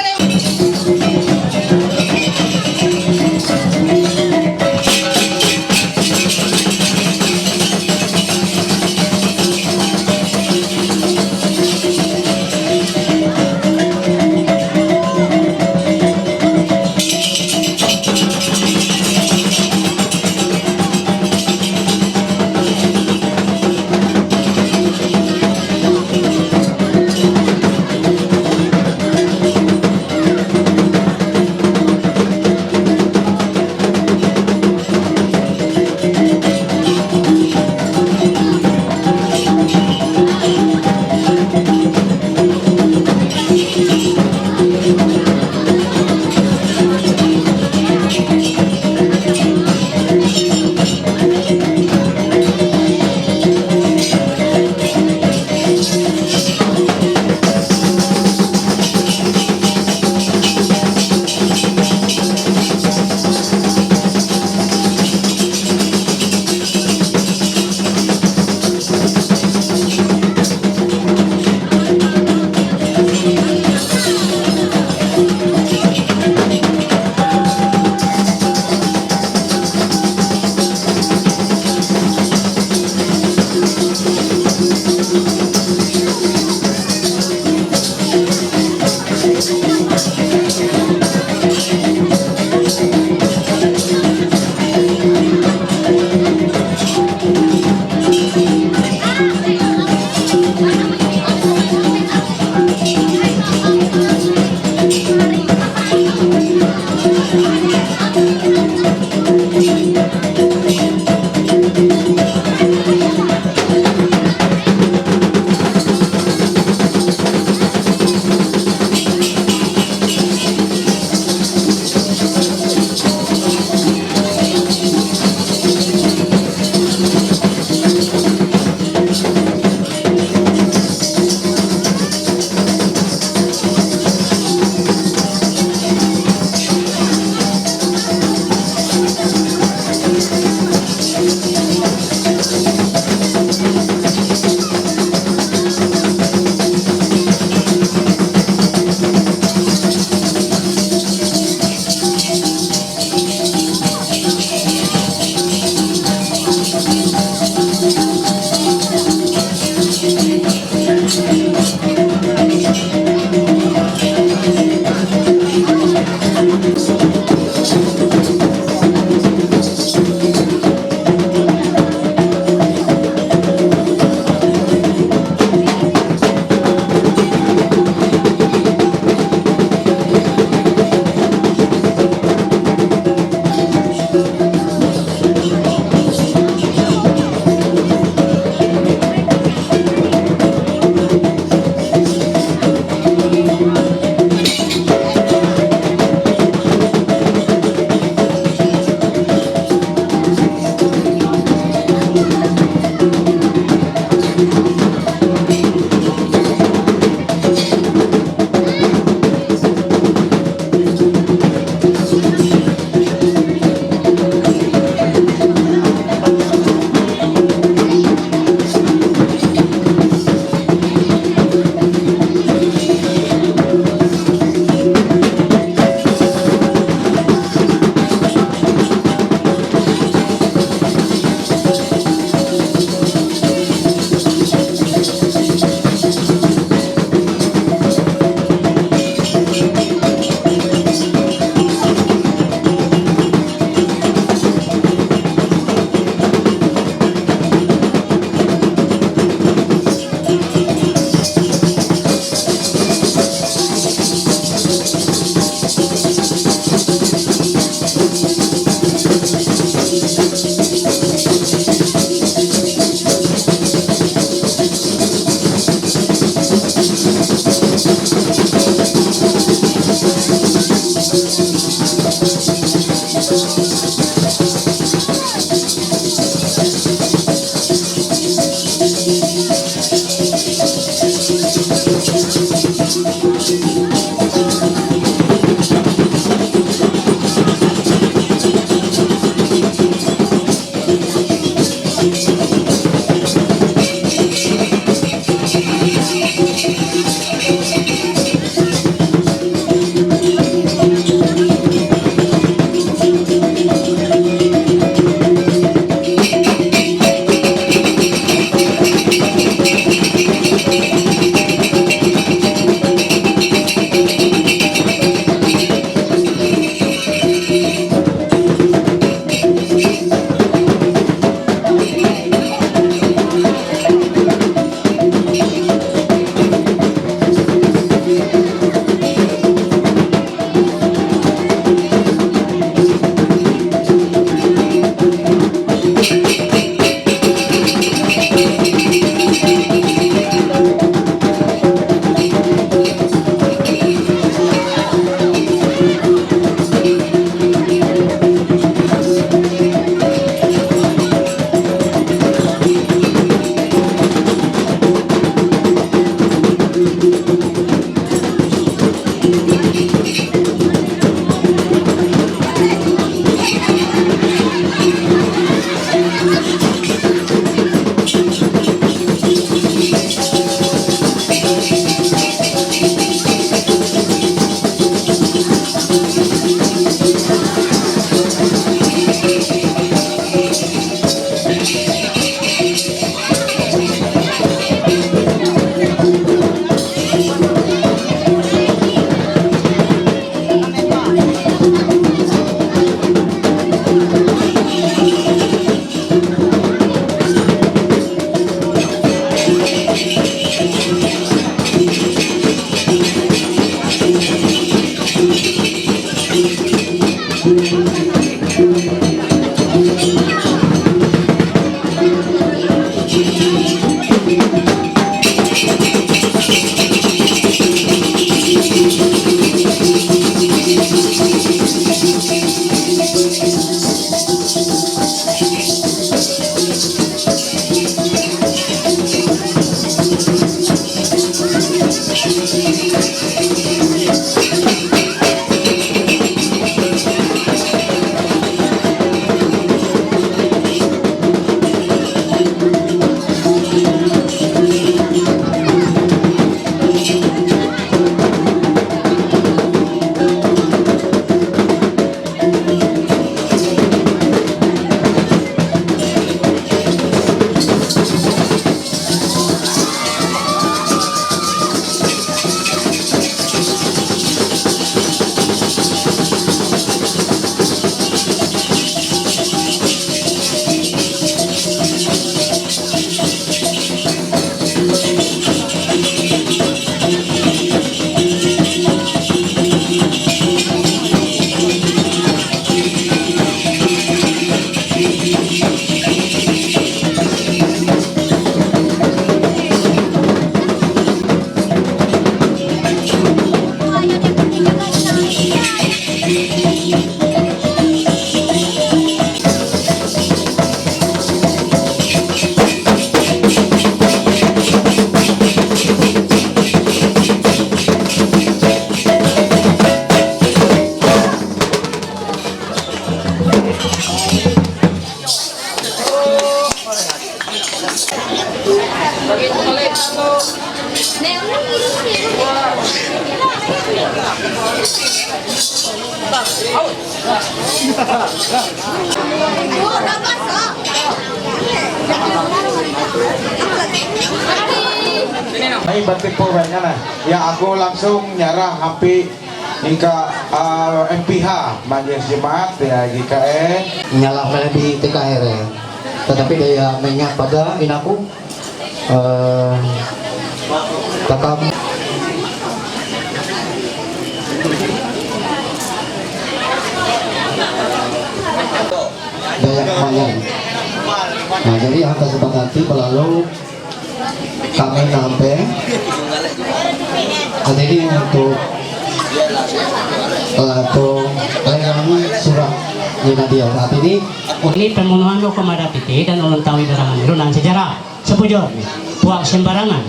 Ay, ba't di po ba nga na? Ya, ako langsung nyara hampir hingga, ah, M P H, Majelis Jemaat, ya, G K E. Nyala melebi T K R. Tetapi dia mengingat pada inaku, eh, kakak. Dayak Mayan. Nah, jadi yang kesepakati melalui kami nampe. Jadi untuk lato lelang surat di Nadia saat ini. Ini pemenuhan hukum adat itu dan orang tahu dalam runang sejarah. Sebujur, buat sembarangan.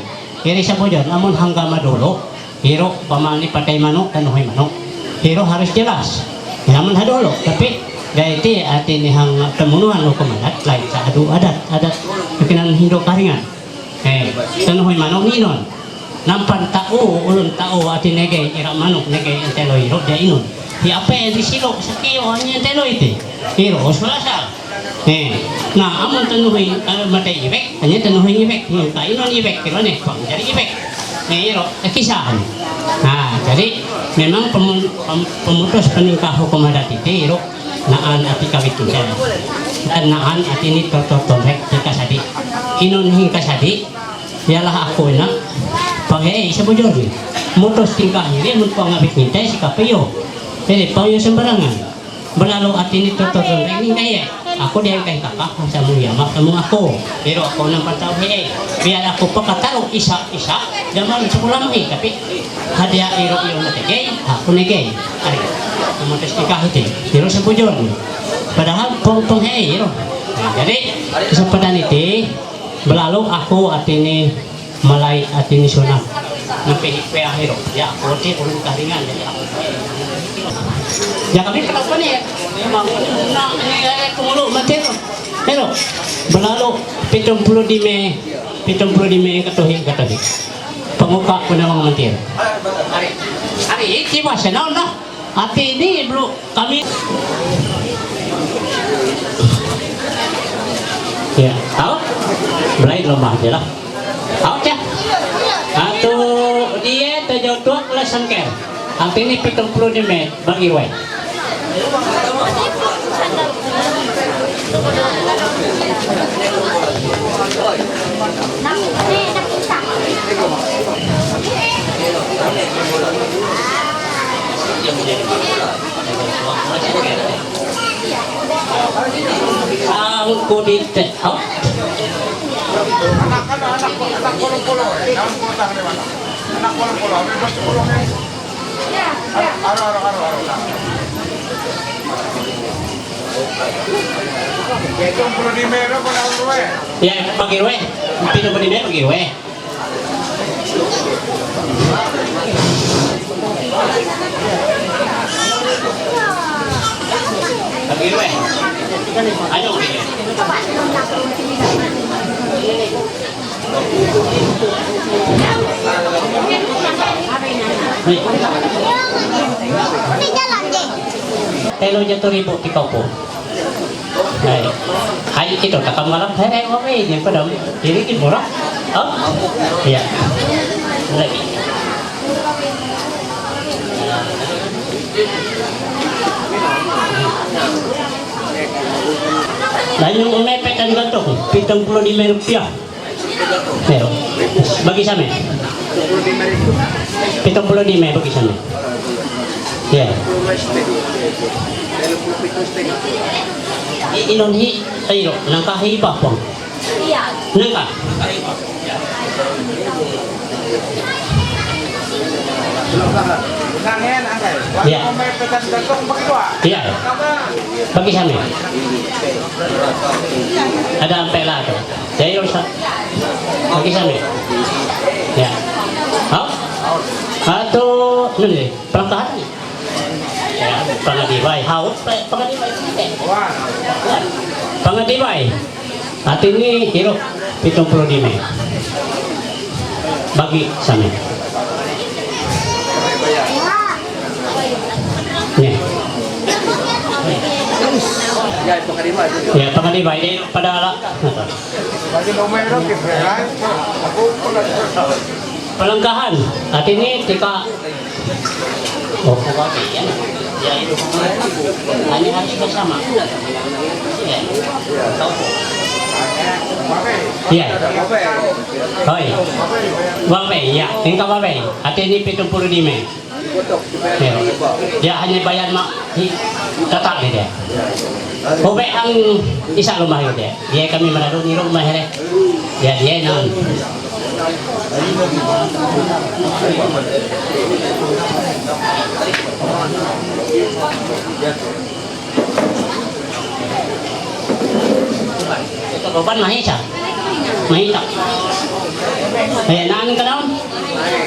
Jadi sebujur, namun hangga madulu, Hiro pamani pakai manok dan hui manok. Hiro harus jelas. Namun hadolo, tapi dai ti ati ni hang pembunuhan hukum adat lain sa adu adat, adat bikinan Hindu karingan. Eh, dan hui manok ni non. Nampan tau, ulun tau ati nege ira manok nege entelo hiro dia inun. Di apa yang di silo sakio hanya entelo iti. Hiro, osulasa. Eh, na, amun tanuhi, eh, mate ibek, hanya tanuhi ibek, hmm, ta inon ibek, kira ne, pang, jadi ibek. Eh, iro, eh, kisah. Nah, jadi memang pemun-, pem-, pemutus peningkah hukum adat itu, iro, naan ati kawit kita. Dan naan ati ni toto tonrek di kasadi. Inon hing kasadi, ialah aku ina, pang, eh, sebujurnya. Mutus tingkah ini, mun pang abit ngintai si kapeyo. Jadi, pang yo sembarangan. Berlalu ati ni toto tonrek ni kaya. Aku dia kai kakak, sama dia mak, sama aku. Pero aku nampak tahu he. Biar aku pakataru isa, isa. Zaman sekolah mah, tapi hadiah iro iro na tegay, aku negay. Ari, memutus nikah itu. Iro sebujur. Padahal pong-pong he iro. Nah, jadi kesempatan itu berlalu aku ati ni malai ati ni sunat. Napi hikpe ahero. Ya, koti ulun karingan ya. Ya kami kenapa nih? Mau na ni eh kumulo matero. Pero belalo pitung puluh dime, pitung puluh dime katohi katohi. Pemuka penawang mentir. Hari, hari ini masih naon lah. Ati ini bro kami. Ya, tahu? Belai lemah je lah. Tahu je? Atu dia terjodoh oleh sengker. Ati ini pitung puluh lima bagi wai. Ang kudite. Oh. Anak, anak, anak, anak, kolong-kolong, eh. Dalam kotak lewat. Anak kolong-kolong, ambil bos kolong, eh. Aro, aro, aro, aro, aro. Itu perlu di merah, kau nak urus, eh? Ya, pakai ruwe. Pintu berdiri pakai ruwe. Telo jatuh ribu di kau po. Hai. Hai, ito, takam malam saya, eh, oke, ini pada diri di murah. Oh? Iya. Lagi. Lain yung umepet ang ganito, pitong puluh lima rupiah. Pero, bagi sa amin. Pitong puluh lima bagi sa amin. Yeah. I-, inon hi, ayro, nangka hi papong. Nangka. Yeah. Yeah. Bagi sa amin. Ada ang pela to. Saya yung sa-, bagi sa amin. Yeah. Ha? Ato, nun eh, palangkahan. Yeah. Pangadiwai. Haut, pa-, pangadiwai. Pangadiwai. At ini, hiro, pitong puluh lima. Bagi sa amin. Yeah. Yeah, pangadiwai. Hindi, padala. Palangkahan. At ini, tika. Oh, kuwagi yan. Yan. Hanya hati bersama. Yan. Tahu. Yan. Hoy. Babe, ya. Tingka babe. At ini pitong puluh lima. Ya, ya, hanya bayar ma-, hi-, tatak ni dia. Hobe ang isa lumah yun dia. Dia kami marado ni rumah dia. Ya, dia nan. Ito, kapan mahisa? Mahita. Eh, naan ka daw?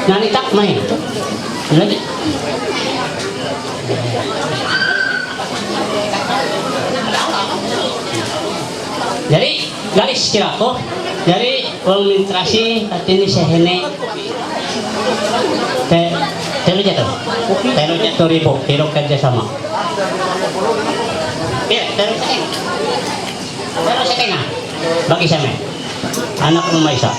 Nanitak, mahi. Lagi. Jadi, garis kira ko. Jadi, wang mintrasi, at ini sehene. Te-, telo jatuh. Telo jatuh ribu, hirap kerja sama. Iya, telo jatuh. Pero sa tenga, bagi sa amin. Anak mo may isa.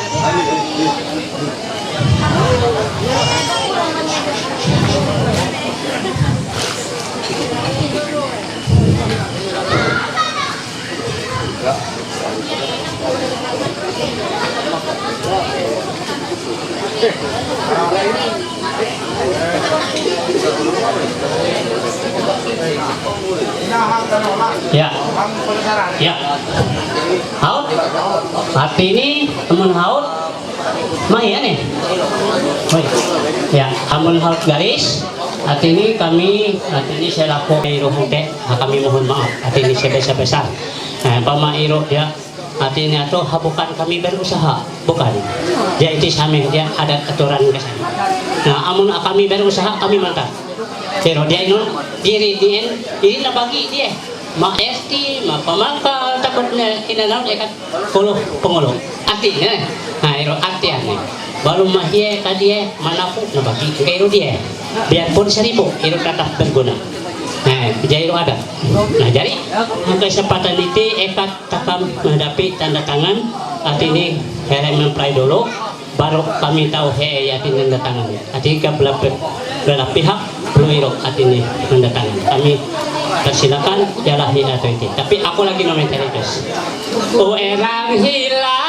Ya. Ya. Haut? At ini, teman haut. Mai, ane? Oi. Ya, amun haut garis. At ini kami, at ini selaku iruhute, kami mohon maaf. At ini sebesar-besar. Eh, pama iro dia. At ini atau bukan kami berusaha. Bukari. Dia iti sami dia ada aturan ke sana. Nah, amun akami baru usaha kami mantap. Pero dia ino diri dien, diri na bagi dia. Ma esti, ma pamaka, takut ne ina naon ekat kolo pengolo. Arti ne. Nah, iro arti ane. Baru mahie kadie manaku na bagi. Ke iro dia. Biarpun seribu, iro tetap berguna. Nah, jadi iro ada. Nah, jadi kesempatan itu ekat takam menghadapi tanda tangan, arti ini herek mempelai dulu, baru kami tahu he yakin tanda tangan. Arti ke belah, belah pihak, belum iro arti ini tanda tangan. Kami persilakan, ialah hi atau itu. Tapi aku lagi no mencari terus. O erang hila,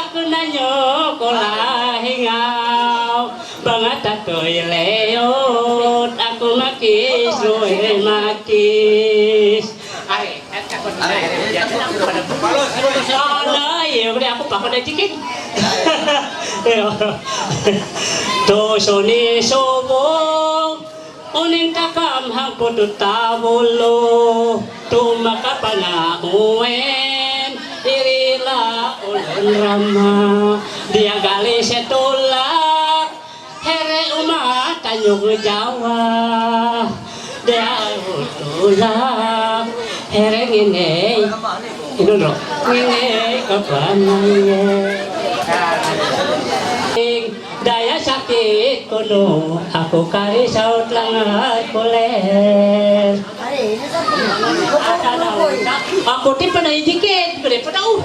aku nanyo kola hingau. Bangata toy leot, aku makis, roe makis. Are, Sana, iya, boleh aku pakai dah dikit. Iya. To soni sobo, uning takam hang putu tabulu, tu makapana uen, irila ulun rama, dia gali setulak, Here uma tanyuk Jawa, dia utula, here ngene, inun ro, ngene kapanai. Daya sakit kuno, aku kari saut langar kuler. Aku ti pada idiket, pada pada uh.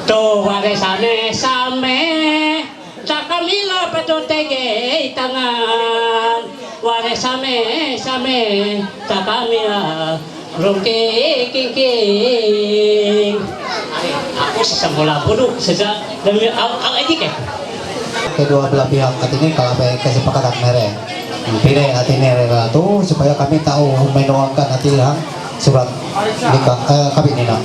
To ware same same. Takamila patotegei tangan, ware same same, takamila rongke kingking. Aku sesemula bodoh sejak demi au au aja ke. Kedua belah pihak artinya kalau pakai kesepakatan mere. Pire artinya rela tu supaya kami tahu menuangkan hati hang surat nikah, eh, kawin nina.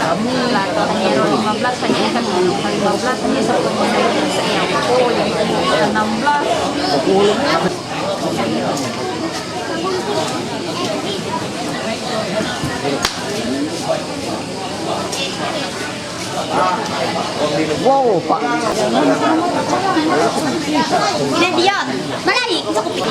Kamu lah, tanya lima belas, tanya kan lima belas, ini sepuluh, saya, oh, yang enam belas. Wow, Pak. Dia, dia. Malay, isa ko pili.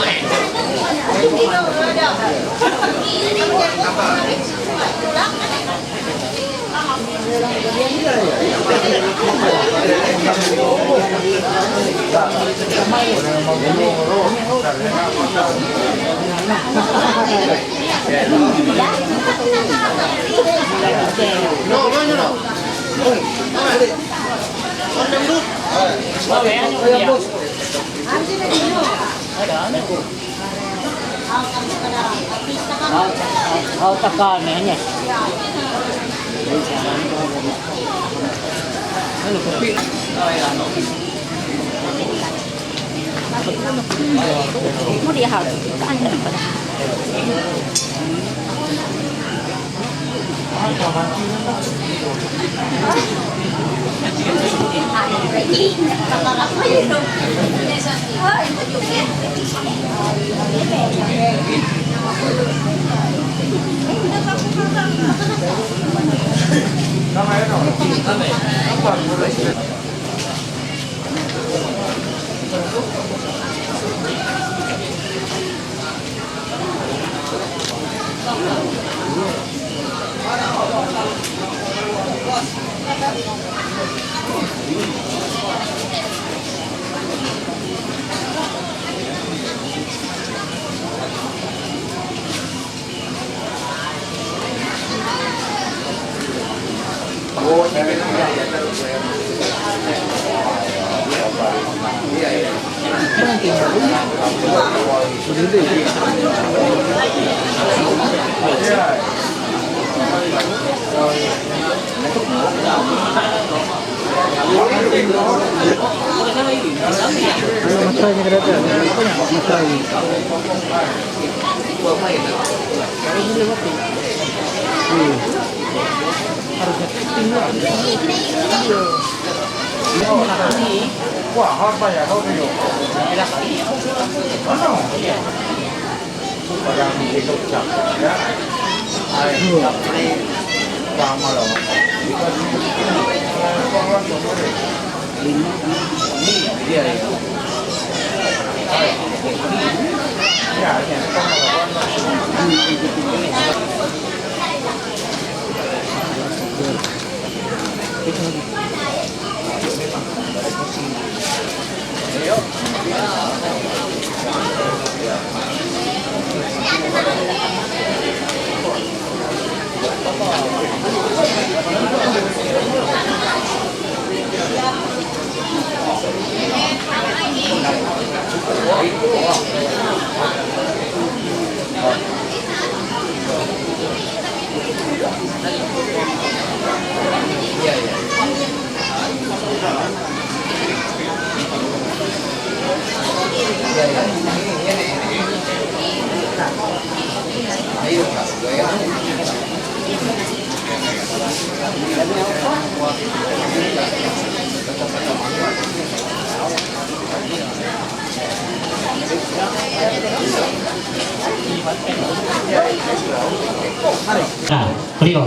Priyo.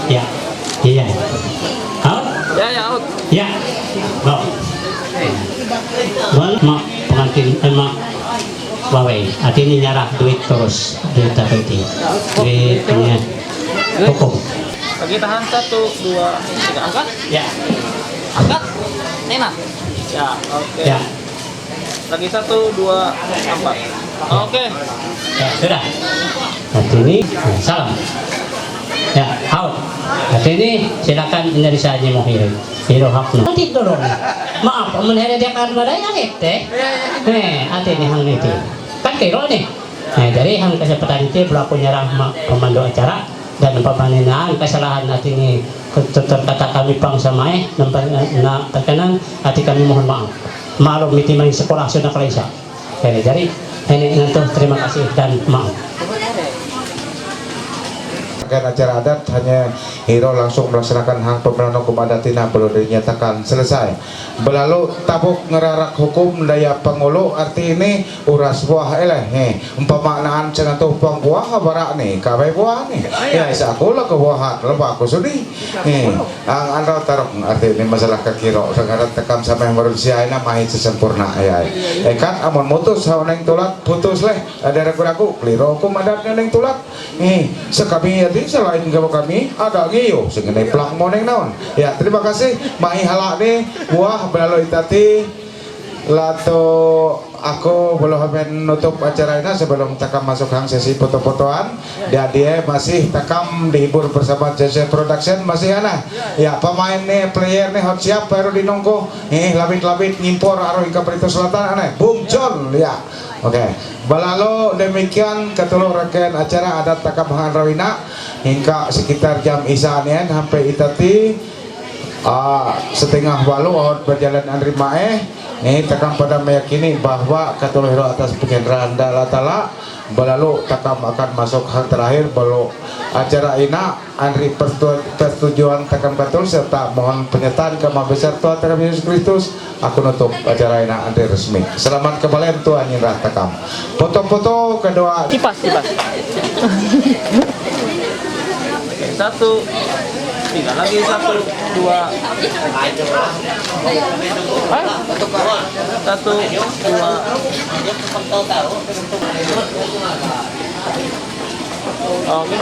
Ya. Iya. Out? Ya, ya, out. Ya. Go. Wala, ma, pengantin, eh, ma, wawai. Atini nyarah duit terus, duit apa itu? Duit punya hukum. Lagi tahan, satu, dua, tiga, angkat. Ya. Angkat. Enak. Ya, oke. Ya. Lagi satu, dua, empat. Oke. Ya, sudah. Atini, salam. Ya, out. Atini, silakan, ini dari saya, Mohir. Hiro Hapno. Nanti dorong. Maaf, menhere dia kan pada yang ete. Eh, atini hang niti. Kan kiro ni. Eh, jadi hang kesempatan itu berlakunya rahma pemandu acara dan pemanenaan kesalahan atini terkata kami pang sama eh, nampak na terkenal, hati kami mohon maaf. Maklum, miti main sekolah sudah kalau isa. Jadi, jadi, ini nanti terima kasih dan maaf. Akan acara adat hanya Hiro langsung melaksanakan hang pemilihan hukum adat ina belum dinyatakan selesai. Belalu tabuk ngerarak hukum daya pengulu, arti ini uras buah eleh. He, umpama naan cenatuh pang buah barak ni, kabai buah ni. Ya, isa aku lah ke buah hak, lepas aku sudi. He, ang anda taruh arti ini masalah kekiro, sekarang tekam sampai manusia ina mahi sesempurna ya. Ekat amun mutus hawa neng tulat, putus leh. Ada ragu-ragu, keliru hukum adatnya neng tulat. Eh, sekami ati selain gawa kami, ada ngiyo, sing ngeplak mo neng naon. Ya, terima kasih, mai halak ni, buah belalu itati, lato aku belum menutup acara ini sebelum takam masuk hang sesi foto-fotoan. Dia dia masih takam dihibur bersama J C Production, masih ana. Ya, pemain ni, player ni hot siap, baru dinungku. Eh, labit-labit ngimpor aruh ika Perito Selatan, ana. Bung John, ya. Oke. Balalu demikian ketuluh rangkaian acara adat takam hang rawina hingga sekitar jam isa nian sampai itati, ah, setengah walu awat berjalan anri maeh. Ini takam pada meyakini bahwa ketuluh ro atas penyanderaan Allah Ta'ala, balalu takam akan masuk hang terakhir, balalu acara ina anri persetu-, persetujuan takam katul serta mohon penyertaan ke Maha Besar Tuhan Yesus Kristus. Aku nutup acara ina anri resmi. Selamat kembali tuan nyerah takam. Foto-foto kedua. Kipas, kipas. Oke, satu, tiga lagi, satu, dua. Hah? Satu, dua. Oke.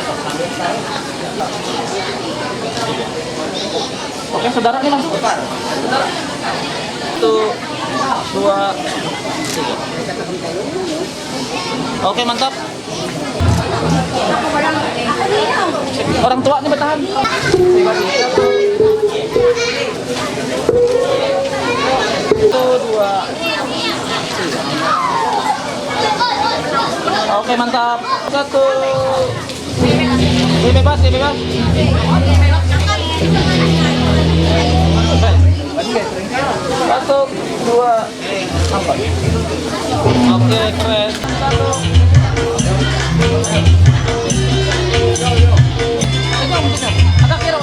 Oke, saudara nih langsung. Satu, dua, tiga. Oke, mantap. Orang tua nih bertahan. Satu, dua, tiga. Oke, mantap. Satu. Lebih bebas, lebih bebas. Satu, dua, empat. Oke, keren. Satu. Senyum, senyum. Agak kira.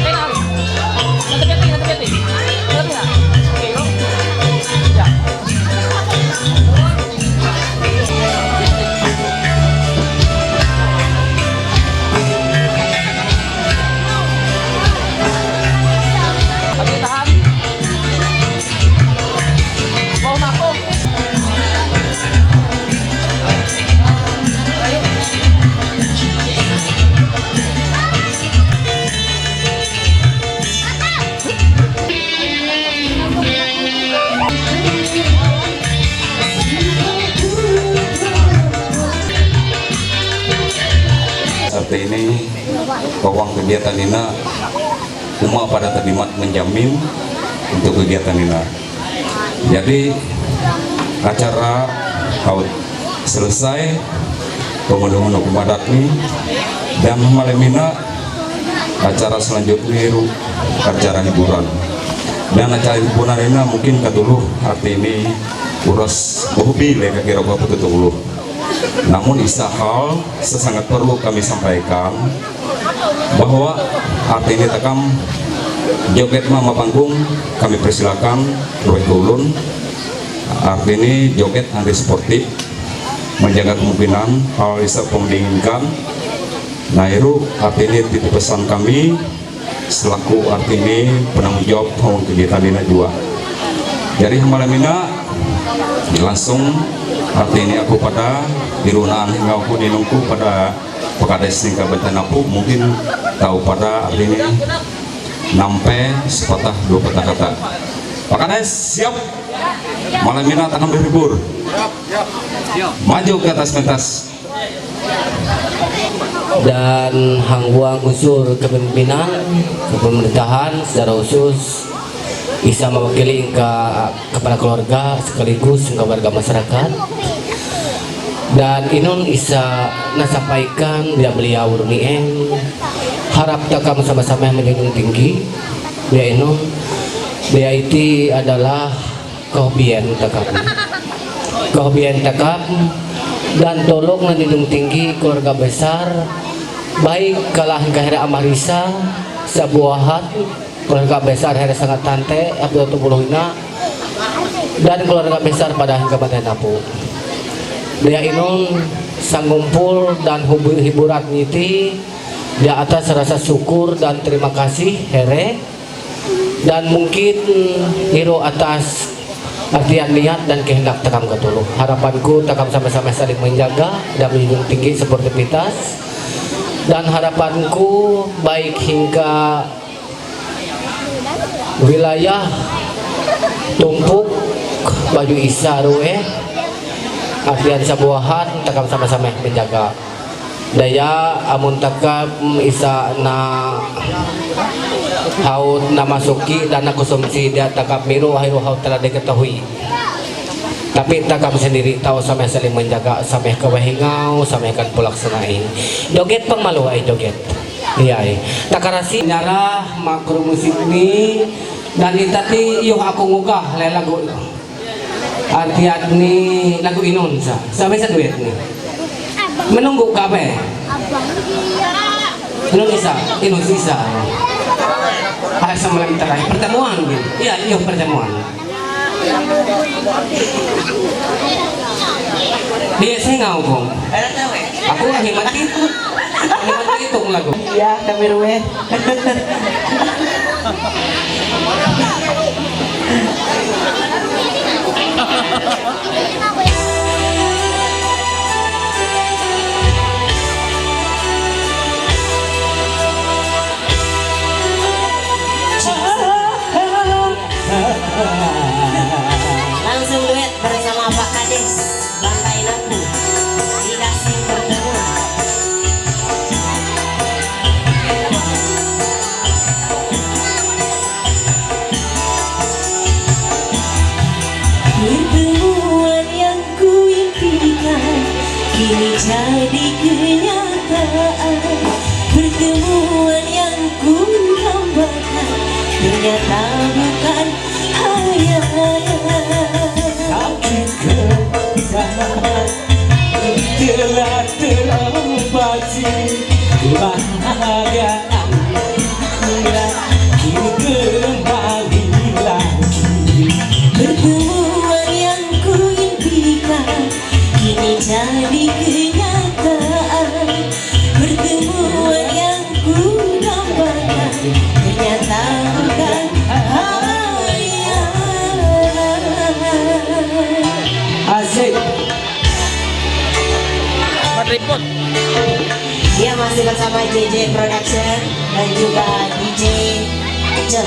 Enak. Nanti, nanti, nanti. Oke, yuk. Ya. Oke, tahan. Mau masuk. Seperti ini, pawang kegiatan ini, cuma pada terlibat menjamin untuk kegiatan ini. Jadi, acara haut selesai, pengunjung hukum adat ini, dan malam ini acara selanjutnya itu acara hiburan. Dan acara hiburan ini mungkin katuluh arti ini uras hobi le kira apa betul. Namun isa hal sesangat perlu kami sampaikan bahwa arti ini takam joget mama panggung kami persilakan ruwet ulun. Arti ini joget nanti sportif menjaga kemungkinan hal isa pemdinginkan. Nah, itu arti ini titip pesan kami selaku arti ini penanggung jawab tahun kegiatan ini juga. Jadi malam ini langsung arti ini aku pada dirunaan hingga aku dinungku pada Pakades tingkat bentanapu mungkin tahu pada arti ini nampe sepatah dua patah kata. Pakades siap. Malam ini takam berhibur. Maju ke atas pentas. Dan hangguang unsur kepemimpinan, kepemerintahan secara khusus bisa mewakili ke kepala keluarga sekaligus ke warga masyarakat. Dan inun isa nasampaikan dia beliau runieng harap takam sama-sama menjunjung tinggi dia inun dia iti adalah Kohbien takap. Kohbien takap dan tolong na didung tinggi keluarga besar baik kalah kahera amarisa sabuahan keluarga besar hera sangat tante abdul tupuluh ina dan keluarga besar pada hingga mata napu. Dia inun sangumpul dan hubu- hiburan niti dia atas rasa syukur dan terima kasih here Dan mungkin hiro atas artian niat dan kehendak takam katuluh. Harapanku takam sama-sama saling menjaga dan menjunjung tinggi sportivitas. Dan harapanku baik hingga wilayah tumpuk baju isa rue artian sabuahan takam sama-sama menjaga. Daya amun takap isa na haut na masuki dan na konsumsi dia takap miru ahiru haut telah diketahui. Tapi takam sendiri tahu sameh saling menjaga sameh kewehingau sameh kan pulak senaing. Joget pang malu ai joget. Iya ai. Takarasi nyarah makro musik ni dan itati yuh aku ngugah le lagu. Artiat ni lagu inun sa. Sabi sa duet ni. Menunggu kabe. Inun isa, inun sisa. Ay sa malam terakhir pertemuan gitu. Iya, iya pertemuan. Dia singau kong. Aku lagi mati. Lagi mati itu lagu. Iya, kami ruwet. Langsung duet bersama Pak Kades, Bang Kainatu. Dikasih bertemu. Pertemuan yang ku Sama J J Production dan juga D J Jel.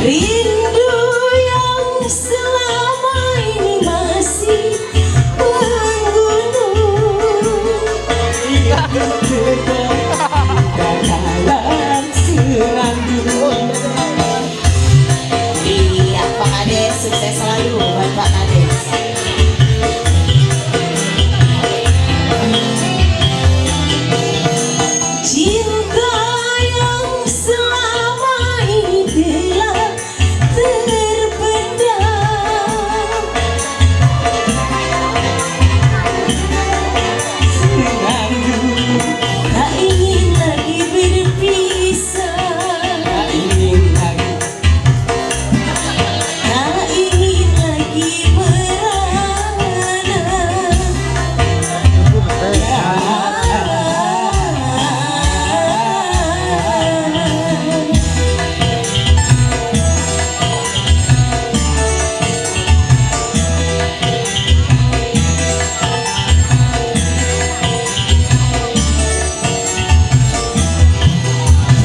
Rindu yang selama ini masih menggunung. Dalam senandung. Iya, Pak Kades, sukses selalu buat Pak Kades. Cinta yang selama ini telah terpendam. Tak ingin lagi berpisah. Tak ingin lagi merana.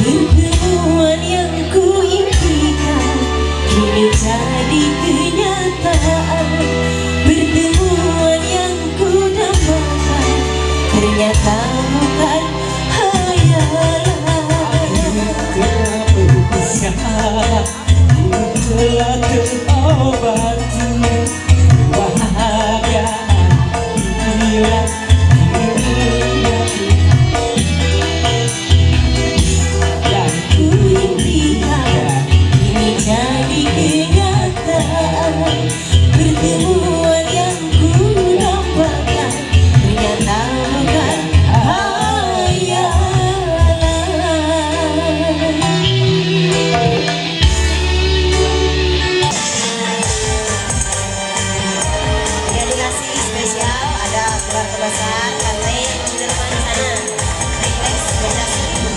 Pertemuan yang ku impikan kini jadi kenyataan. Pertemuan yang ku dambakan ternyata bukan hayalan. Telah terobati kebahagiaan hilang. Ku impikan ini jadi kenyataan. Pertemuan yang ku dambakan ternyata bukan hayalan. Dedikasi spesial ada keluarga besar Tante Sudirman di sana. Request baca sendiri.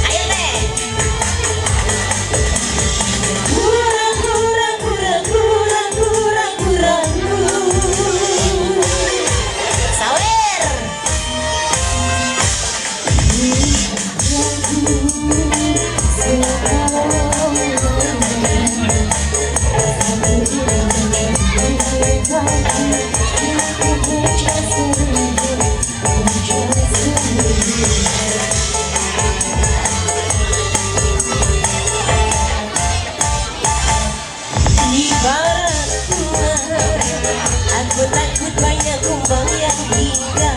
Ayo, Teh. Kurang, kurang, kurang, kurang, kurang, kurang. Sawer. Di barat bunga, aku takut banyak kumbang yang indah.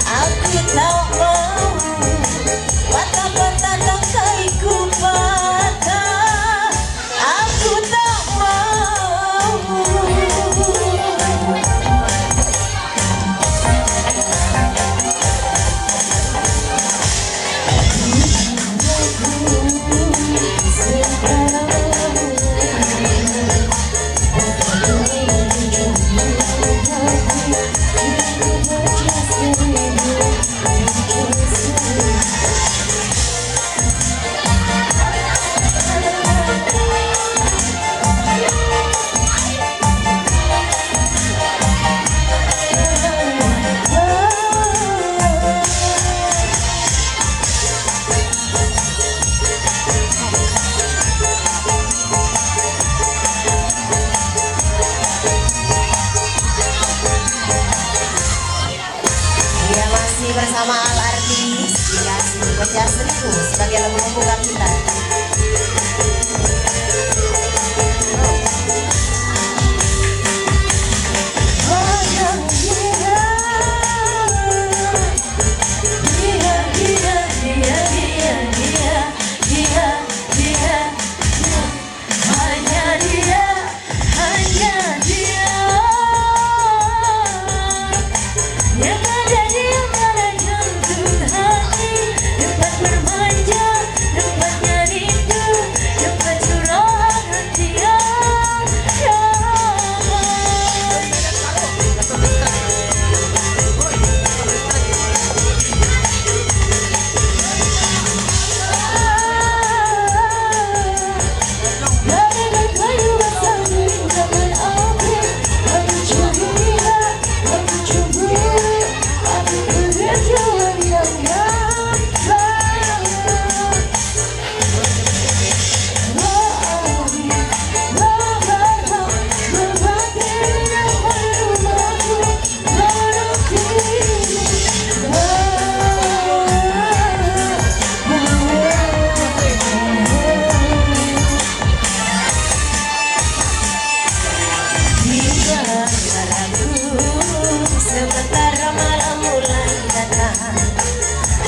Aku tak mau patah-patah tangkaiku patah. Aku tak mau. Ya, masih bersama Al Artis, dikasih pecah seribu sebagai lagu pembuka kita. Hanya dia, hanya dia yang ada di mana jantung hati, tempat bermanja, tempatnya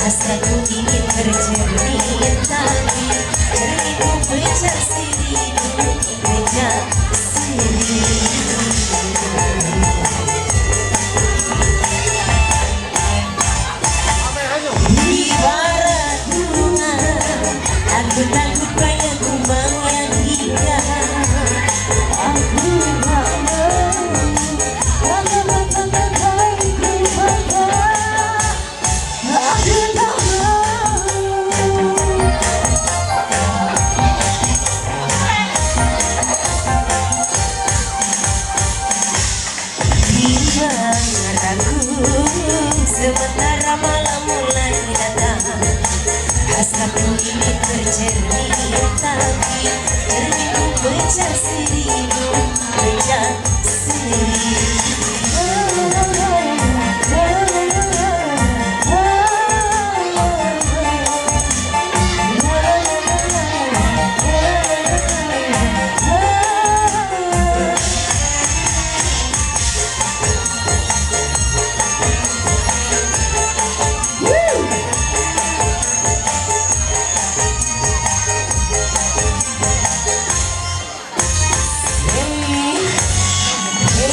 Հաստատում իմ թրջերնի ընտանի, ջրի ու փչասիրի, փչասիրի։ Մի վարագունա, ակտան կուպայը գումարյան գիգա, ակտան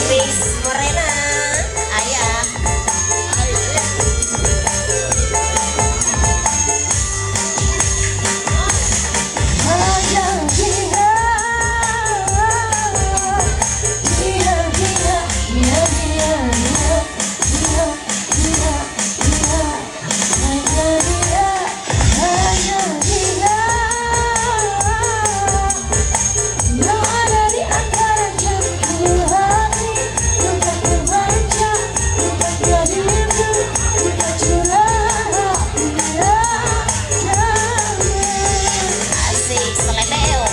Miss Morena, aia. Asik, seledeo.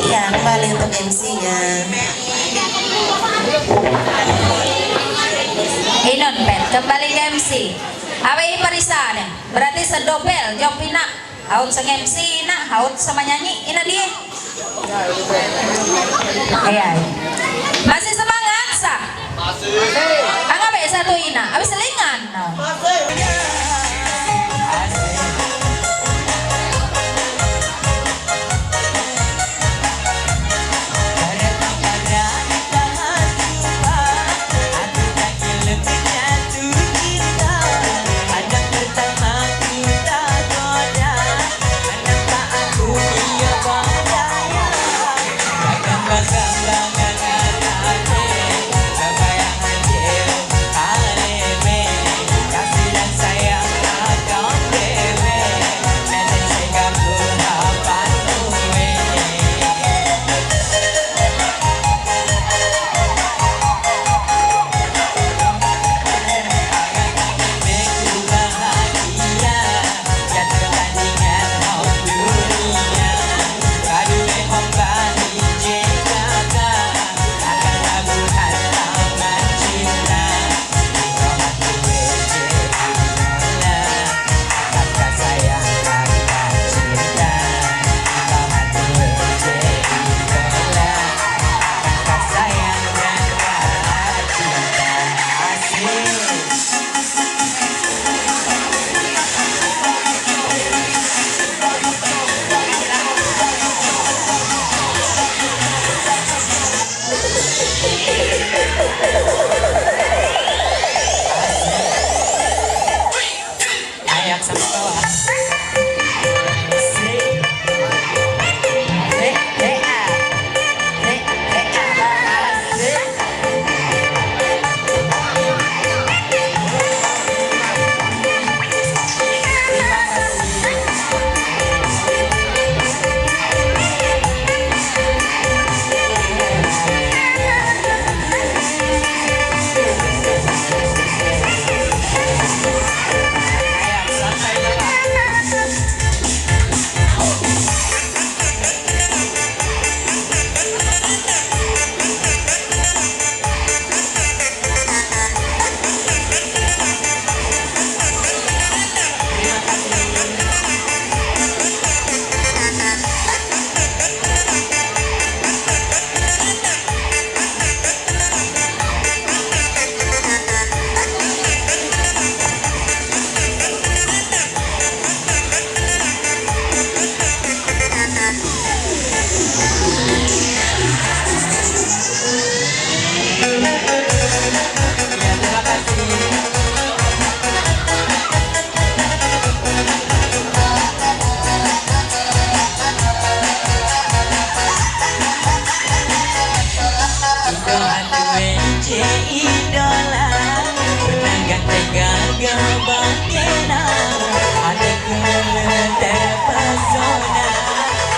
Iya, kembali untuk M C-nya. Inun Pet, kembali ke M C. Apa ini Parisada? Berarti sedobel, jawab Ina. Haut sang M C, Ina, haut sama nyanyi, Ina dia. Iya. Masih semangat, sa? Ang abe sa tuwi na, abis lingan, no?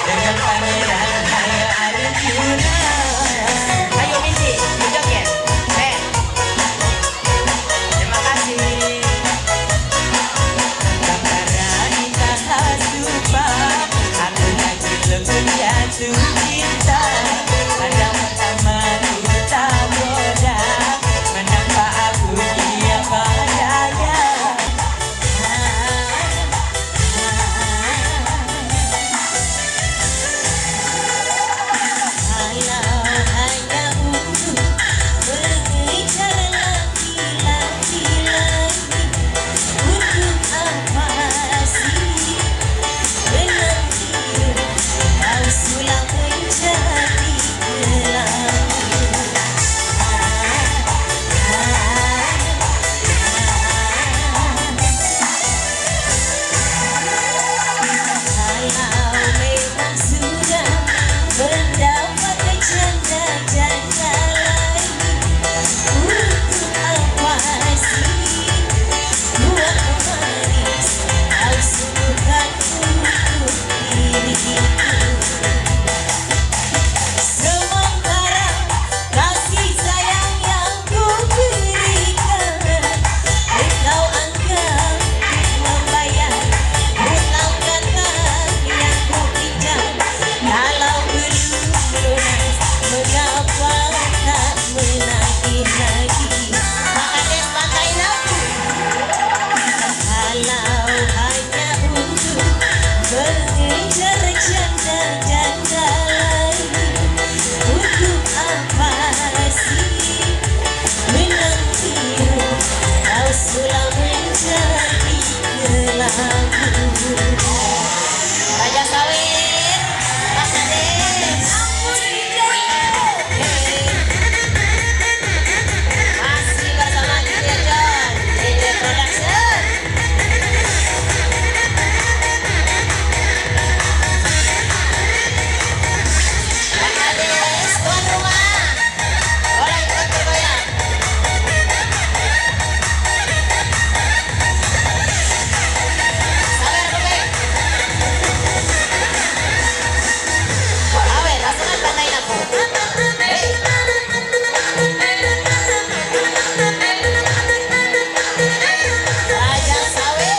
Dengan pangeran, hai Arjuna. Ayo, Misi, joget. Band. Terima kasih. Bang Bara, ita hasupa. Aku lagi lebih jatuh cinta. Pandang pertama ku tak bodoh. Menampak aku dia padanya. Sementara kasih sayang yang ku berikan, engkau anggap membayar hutang kata yang ku pinjam. Kalau belum lunas, mengapa tak menagih lagi? Makanya pakai lagu. Kalau hanya untuk mengejar janda-janda lain, untuk apa sih menanti? Kau sudah menjadi kelabu. Raja Sawit, Mas Ade. Masih bersama D J John, D J Production. Mas Ade, tuan rumah. Orang ikut bergoyang. Sabar, Bobby. A ver, la zona está ahí, la. Raja Sawer.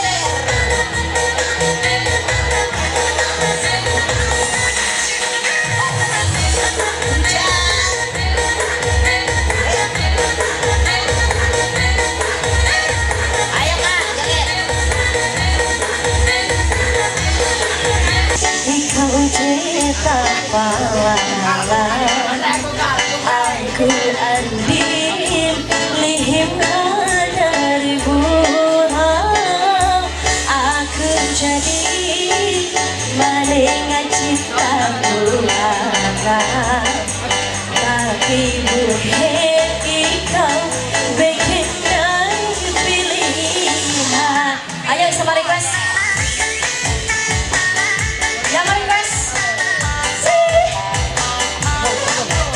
Ayo, Kak, joget. Ikaw ang kita pawala. Aku andin lihim na dari buha. Aku jadi maling cintaku lama. Tapi buhe ikaw bikin ay pilihan. Ayo, isa ma-request. Isa ma-request.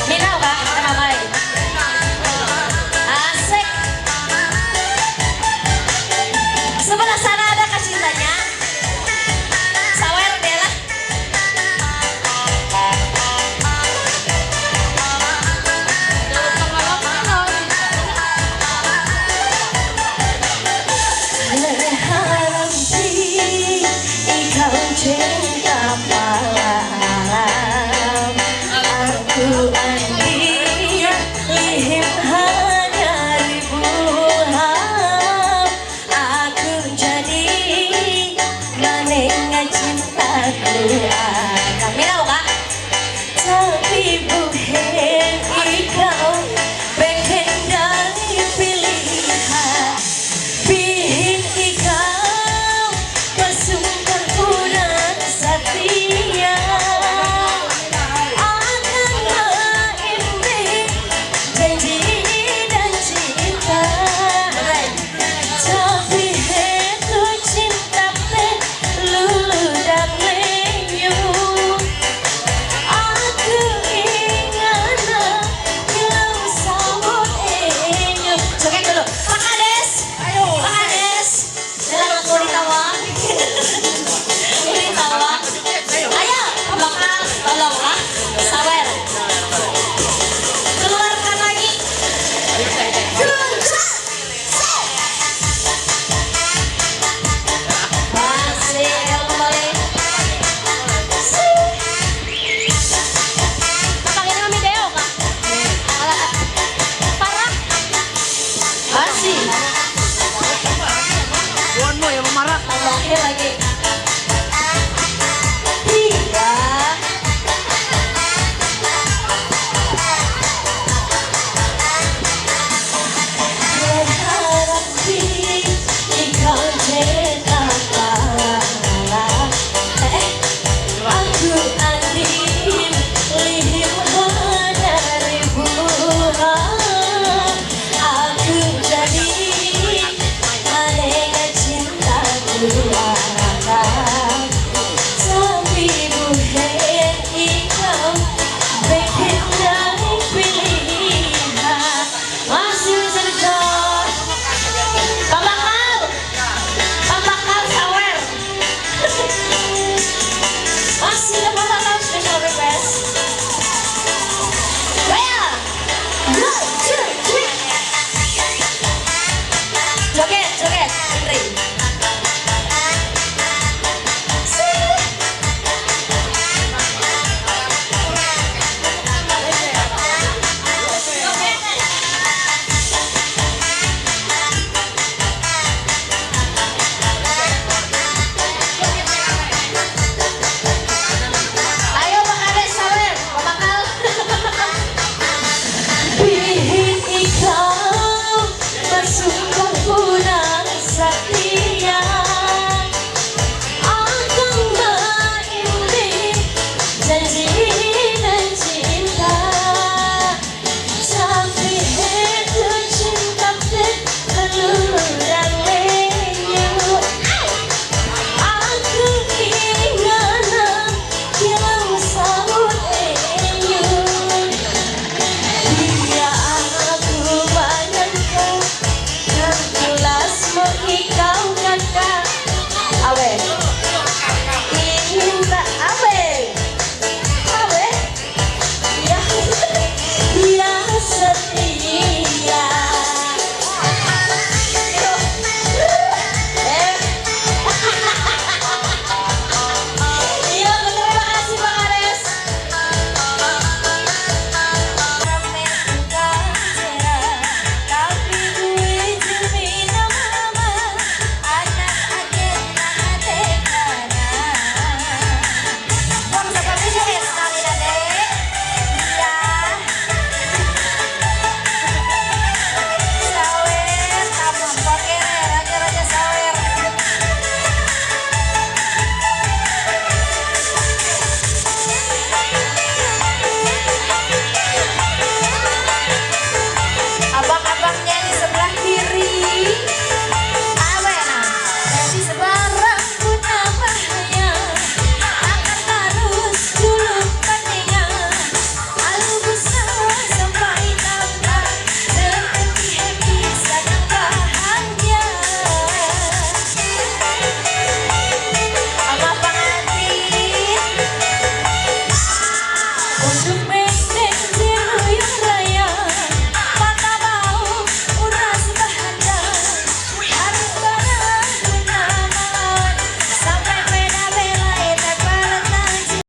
Minaw ka? Tama ba? Asik. Sebelah sana ada kacintanya. Sawer dia lah.